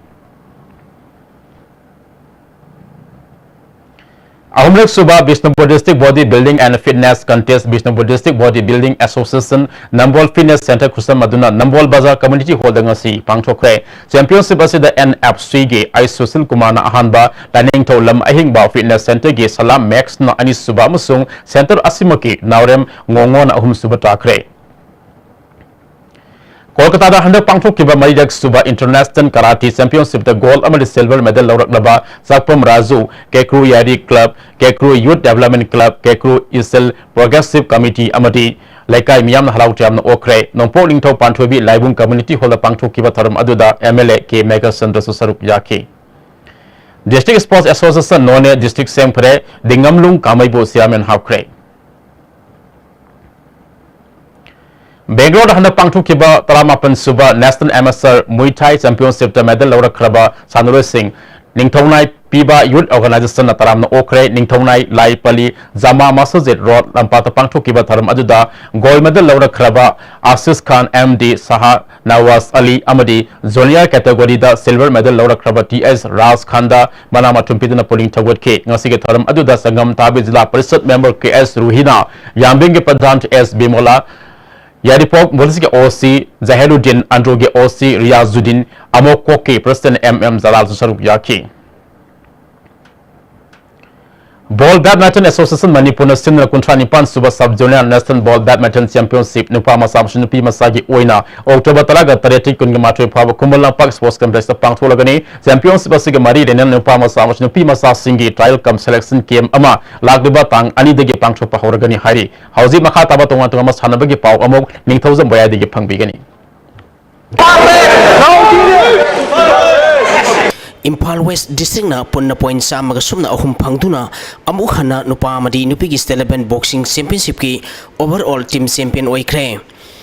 ꯑꯍꯨꯝꯂꯛ ꯁꯨꯕ Bishnupur District Body Building and Fitness Contest, Bishnupur District Body Building Association, Nambol Fitness Center ꯈꯨꯠꯁꯝ ꯑꯗꯨꯅ ꯅꯝꯕꯣꯜ ꯕꯖꯥꯔ Community Hall ꯗ ꯉꯁꯤ ꯄꯥꯡꯊꯣꯛꯈ꯭ꯔꯦ꯫ Championship ꯑꯁꯤꯗ N F C ꯒꯤ ꯑꯩ ꯁꯨꯁꯤꯜ ꯀꯨꯃꯥꯔꯅ ꯑꯍꯥꯟꯕ, ꯂꯥꯏꯅꯤꯡꯊꯧ ꯂꯝ ꯑꯍꯤꯡꯕ Fitness Center ꯒꯤ ꯁꯂꯥꯝ ꯃꯦꯛꯁꯅ ꯑꯅꯤꯁꯨꯕ ꯑꯃꯁꯨꯡ center ꯑꯁꯤꯃꯛꯀꯤ ꯅꯥꯎꯔꯦꯝ ꯉꯣꯉꯣꯅ ꯑꯍꯨꯝꯁꯨꯕ ꯇꯥꯈ꯭ꯔꯦ꯫ ꯀꯣꯜꯀꯇꯥꯗ ꯍꯟꯗꯛ ꯄꯥꯡꯊꯣꯛꯈꯤꯕ ꯃꯔꯤꯔꯛ ꯁꯨꯕ International Karate Championship ꯇ gold ꯑꯃꯗꯤ silver medal ꯂꯧꯔꯛꯂꯕ ꯆꯥꯛꯄꯝ Raju, ꯀꯦꯀ꯭ꯔꯨ ꯌꯥꯏꯔꯤ club, ꯀꯦꯀ꯭ꯔꯨ Youth Development Club, ꯀꯦꯀ꯭ꯔꯨ ꯏꯁꯤꯜ Progressive Committee ꯑꯃꯗꯤ ꯂꯩꯀꯥꯏ ꯃꯤꯌꯥꯝꯅ ꯍꯔꯥꯎ ꯇꯌꯥꯝꯅ ꯑꯣꯛꯈ꯭ꯔꯦ꯫ ꯅꯣꯡꯄꯣꯛ ꯅꯤꯡꯊꯧ ꯄꯥꯟꯊꯣꯏꯕꯤ ꯂꯥꯏꯕꯨꯡ Community Hall ꯗ ꯄꯥꯡꯊꯣꯛꯈꯤꯕ ꯊꯧꯔꯝ ꯑꯗꯨꯗ M L A ꯀꯦ ꯃꯦꯘꯆꯟꯗ꯭ꯔꯁꯨ ꯁꯔꯨꯛ ꯌꯥꯈꯤ꯫ District Sports Association ꯅꯣꯅꯦ district ꯁꯦꯝꯈ꯭ꯔꯦ꯫ ꯗꯤꯡꯉꯝꯂꯨꯡ ꯀꯥꯃꯩꯕꯨ chairman ꯍꯥꯞꯈ꯭ꯔꯦ꯫ ꯕꯦꯡꯒ꯭ꯂꯣꯔꯗ ꯍꯟꯗꯛ ꯄꯥꯡꯊꯣꯛꯈꯤꯕ ꯇꯔꯥꯃꯥꯄꯟ ꯁꯨꯕ National Amateur Muay Thai Championship ꯇ medal ꯂꯧꯔꯛꯈ꯭ꯔꯕ ꯁꯥꯟꯅꯔꯣꯏꯁꯤꯡ ꯅꯤꯡꯊꯧꯅꯥꯏ ꯄꯤꯕ Youth Organization ꯅ ꯇꯔꯥꯝꯅ ꯑꯣꯛꯈ꯭ꯔꯦ꯫ ꯅꯤꯡꯊꯧꯅꯥꯏ ꯂꯥꯏꯄꯂꯤ ꯖꯃꯥ ꯃꯁꯖꯤꯗ ꯔꯣꯗ ꯂꯝꯄꯥꯛꯇ ꯄꯥꯡꯊꯣꯛꯈꯤꯕ ꯊꯧꯔꯝ ꯑꯗꯨꯗ gold medal ꯂꯧꯔꯛꯈ꯭ꯔꯕ ꯑꯥꯁꯤꯁ ꯈꯥꯟ, M D ꯁꯍꯥ, ꯅꯋꯥꯖ ꯑꯂꯤ ꯑꯃꯗꯤ junior category ꯗ silver medal ꯂꯧꯔꯛꯈ꯭ꯔꯕ T S ꯔꯥꯖ ꯈꯥꯟꯗ ꯃꯅꯥ ꯃꯊꯨꯝ ꯄꯤꯗꯨꯅ ꯄꯨꯛꯅꯤꯡ ꯊꯧꯒꯠꯈꯤ꯫ ꯉꯁꯤꯒꯤ ꯊꯧꯔꯝ ꯑꯗꯨꯗ ꯁꯪꯒꯝ ꯇꯥꯕꯤ ꯖꯤꯂꯥ ꯄꯔꯤꯁꯠ member ꯀꯦ ꯑꯦꯁ ꯔꯨꯍꯤꯅꯥ, ꯌꯥꯝꯕꯦꯝꯒꯤ ꯄ꯭ꯔꯙꯥꯟ ꯑꯦꯁ ꯕꯤꯃꯣꯂꯥ, ꯌꯥꯏꯔꯤꯄꯣꯛ ꯄꯨꯂꯤꯁꯀꯤ ꯑꯣ ꯁꯤ ꯖꯍꯦꯔꯨꯗꯤꯟ, ꯑꯟꯗ꯭ꯔꯣꯒꯤ ꯑꯣ ꯁꯤ ꯔꯤꯌꯥꯖꯨꯗꯤꯟ, ꯑꯃꯣꯛꯀꯣꯛꯀꯤ ꯄ꯭ꯔꯁꯤꯗꯦꯟ ꯑꯦꯝ ꯑꯦꯝ ꯖꯂꯥꯜꯁꯨ ꯁꯔꯨꯛ ꯌꯥꯈꯤ꯫ Ball Badminton Association ꯃꯅꯤꯄꯨꯔꯅ ꯁꯤꯟꯗꯨꯅ ꯀꯨꯟꯊ꯭ꯔꯥ ꯅꯤꯄꯥꯟ ꯁꯨꯕ Sub Zonal National Ball Badminton Championship ꯅꯨꯄꯥ ꯃꯆꯥ ꯑꯃꯁꯨꯡ ꯅꯨꯄꯤ ꯃꯆꯥꯒꯤ ꯑꯣꯏꯅ October ꯇꯔꯥꯒ ꯇꯔꯦꯠꯇꯒꯤ ꯀꯨꯟꯒ ꯃꯥꯊꯣꯏ ꯐꯥꯎꯕ ꯈꯨꯃꯟ ꯂꯝꯄꯥꯛ Sports Complex ꯇ ꯄꯥꯡꯊꯣꯛꯂꯒꯅꯤ꯫ Championship ꯑꯁꯤꯒ ꯃꯔꯤ ꯂꯩꯅꯅ ꯅꯨꯄꯥ ꯃꯆꯥ ꯑꯃꯁꯨꯡ ꯅꯨꯄꯤ ꯃꯆꯥꯁꯤꯡꯒꯤ trial cum selection camp ꯑꯃ ꯂꯥꯛꯂꯤꯕ ꯇꯥꯡ ꯑꯅꯤꯗꯒꯤ ꯄꯥꯡꯊꯣꯛꯄ ꯍꯧꯔꯒꯅꯤ ꯍꯥꯏꯔꯤ꯫ ꯍꯧꯖꯤꯛ ꯃꯈꯥ ꯇꯥꯕ ꯇꯣꯉꯥꯟ ꯇꯣꯉꯥꯟꯕ ꯁꯥꯟꯅꯕꯒꯤ ꯄꯥꯎ ꯑꯃꯨꯛ ꯅꯤꯡꯊꯧꯖꯝ ꯕꯣꯌꯥꯏꯗꯒꯤ ꯐꯪꯕꯤꯒꯅꯤ꯫ ꯏꯝꯐꯥꯜ West District ꯅ ꯄꯨꯟꯅ point ꯆꯥꯝꯃꯒ ꯁꯨꯞꯅ ꯑꯍꯨꯝ ꯐꯪꯗꯨꯅ ꯑꯃꯨꯛ ꯍꯟꯅ ꯅꯨꯄꯥ ꯑꯃꯗꯤ ꯅꯨꯄꯤꯒꯤ State Level Boxing Championship ꯀꯤ overall team champion ꯑꯣꯏꯈ꯭ꯔꯦ꯫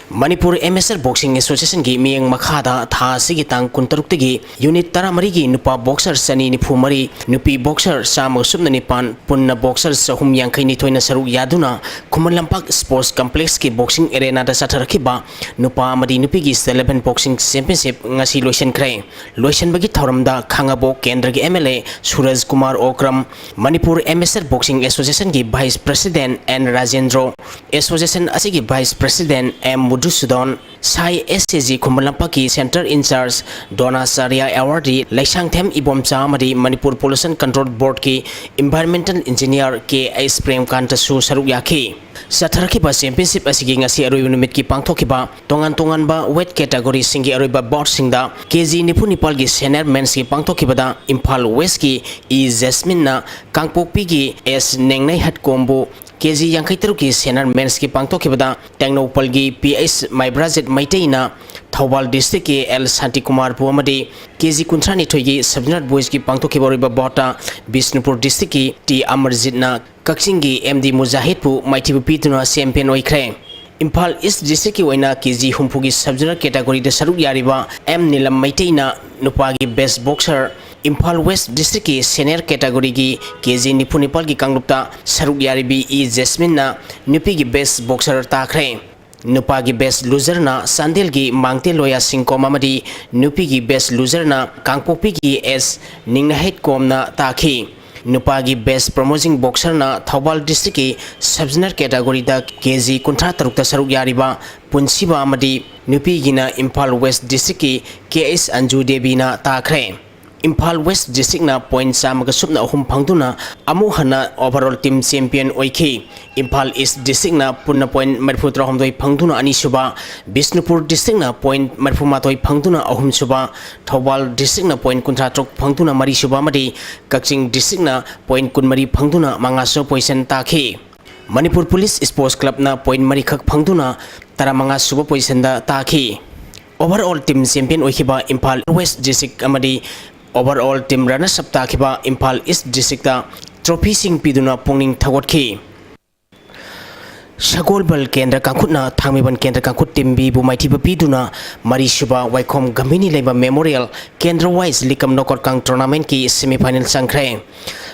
ꯃꯅꯤꯄꯨꯔ Amateur Boxing Association ꯒꯤ ꯃꯤꯠꯌꯦꯡ ꯃꯈꯥꯗ ꯊꯥ ꯑꯁꯤꯒꯤ ꯇꯥꯡ ꯀꯨꯟꯇꯔꯨꯛꯇꯒꯤ unit ꯇꯔꯥꯃꯔꯤꯒꯤ ꯅꯨꯄꯥ boxer ꯆꯅꯤ ꯅꯤꯐꯨ ꯃꯔꯤ, ꯅꯨꯄꯤ boxer ꯆꯥꯝꯃꯒ ꯁꯨꯞꯅ ꯅꯤꯄꯥꯟ, ꯄꯨꯟꯅ boxer ꯆꯍꯨꯝ ꯌꯥꯡꯈꯩ ꯅꯤꯊꯣꯏꯅ ꯁꯔꯨꯛ ꯌꯥꯗꯨꯅ ꯈꯨꯃꯟ ꯂꯝꯄꯥꯛ Sports Complex ꯀꯤ boxing arena ꯗ ꯆꯠꯊꯔꯛꯈꯤꯕ ꯅꯨꯄꯥ ꯑꯃꯗꯤ ꯅꯨꯄꯤꯒꯤ State Level Boxing Championship ꯉꯁꯤ ꯂꯣꯏꯁꯤꯟꯈ꯭ꯔꯦ꯫ ꯂꯣꯏꯁꯤꯟꯕꯒꯤ ꯊꯧꯔꯝꯗ ꯈꯥꯉꯕꯣꯛ ꯀꯦꯟꯗ꯭ꯔꯒꯤ M L A Suraj Kumar Okram, Manipur Amateur Boxing Association ꯒꯤ Vice President N Rajendro, Association ꯑꯁꯤꯒꯤ Vice President M Madhusudan, SAI S A G Khuman ꯂꯝꯄꯥꯛꯀꯤ Center in Charge Dronacharya awardee Leishangthem Ibomcha ꯑꯃꯗꯤ ꯃꯅꯤꯄꯨꯔ Pollution Control Boardꯀꯤ Environmental Engineer ꯀꯦ ꯑꯩꯆ ꯄ꯭ꯔꯦꯝꯀꯥꯟꯇꯁꯨ ꯁꯔꯨꯛ ꯌꯥꯈꯤ꯫ ꯆꯠꯊꯔꯛꯈꯤꯕ championship ꯑꯁꯤꯒꯤ ꯉꯁꯤ ꯑꯔꯣꯏꯕ ꯅꯨꯃꯤꯠꯀꯤ ꯄꯥꯡꯊꯣꯛꯈꯤꯕ ꯇꯣꯉꯥꯟ ꯇꯣꯉꯥꯟꯕ weight categoryꯁꯤꯡꯒꯤ ꯑꯔꯣꯏꯕ boutꯁꯤꯡꯗ ꯀꯦ ꯖꯤ ꯅꯤꯐꯨ ꯅꯤꯄꯥꯜꯒꯤ senior mensꯀꯤ ꯄꯥꯡꯊꯣꯛꯈꯤꯕꯗ ꯏꯝꯐꯥꯜ Westꯀꯤ ꯏ ꯖꯦꯁꯃꯤꯟꯅ ꯀꯥꯡꯄꯣꯛꯄꯤꯒꯤ ꯑꯦꯁ ꯅꯦꯡꯅꯩꯍꯠꯀꯣꯝꯕꯨ, ꯀꯦ ꯖꯤ ꯌꯥꯡꯈꯩ ꯇꯔꯨꯛꯀꯤ senior mensꯀꯤ ꯄꯥꯡꯊꯣꯛꯈꯤꯕꯗ ꯇꯦꯡꯅꯧꯄꯜꯒꯤ ꯄꯤ ꯑꯩꯆ ꯃꯥꯏꯕ꯭ꯔꯥꯖꯤꯠ ꯃꯩꯇꯩꯅ ꯊꯧꯕꯥꯜ districtꯀꯤ ꯑꯦꯜ ꯁꯥꯟꯇꯤꯀꯨꯃꯥꯔꯕꯨ ꯑꯃꯗꯤ ꯀꯦ ꯖꯤ ꯀꯨꯟꯊ꯭ꯔꯥ ꯅꯤꯊꯣꯏꯒꯤ sub-junior boysꯀꯤ ꯄꯥꯡꯊꯣꯛꯈꯤꯕ ꯑꯔꯣꯏꯕ boutꯇ ꯕꯤꯁꯅꯨꯄꯨꯔ districtꯀꯤ ꯇꯤ ꯑꯃꯔꯖꯤꯠꯅ ꯀꯛꯆꯤꯡꯒꯤ ꯑꯦꯝ ꯗꯤ ꯃꯨꯖꯥꯍꯤꯗꯄꯨ ꯃꯥꯏꯊꯤꯕ ꯄꯤꯗꯨꯅ champion ꯑꯣꯏꯈ꯭ꯔꯦ꯫ ꯏꯝꯐꯥꯜ East districtꯀꯤ ꯑꯣꯏꯅ ꯀꯦ ꯖꯤ ꯍꯨꯝꯐꯨꯒꯤ sub-junior categoryꯗ ꯁꯔꯨꯛ ꯌꯥꯔꯤꯕ ꯑꯦꯝ ꯅꯤꯂꯝ ꯃꯩꯇꯩꯅ ꯅꯨꯄꯥꯒꯤ best boxer, Imphal West districtꯀꯤ senior categoryꯒꯤ ꯀꯦ ꯖꯤ ꯅꯤꯐꯨ ꯅꯤꯄꯥꯜꯒꯤ ꯀꯥꯡꯂꯨꯞꯇ ꯁꯔꯨꯛ ꯌꯥꯔꯤꯕꯤ ꯏ ꯖꯦꯁꯃꯤꯟꯅ ꯅꯨꯄꯤꯒꯤ best boxer ꯇꯥꯈ꯭ꯔꯦ꯫ ꯅꯨꯄꯥꯒꯤ best loserꯅ ꯆꯥꯟꯗꯦꯜꯒꯤ ꯃꯥꯡꯇꯦꯂꯣꯌꯥ ꯁꯤꯡꯀꯣꯝ ꯑꯃꯗꯤ ꯅꯨꯄꯤꯒꯤ best loserꯅ ꯀꯥꯡꯄꯣꯛꯄꯤꯒꯤ ꯑꯦꯁ ꯅꯤꯡꯅꯍꯩꯠꯀꯣꯝꯅ ꯇꯥꯈꯤ꯫ ꯅꯨꯄꯥꯒꯤ best promising boxerꯅ ꯊꯧꯕꯥꯜ districtꯀꯤ sub-junior categoryꯗ ꯀꯦ ꯖꯤ ꯀꯨꯟꯊ꯭ꯔꯥ ꯇꯔꯨꯛꯇ ꯁꯔꯨꯛ ꯌꯥꯔꯤꯕ ꯄꯨꯟꯁꯤꯕ ꯑꯃꯗꯤ ꯅꯨꯄꯤꯒꯤꯅ ꯏꯝꯐꯥꯜ West districtꯀꯤ ꯀꯦ ꯑꯩꯆ ꯑꯟꯖꯨ ꯗꯦꯕꯤꯅ ꯇꯥꯈ꯭ꯔꯦ꯫ ꯏꯝꯐꯥꯜ West districtꯅ point ꯆꯥꯝꯃꯒ ꯁꯨꯞꯅ ꯑꯍꯨꯝ ꯐꯪꯗꯨꯅ ꯑꯃꯨꯛ ꯍꯟꯅ overall team champion ꯑꯣꯏꯈꯤ꯫ ꯏꯝꯐꯥꯜ East districtꯅ ꯄꯨꯟꯅ point ꯃꯔꯤꯐꯨ ꯇꯔꯥꯍꯨꯝꯗꯣꯏ ꯐꯪꯗꯨꯅ ꯑꯅꯤꯁꯨꯕ, ꯕꯤꯁꯅꯨꯄꯨꯔ districtꯅ point ꯃꯔꯤꯐꯨ ꯃꯥꯊꯣꯏ ꯐꯪꯗꯨꯅ ꯑꯍꯨꯝꯁꯨꯕ, ꯊꯧꯕꯥꯜ districtꯅ point ꯀꯨꯟꯊ꯭ꯔꯥ ꯇꯔꯨꯛ ꯐꯪꯗꯨꯅ ꯃꯔꯤꯁꯨꯕ ꯑꯃꯗꯤ ꯀꯛꯆꯤꯡ districtꯅ point ꯀꯨꯟꯃꯔꯤ ꯐꯪꯗꯨꯅ ꯃꯉꯥꯁꯨꯕ position ꯇꯥꯈꯤ꯫ ꯃꯅꯤꯄꯨꯔ Police Sports Clubꯅ point ꯃꯔꯤꯈꯛ ꯐꯪꯗꯨꯅ ꯇꯔꯥꯃꯉꯥꯁꯨꯕ positionꯗ ꯇꯥꯈꯤ꯫ Overall team champion ꯑꯣꯏꯈꯤꯕ ꯏꯝꯐꯥꯜ West district ꯑꯃꯗꯤ overall team runners up ꯇꯥꯈꯤꯕ ꯏꯝꯐꯥꯜ East districtꯇ trophyꯁꯤꯡ ꯄꯤꯗꯨꯅ ꯄꯨꯛꯅꯤꯡ ꯊꯧꯒꯠꯈꯤ꯫ ꯁꯒꯣꯜꯕꯜ ꯀꯦꯟꯗ꯭ꯔ ꯀꯥꯡꯈꯨꯠꯅ ꯊꯥꯡꯃꯩꯕꯟ ꯀꯦꯟꯗ꯭ꯔ ꯀꯥꯡꯈꯨꯠ team Bꯕꯨ ꯃꯥꯏꯊꯤꯕ ꯄꯤꯗꯨꯅ ꯃꯔꯤꯁꯨꯕ ꯋꯥꯏꯈꯣꯝ ꯒꯝꯚꯤꯅꯤ ꯂꯩꯃ Memorial ꯀꯦꯟꯗ꯭ꯔ wise ꯂꯤꯛꯀꯝ knockout ꯀꯥꯡ tournamentꯀꯤ semifinal ꯆꯪꯈ꯭ꯔꯦ꯫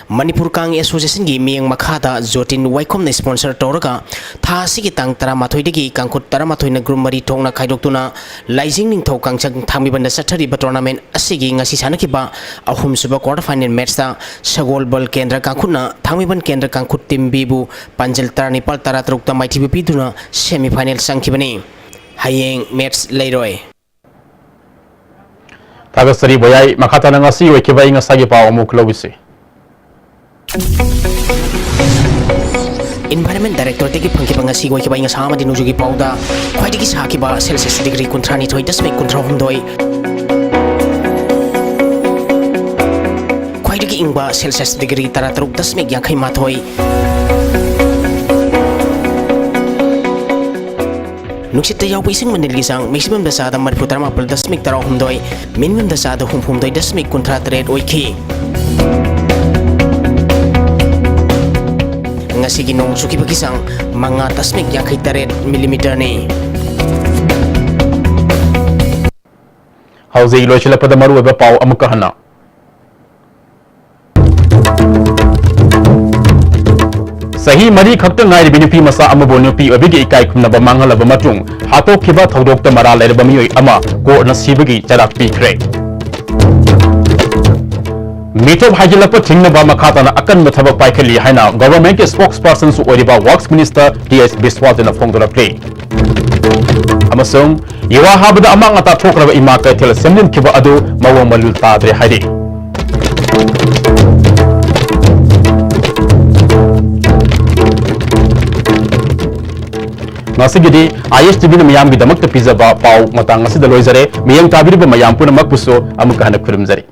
ꯃꯅꯤꯄꯨꯔ ꯀꯥꯡ Associationꯒꯤ ꯃꯤꯠꯌꯦꯡ ꯃꯈꯥꯗ ꯖꯣꯇꯤꯟ ꯋꯥꯏꯈꯣꯝꯅ sponsor ꯇꯧꯔꯒ ꯊꯥ ꯑꯁꯤꯒꯤ ꯇꯥꯡ ꯇꯔꯥꯃꯥꯊꯣꯏꯗꯒꯤ ꯀꯥꯡꯈꯨꯠ ꯇꯔꯥꯃꯥꯊꯣꯏꯅ group ꯃꯔꯤ ꯊꯣꯛꯅ ꯈꯥꯏꯗꯣꯛꯇꯨꯅ ꯂꯥꯏꯖꯤꯡ ꯅꯤꯡꯊꯧ ꯀꯥꯡꯖꯪ ꯊꯥꯡꯃꯩꯕꯟꯗ ꯆꯠꯊꯔꯤꯕ tournament ꯑꯁꯤꯒꯤ ꯉꯁꯤ ꯁꯥꯟꯅꯈꯤꯕ ꯑꯍꯨꯝꯁꯨꯕ quarter final matchꯇ ꯁꯒꯣꯜꯕꯜ ꯀꯦꯟꯗ꯭ꯔ ꯀꯥꯡꯈꯨꯠꯅ ꯊꯥꯡꯃꯩꯕꯟ ꯀꯦꯟꯗ꯭ꯔ ꯀꯥꯡꯈꯨꯠ team Bꯕꯨ ꯄꯥꯟꯖꯜ ꯇꯔꯥꯅꯤꯄꯥꯜ ꯇꯔꯥꯇꯔꯨꯛꯇ ꯃꯥꯏꯊꯤꯕ ꯄꯤꯗꯨꯅ semifinal ꯆꯪꯈꯤꯕꯅꯤ꯫ ꯍꯌꯦꯡ ꯃꯦꯠꯁ ꯂꯩꯔꯣꯏ꯫ ꯊꯥꯒꯠꯆꯔꯤ ꯕꯣꯌꯥꯏ꯫ ꯃꯈꯥ ꯇꯥꯅ ꯉꯁꯤ ꯑꯣꯏꯈꯤꯕ ꯑꯏꯪ ꯑꯁꯥꯒꯤ ꯄꯥꯎ ꯑꯃꯨꯛ ꯂꯧꯕꯤꯁꯤ꯫ ꯏꯟꯚꯥꯏꯔꯟꯃꯦꯟ ꯗꯥꯏꯔꯦꯛꯇꯣꯔꯦꯠꯇꯒꯤ ꯐꯪꯈꯤꯕ ꯉꯁꯤꯒꯤ ꯑꯣꯏꯈꯤꯕ ꯑꯏꯪ ꯑꯁꯥ ꯑꯃꯗꯤ ꯅꯣꯡꯖꯨꯒꯤ ꯄꯥꯎꯗ ꯈ꯭ꯋꯥꯏꯗꯒꯤ ꯁꯥꯈꯤꯕ ꯁꯦꯜꯁꯤꯌꯁ ꯗꯤꯒ꯭ꯔꯤ ꯀꯨꯟꯊ꯭ꯔꯥ ꯅꯤꯊꯣꯏ ꯗꯁꯃꯤꯛ ꯀꯨꯟꯊ꯭ꯔꯥ ꯍꯨꯝꯗꯣꯏ, ꯈ꯭ꯋꯥꯏꯗꯒꯤ ꯏꯪꯕ ꯁꯦꯜꯁꯤꯌꯁ ꯗꯤꯒ꯭ꯔꯤ ꯇꯔꯥ ꯇꯔꯨꯛ ꯗꯁꯃꯤꯛ ꯌꯥꯡꯈꯩ ꯃꯥꯊꯣꯏ, ꯅꯨꯡꯁꯤꯠꯇ ꯌꯥꯎꯕ ꯏꯁꯤꯡ ꯃꯅꯤꯜꯒꯤ ꯆꯥꯡ maximum ꯗ ꯆꯥꯗ ꯃꯔꯤꯐꯨ ꯇꯔꯥꯃꯥꯄꯜ ꯗꯁꯃꯤꯛ ꯇꯔꯥꯍꯨꯝꯗꯣꯏ, minimum ꯗ ꯆꯥꯗ ꯍꯨꯝꯐꯨ ꯍꯨꯝꯗꯣꯏ ꯗꯁꯃꯤꯛ ꯀꯨꯟꯊ꯭ꯔꯥ ꯇꯔꯦꯠ ꯑꯣꯏꯈꯤ꯫ ꯉꯁꯤꯒꯤ ꯅꯣꯡ ꯆꯨꯈꯤꯕꯒꯤ ꯆꯥꯡ ꯃꯉꯥ ꯗꯁꯃꯤꯛ ꯌꯥꯡꯈꯩ ꯇꯔꯦꯠ ꯃꯤꯂꯤꯃꯤꯇꯔꯅꯤ꯫ ꯍꯧꯖꯤꯛ ꯂꯣꯏꯁꯤꯜꯂꯛꯄꯗ ꯃꯔꯨꯑꯣꯏꯕ ꯄꯥꯎ ꯑꯃꯨꯛꯀ ꯍꯟꯅ꯫ ꯆꯍꯤ ꯃꯔꯤ ꯈꯛꯇ ꯉꯥꯏꯔꯤꯕꯤ ꯅꯨꯄꯤ ꯃꯆꯥ ꯑꯃꯕꯨ ꯅꯨꯄꯤ ꯑꯣꯏꯕꯒꯤ ꯏꯀꯥꯏ ꯈꯨꯝꯅꯕ ꯃꯥꯡꯍꯜꯂꯕ ꯃꯇꯨꯡ, ꯍꯥꯠꯇꯣꯛꯈꯤꯕ ꯊꯧꯗꯣꯛꯇ ꯃꯔꯥꯜ ꯂꯩꯔꯕ ꯃꯤꯑꯣꯏ ꯑꯃ ꯀꯣꯔꯠꯅ ꯁꯤꯕꯒꯤ ꯆꯩꯔꯥꯛ ꯄꯤꯈ꯭ꯔꯦ꯫ ꯃꯤꯇꯣꯞ ꯍꯥꯏꯖꯤꯜꯂꯛꯄ ꯊꯤꯡꯅꯕ ꯃꯈꯥ ꯇꯥꯅ ꯑꯀꯟꯕ ꯊꯕꯛ ꯄꯥꯏꯈꯠꯂꯤ ꯍꯥꯏꯅ ꯒꯣꯚꯔꯟꯃꯦꯟꯠꯀꯤ ꯁ꯭ꯄꯣꯛꯁꯄꯔꯁꯟꯁꯨ ꯑꯣꯏꯔꯤꯕ ꯋꯔꯛꯁ ꯃꯤꯅꯤꯁꯇꯔ ꯇꯤ ꯑꯦꯁ ꯕꯤꯁ꯭ꯋꯥꯁꯅ ꯐꯣꯡꯗꯣꯔꯛꯂꯤ꯫ ꯑꯃꯁꯨꯡ ꯌꯨꯍꯥ ꯍꯥꯕꯗ ꯑꯃꯥꯡ ꯑꯇꯥ ꯊꯣꯛꯈ꯭ꯔꯕ ꯏꯃꯥ ꯀꯩꯊꯦꯜ ꯁꯦꯝꯖꯤꯟꯈꯤꯕ ꯑꯗꯨ ꯃꯑꯣꯡ ꯃꯔꯤꯜ ꯇꯥꯗ꯭ꯔꯦ ꯍꯥꯏꯔꯤ꯫ ꯉꯁꯤꯒꯤꯗꯤ ꯑꯥꯏ ꯑꯦꯁ ꯇꯤ ꯚꯤꯅ ꯃꯤꯌꯥꯝꯒꯤꯗꯃꯛꯇ ꯄꯤꯖꯕ ꯄꯥꯎ ꯃꯇꯥꯡ ꯑꯁꯤꯗ ꯂꯣꯏꯖꯔꯦ꯫ ꯃꯤꯠꯌꯦꯡ ꯇꯥꯕꯤꯔꯤꯕ ꯃꯌꯥꯝ ꯄꯨꯝꯅꯃꯛꯄꯨꯁꯨ ꯑꯃꯨꯛꯀ ꯍꯟꯅ ꯈꯨꯔꯨꯝꯖꯔꯤ꯫